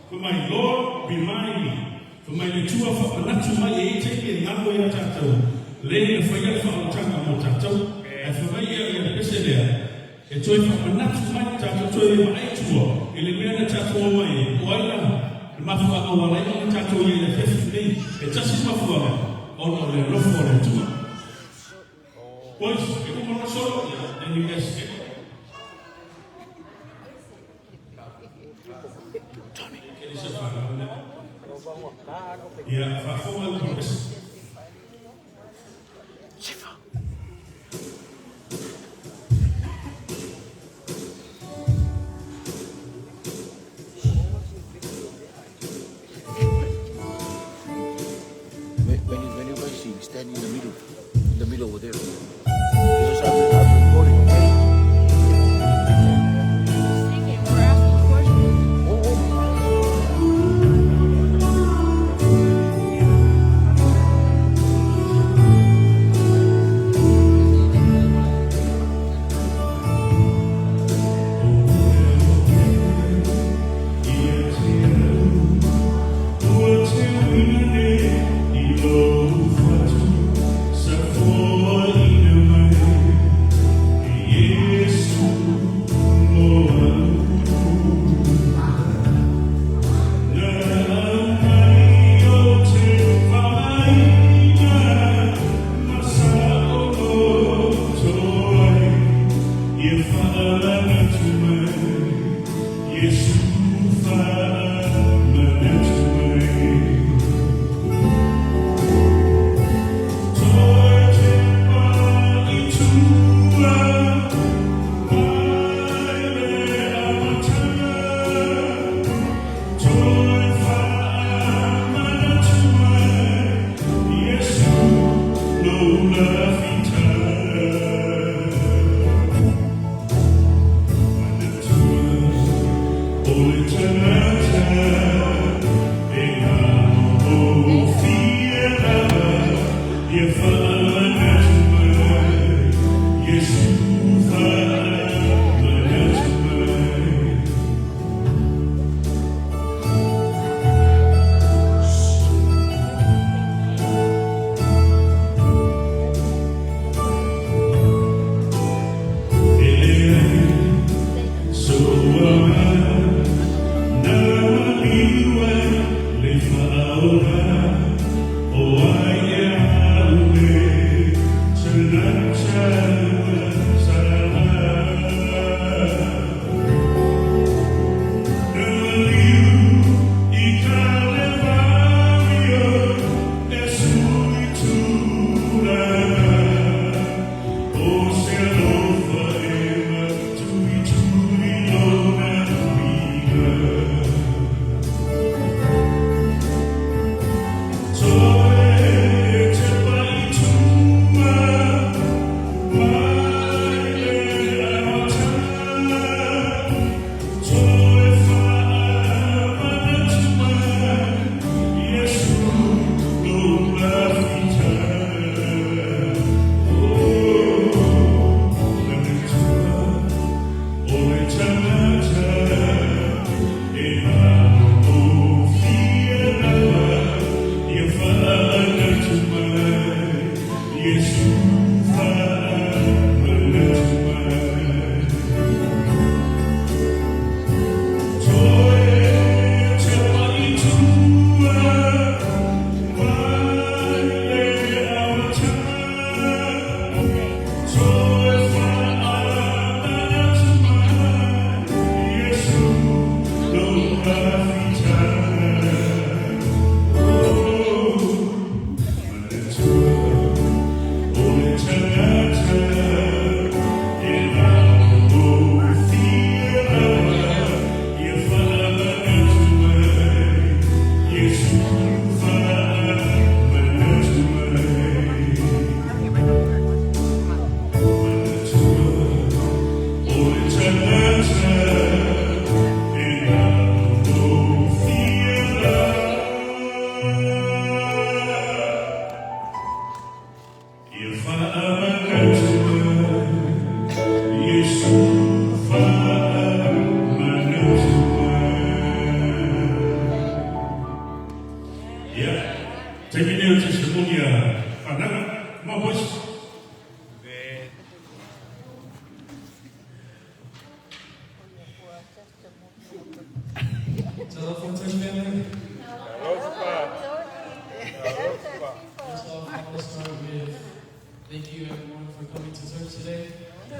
For my Lord remind me. For my le tua fa manatu mai e te ke ngalo ia tātou. Le le fa ia fa o tanga mo tātou. E fa mai ia ia pese lea. E toe fa manatu mai tātou toe ma ai tua. E le mea na tātou o mai e. O ai la. Le mafuaga o alai o tātou ia le fefi nei. E tasi mafuaga. Ona o le alofa o le Atua. Boys, e uma na solo. Then you guys get. Ia, faafofoga le pese. When you, when you guys sing, stand in the middle, in the middle over there. Because I'm recording, okay? Singing, we're asking questions. Oh, oh.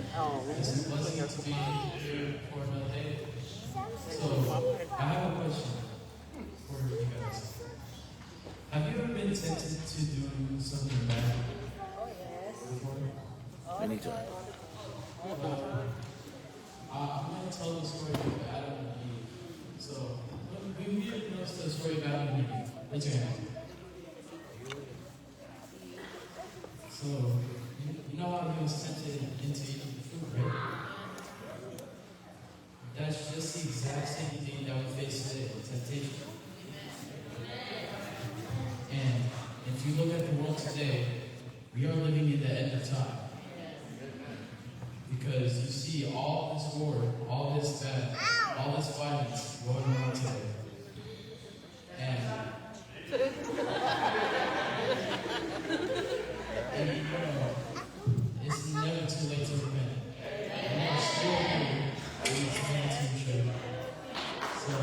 It's a blessing to be here for another day. So, I have a question for you guys. Have you ever been tempted to do something bad before? Many times. I'm going to tell the story of Adam and Eve. So, who here knows the story of Adam and Eve? Raise your hand. So, you know how he was tempted into eating the fruit, right? That's just the exact same thing that we face today, temptation. And if you look at the world today, we are living in the end of time. Because you see all this war, all this bad, all this violence going on today. And you know, it's never too late to repent. And we're still here in this 19 church. So,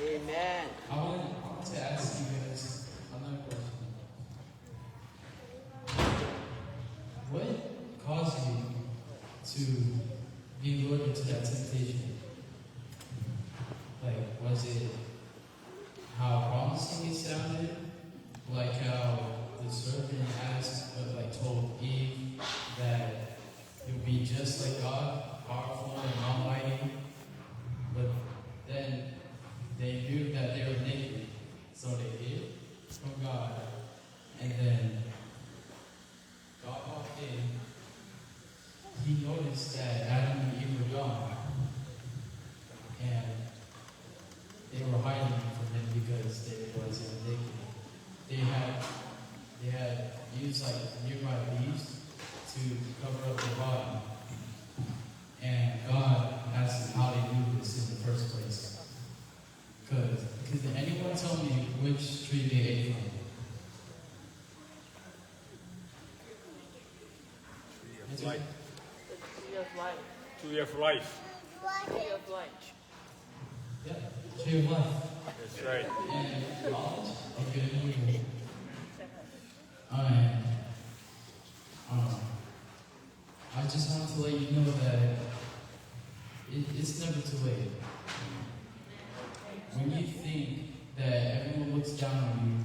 Amen. I want to ask you guys another question. What caused you to be lured into that temptation? Like, was it how promising it sounded? Like how the serpent asked, like told Eve that you'll be just like God, powerful and almighty. But then they knew that they were naked, so they hid from God. And then God walked in. He noticed that Adam and Eve were gone. And they were hiding from him because they realized they were naked. They had used like nearby leaves to cover up their body. And God asked them how they knew this in the first place. Because did anyone tell me which tree they ate from? Tree of life. The tree of life. Tree of life. Tree of life. Yeah, tree of life. That's right. And knowledge of good and evil. I just want to let you know that it's never too late. When you think that everyone looks down on you,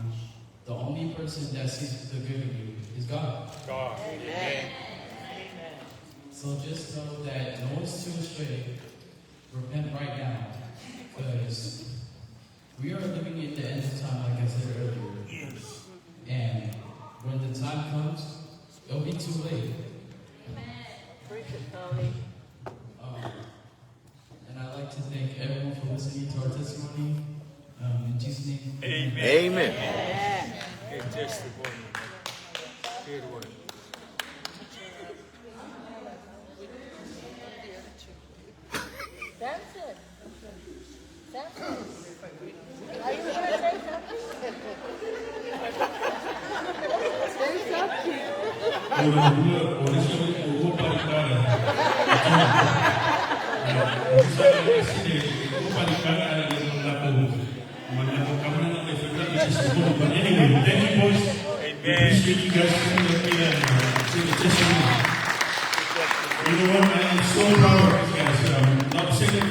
the only person that sees the good in you is God. God. Amen. So just know that no one's too astray. Repent right now, because we are living in the end of time, like I said earlier. Yes. And when the time comes, it'll be too late. Preach it, Tommy. And I'd like to thank everyone for listening to our testimony. In Jesus' name. Amen. Amen. Amen. Good testimony. Good one. Samson. Samson. Are you going to say something? Say something. But anyway, thank you, boys. We appreciate you guys coming up here and sharing the testimony. You know what? I am so proud of these guys. Not saying it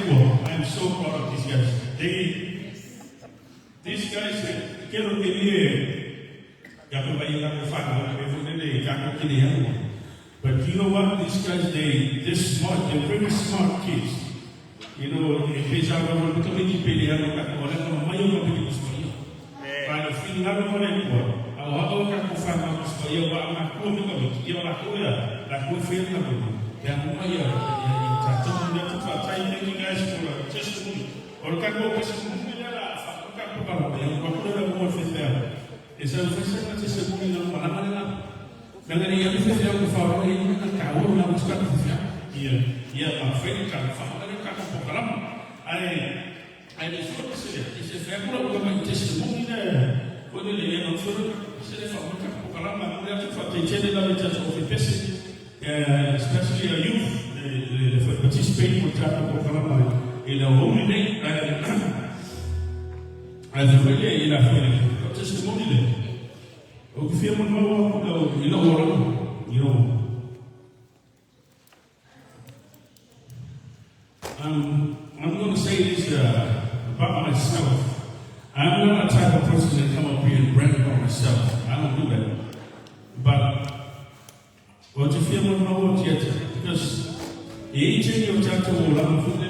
I am so proud of these guys. These guys, quiero que But you know what? These guys, they're smart. They're very smart kids. You know, if they are going to be pele ano ka ko na mayo ka pili ko iyo. Para final ko na ko. Au ha ka ko fa ma ko iyo wa ma ko ni ko iyo la ko ya. La ko fe na ko. Ya mo ya ya ta to mo to fa thank you guys for testimony. Or ka ko testimony la fa ka ko ba ya ko ko la mo fe fe. Esa fe se testimony na mo la la. Nanga ni ya fe fe ko fa ro ni na ka o na mo ska fe. Ia ia ma fe ka fa ka ko kalam. Ai ai le so se se fe ko ko ma testimony na ko le le no so se le fa ko ka ko kalam ma mo ya fa te chele la te o fe pese. Especially our youth, they participate ko ta ko kalam e la holy day ai fe le ila fe testimony le. O ke fia mo mo ko i la ora, you know. I'm going to say this about myself. I'm not a type of person that come up here and brag about myself. I don't do that. But what you feel mo no what yet because e che yo cha to la mo le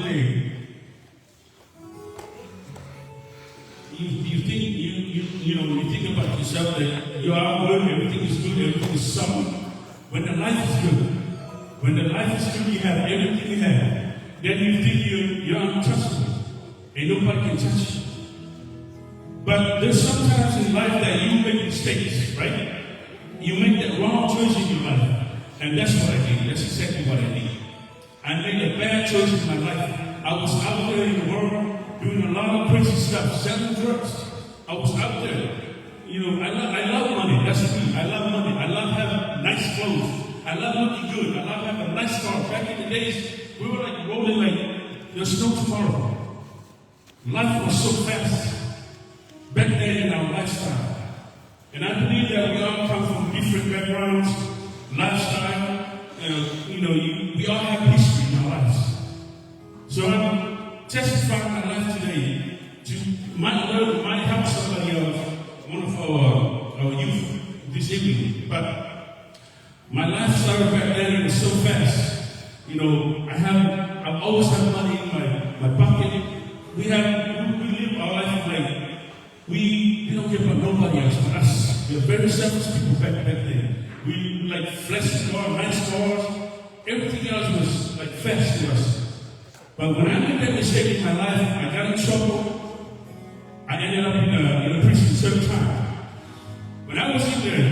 you think you know you think about yourself that you are good, everything is good, everything is sound. When the life is good, when the life is good, you have everything you have. Then you think you're untouchable. And nobody can touch you. But there's sometimes in life that you make mistakes, right? You make the wrong choice in your life. And that's what I did. That's exactly what I did. I made a bad choice in my life. I was out there in the world doing a lot of crazy stuff, selling drugs. I was out there. You know, I love money. That's me. I love money. I love having nice clothes. I love looking good. I love having a nice car. Back in the days, we were like rolling like there's no tomorrow. Life was so fast back then in our lifestyle. And I believe that we all come from different backgrounds, lifestyle. We all have history in our lives. So I'm testifying my life today to might learn, might help somebody else, one of our youth this evening. But my life started back then, it was so fast. You know, I always have money in my pocket. We live our life like we don't care about nobody else but us. We are very selfish people back then. We like flashy cars, nice cars. Everything else was like fast to us. But when I made that mistake in my life, I got in trouble. I ended up in a prison served time. When I was in there,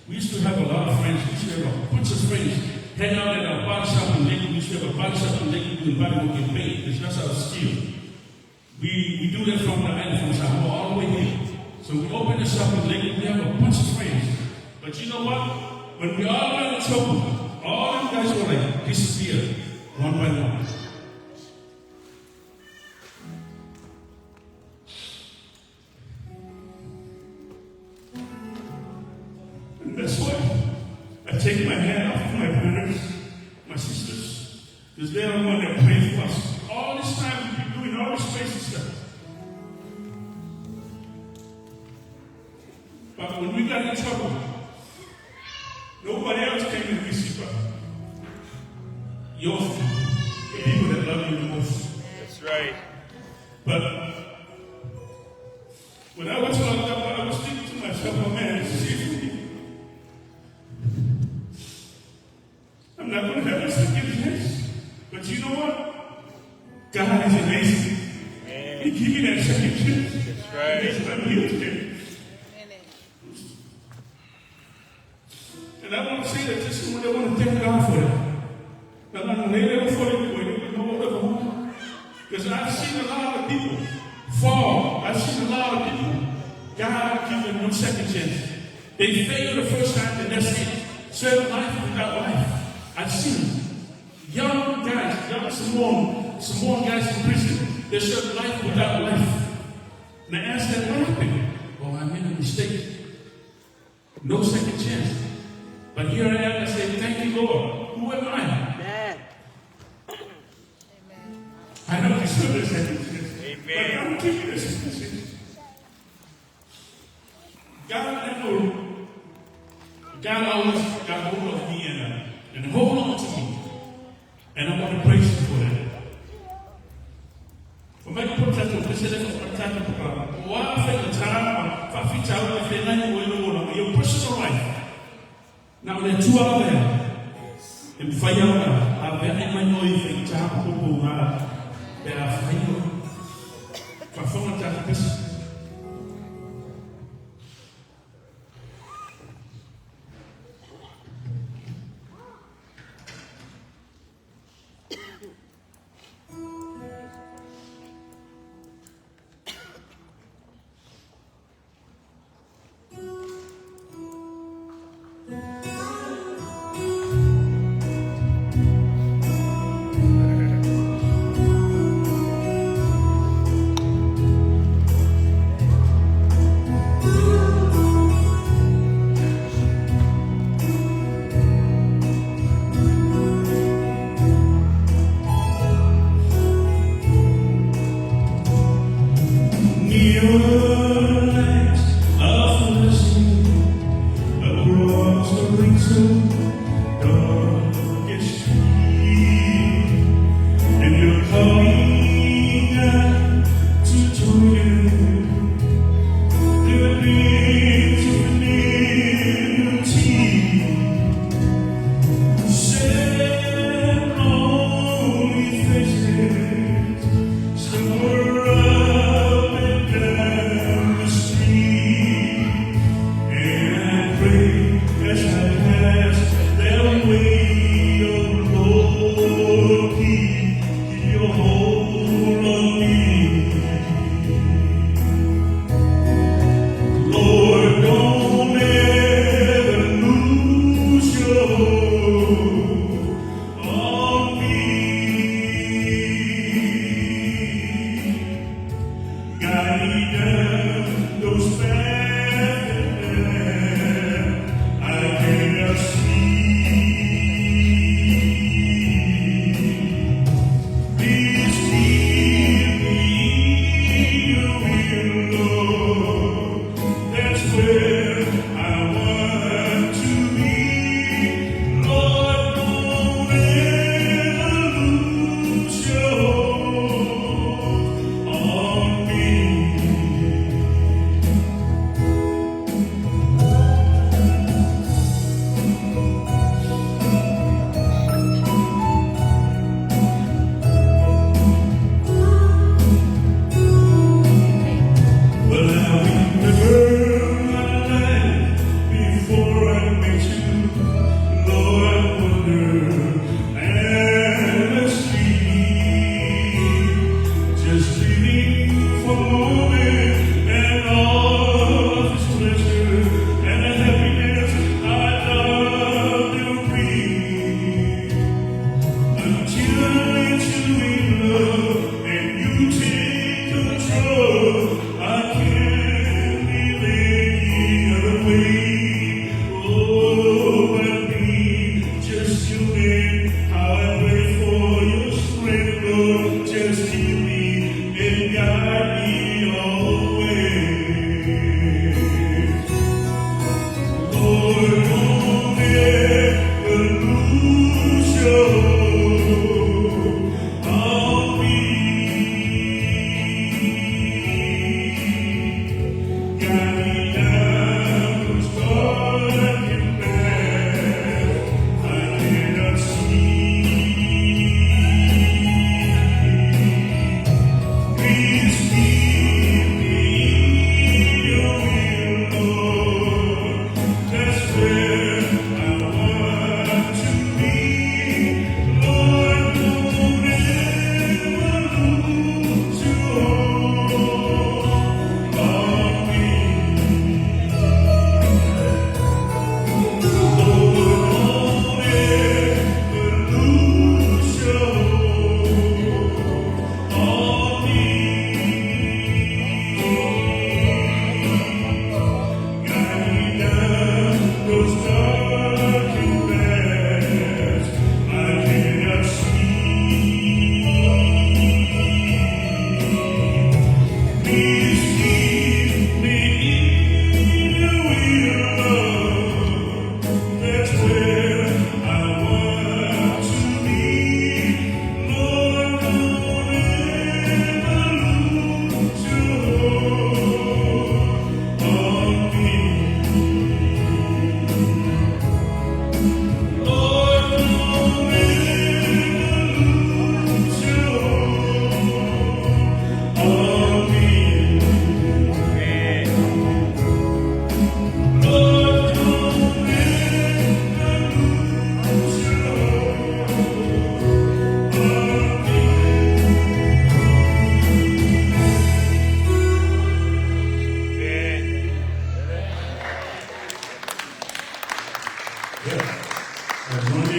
we used to have a lot of friends. We used to have a bunch of friends hang out at our body shop in Lakewood. We used to have a body shop in Lakewood and body work in Bay, because that's our skill. We do that from the island, from Samoa all the way here. So we opened the shop in Lakewood. We have a bunch of friends. But you know what? When we all got in trouble, all them guys were like disappeared one by one. And that's why I take my hat off to my brothers, my sisters, because they are the one that pray for us. All this time we've been doing all this crazy stuff. But when we got in trouble, nobody else came and visit us. Your the people that love you the most. That's right. But when I was locked up, I was thinking to myself, oh man, this is it for me. I'm not going to have a second chance. But you know what? God is amazing. Amen. He gave me that second chance. That's right. That's why I'm here today. And I want to say that just I want to thank God for that. Because I've seen a lot of people fall. I've seen a lot of people. God give them one second chance. They fail the first time and that's it. Serve life without life. I've seen young guys, young Samoan guys in prison. They serve life without life. And I asked them, what happened? Well, I made a mistake. No second chance. But here I am, I say, thank you, Lord. Who am I? Amen. I don't deserve a second chance. Amen. But God give me a second chance. God never, God always got hold of me and hold on to me. And I want to praise Him for that. For my your personal life. Now, there are 2 hours there. And fire, I very much know if you tap there are fire. Perform that this.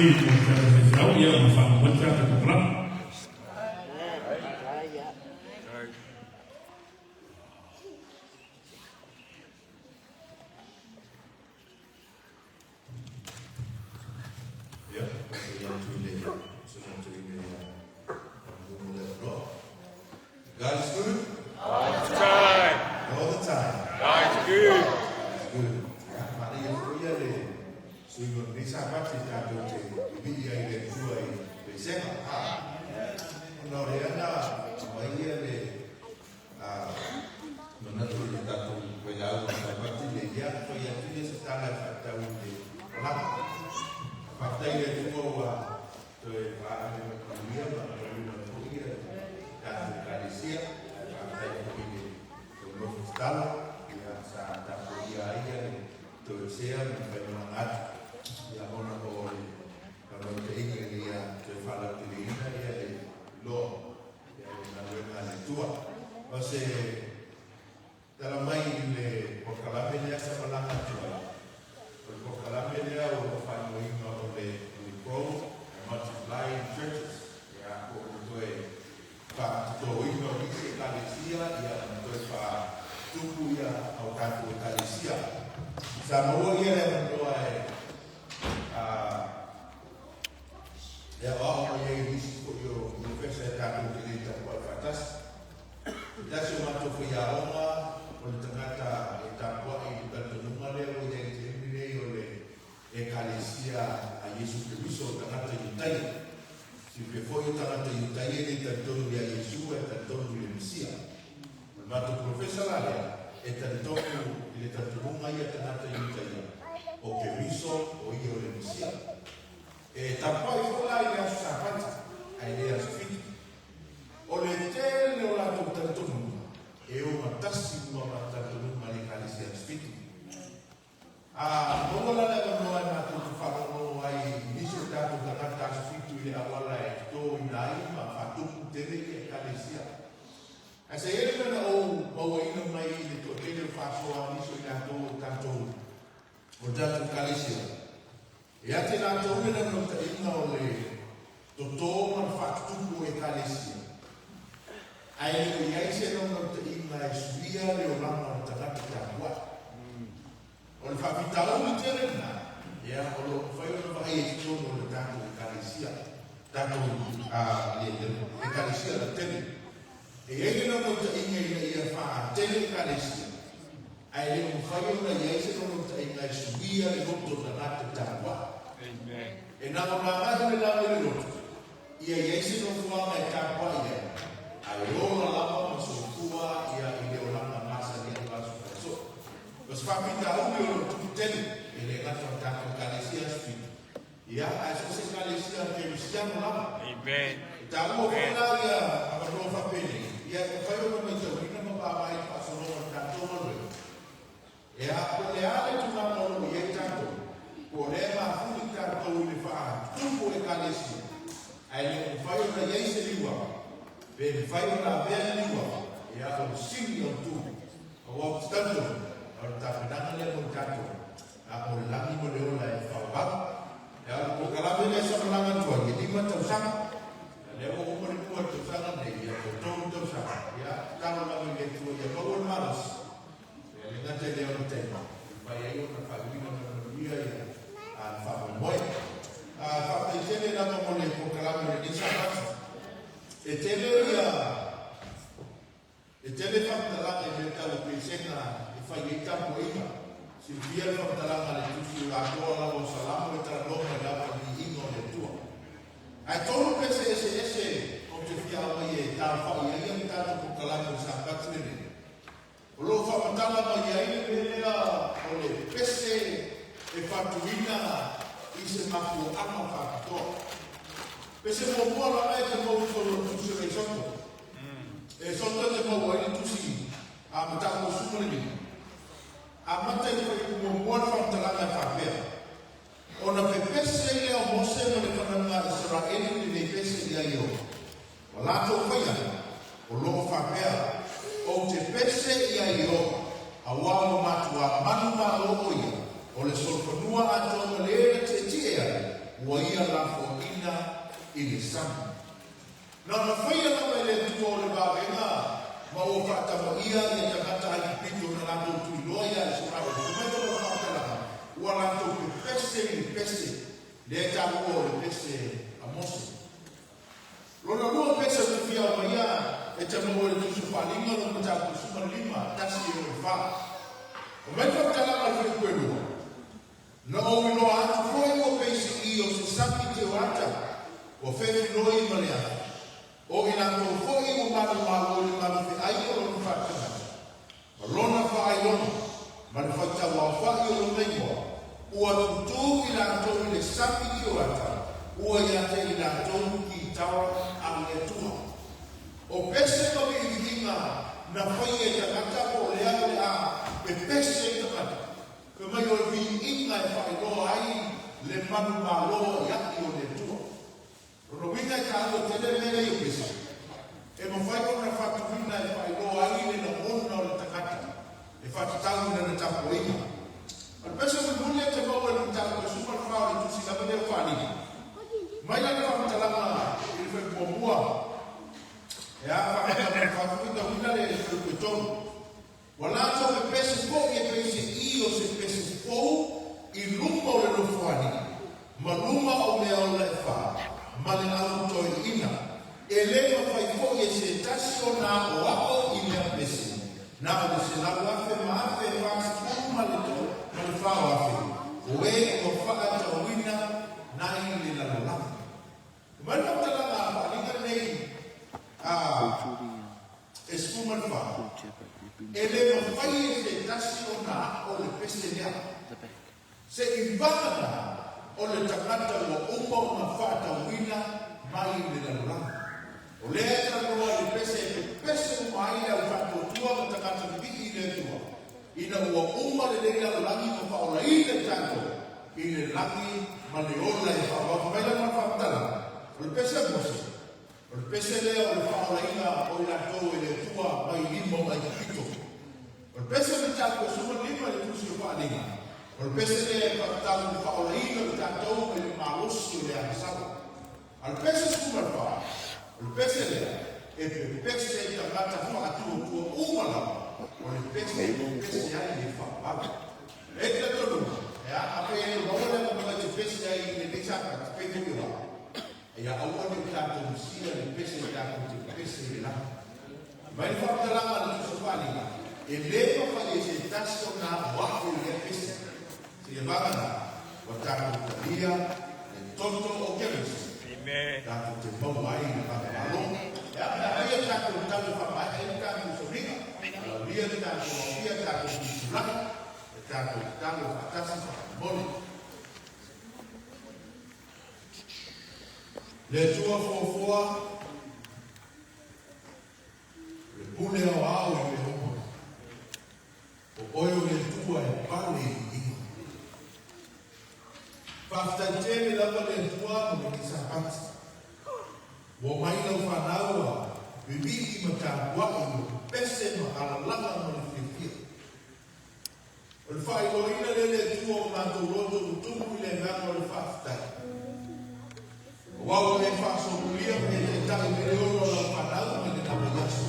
mo le tatou faifeau, ia ma faaauau ai le tatou polokalame. Ia, faafetai atu i le Susuga Toeaina ia Faumumu le avanoa. God is good. All the time. All the time. God is good. God is good. Ia, manaia foi ia le suiga o lenei Sapati tatou te vivii ai i le Atua i pesega. Ona o lea na aumai ia le manatu i le tatou vailaau o Sapati le ia fai atu ia se tala e faatatau i le malaga. Faafetai i le Atua ua toe faaali mai manuia ma taunuu mai foi ia le tatou Ekalesia. Ae faafetai foi i le tou nofo tatalo ia sa tapuaia ai ia le toesea ma le faimalaga atu ia ona o le naunautaiga ina ia toe faalauteleina ia le iloa ia le galuega a le Atua. O se tala mai i le polokalame lea sa malaga atu ai, o le polokalame lea ua ou faaigoaina o le o le Grow and Multiplying Churches, ia po o le toe faatotoina o nisi Ekalesia ia ma toe faatupu ia au tatou Ekalesia. Sa maua ia le avanoa e a E aoao mai ai i nisi foi o polofesa e tatou te le tapuai faatasi. Se tasi o matou faiaoga o le tagata e tapuai i le talitonuga lea ua i ai i le taimi nei o le Ekalesia a Iesu Keriso o tagata Iutaia. Silafia foi o tagata Iutaia e le talitonu iā Iesu ae talitonu i le Mesia. O le matou polofesa la lea e talitonu i le talitonuga ia tagata Iutaia o Keriso o ia o le Mesia. E tapuai foi la i le aso Sapati, ae le aso Fitu. O le tele o latou talitonuga e ogatasi uma ma le talitonuga a le Ekalesia Aso Fitu. A maua la le avanoa e matou te faalogologo ai i nisi o tatou tagata Aso Fitu i le auala e totoina ai ma faatupu tele ia Ekalesia. Ae sa i ai le mea na ou mauaina mai i le toatele o faasoa a nisi o i latou o tatou o le tatou Ekalesia, Ia te latou le naunautaiga o le toto ma le faatutupu o Ekalesia, ae le o i ai se naunautaiga e suia le olaga o le tagata tapuai. O le faafitauli tele lena, ia, o lo o mafai ona vaai i totonu o le tatou Ekalesia, tatou, a, le, le Ekalesia lautele. E i ai le naunautaiga ina ia faatele Ekalesia, Ae le o mafai ona i ai se naunautaiga e suia le loto o tagata tapuai. E na o lagai le lalo i le loto, ia i ai se nofoaga e tapuai ai, ae ola lava ma soifua ia i le olaga masani ai o aso fai soo. O se faafitauli o lo tupu tele, e le gata o le tatou Ekalesia Aso Fitu, ia, ae so o se Ekalesia Kerisiano lava. E taua foi la ia avanoa faapenei, ia e mafai ona maitauina ma vaavaai i le faasologa o le tatou galuega. Ea, po o le a le tulaga o lo o i ai tatou, po o lea e mafuli tatou i le faatupu o Ekalesia, ae le o mafai ona i ai se liuaga, pe mafai ona avea le liuaga, ia, o le sini autu, aua ou te talitonu, o le tapenaga lea mo i tatou, A o le lagi ma le ola e faavavau. E alu polokalame lea sa malaga atu ai, e lima tausaga. A lea ua uma le lua tausaga nei, ia toe tolu tausaga. Ia, tatalo lava i le Atua ia maua le malosi. Ia le gata i lea o le taimi, e mafai ai ona faaiuina ma le manuia ia a le faamoemoe. A faafetai tele lava mo le polokalame o lenei Sapati. E tele ia E tele faamatalaga i mea tau o pesega e fai ai tapuaiga. Silafia le faamatalaga a le Tusi o Atoa lava o Salamo e talanoa mai lava i viiga o le Atua. Ae tolu pese eseese ou te fia aumaia e taaofai ai le tatou polokalame o le Sapati lenei. O lo o faamatala mai ai le mea lea o le pese e fatuina i se mafuaaga faapitoa. Pese muamua lava e te maua i totonu o le Tusi o Leisoto. E soto te maua ai le tusi a Mataupu Suma lenei. Amata i le fuaiupu muamua le faamatalaga e faapea, Ona pepese lea o Mose ma le fanauga a Isaraelu i lenei pese ia Ieova, ma latou faia, o lo o faapea, Ou te pese ia Ieova, auā ua matuā manumalo o ia, o le solofanua atoa ma le na tietie ai. ua ia lafoaina i le sami. Na ona faia lava e le Atua o le vavega ma ua faatamaia ia tagata Aikupito na latou tuiloa ia Isaraelu. Fai mai lona faamatalaga, ua latou pepese i le pese lea e taua o le pese a Mose. Lona lua pese ou te fia aumaia e te maua i le Tusi o Faaaliga lona mataupu 15, 1 e oo i le 4. Fai mai le faamatalaga a le Fuaiupu e lua, Na ou iloa atu foi ua peisei o se sami tioata ua fefiloi ma le afi, o i latou foi ua manumalo i le malufeai o lona faatagata, ma lona faailoga, ma le faitauaofai o lona igoa, ua tutū i latou i le sami tioata ua ia te i latou kitawa a le Atua. O pese ma viiviiga na faia e tagata po o le a o le a pepese i tagata. Fai mai o le viiga e faailoa ai le manumalo iaʻi o le Atua. Lona uiga e taua tele le mea lea i o pese. E mafai ona faatuina e faailoa ai le lagona o le tagata e faatatau i lana tapuaiga. O le pese mulimuli e te maua i le mataupu e 14 o le Tusi lava lea o Faaaliga. Mai lana faamatalaga i le fuaiupu muamua, e a faamata mai le faafuaitauina le fuaiupu e tolu. Ua latou pepese foi e pei se i o se pese fou i luma o le Nofoalii, ma luma o mea ola e fā, ma le au toeaina. E lē mafai foi e se tasi ona aʻoaʻo i lea pese, na o le 100,000 ma 44,000, o e ua faatauina nai le lalolagi. Mai le faamatalaga a Faaaliga lenei a e 14, e le mafai e se tasi ona aʻo le pese lea, se i vagana o le tagata ua uma ona faatauina mai le lalolagi. O lea e talanoa i le pese e pepese uma ai le au faatuatua ma tagata vivii i le Atua, ina ua uma lenei lalolagi ma faaolaina i tatou i le lagi ma le ola e faaauau. Fai mai lana faamatalaga, O le pese a Mose, o le pese lea o le faaolaina o i latou e le Atua mai lima o Aikupito. O le pese o le mataupu e 15 i le Tusi o Faaaliga, o le pese lea e faatatau i le faaolaina o i tatou mai le malosi o le agasala. A o le pese 14, o le pese lea e pepese i tagata faatuatua uma lava, o le pese e pepese ai le faavavau. E te tonu, e a ape e maua le avanoa e te pese ai i lenei Sapati, pei foi o au. Ia aua ne i tatou usia le pese tatou te pepese i le lagi. Mai le faamatalaga a le Tusi o Faaaliga, e le mafai e se tasi ona aʻoaʻo i lea pese. Seia vagana, ua tatou talia le toto o Keriso, tatou te maua ai le manumalo. E a pe a fai a tatou tau e faamaea ai le tatou soliga, alaulia le tatou aofia, tatou tuitulai, le tatou tatalo faatasi faamolemole. Le Atua foafoa, le pule aoao i mea uma. O oe o le Atua e pale i viiga. Faafetai tele lava le Atua mo lenei Sapati. Ua omai lau fanau a vivii ma tapuai ua pepese ma alalaga ma le fiafia. O le faailoaina lea le Atua o matou loto ua tumu i le agaga o le faafetai. Aua ua e faasopolia ma e taitai mai le ola o lau fanau mai lena vaiaso.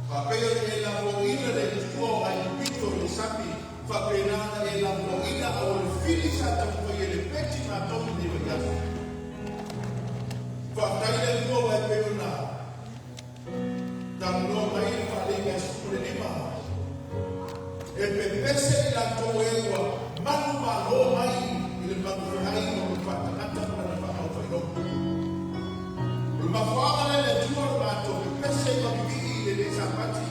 Faapea ona e lafoaina le Atua o Aikupito i le sami, faapena ona e lafoaina a ua le fili sa taumafai e lepeti matou i lenei vaiaso. Faafetai le Atua aua e pei ona talanoa mai i le Faaaliga e 15, e pepese i latou e ua manumalo mai i le malufeai ma lona faatagata ma lana faamaufailoga. O le mafuaaga lea le Atua o le matou pepese ma vivii i lenei Sapati.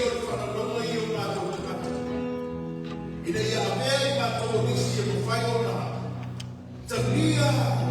o le faalalauga ia o tatou tagata, ina ia avea i matou o nisi e mafai ona talia.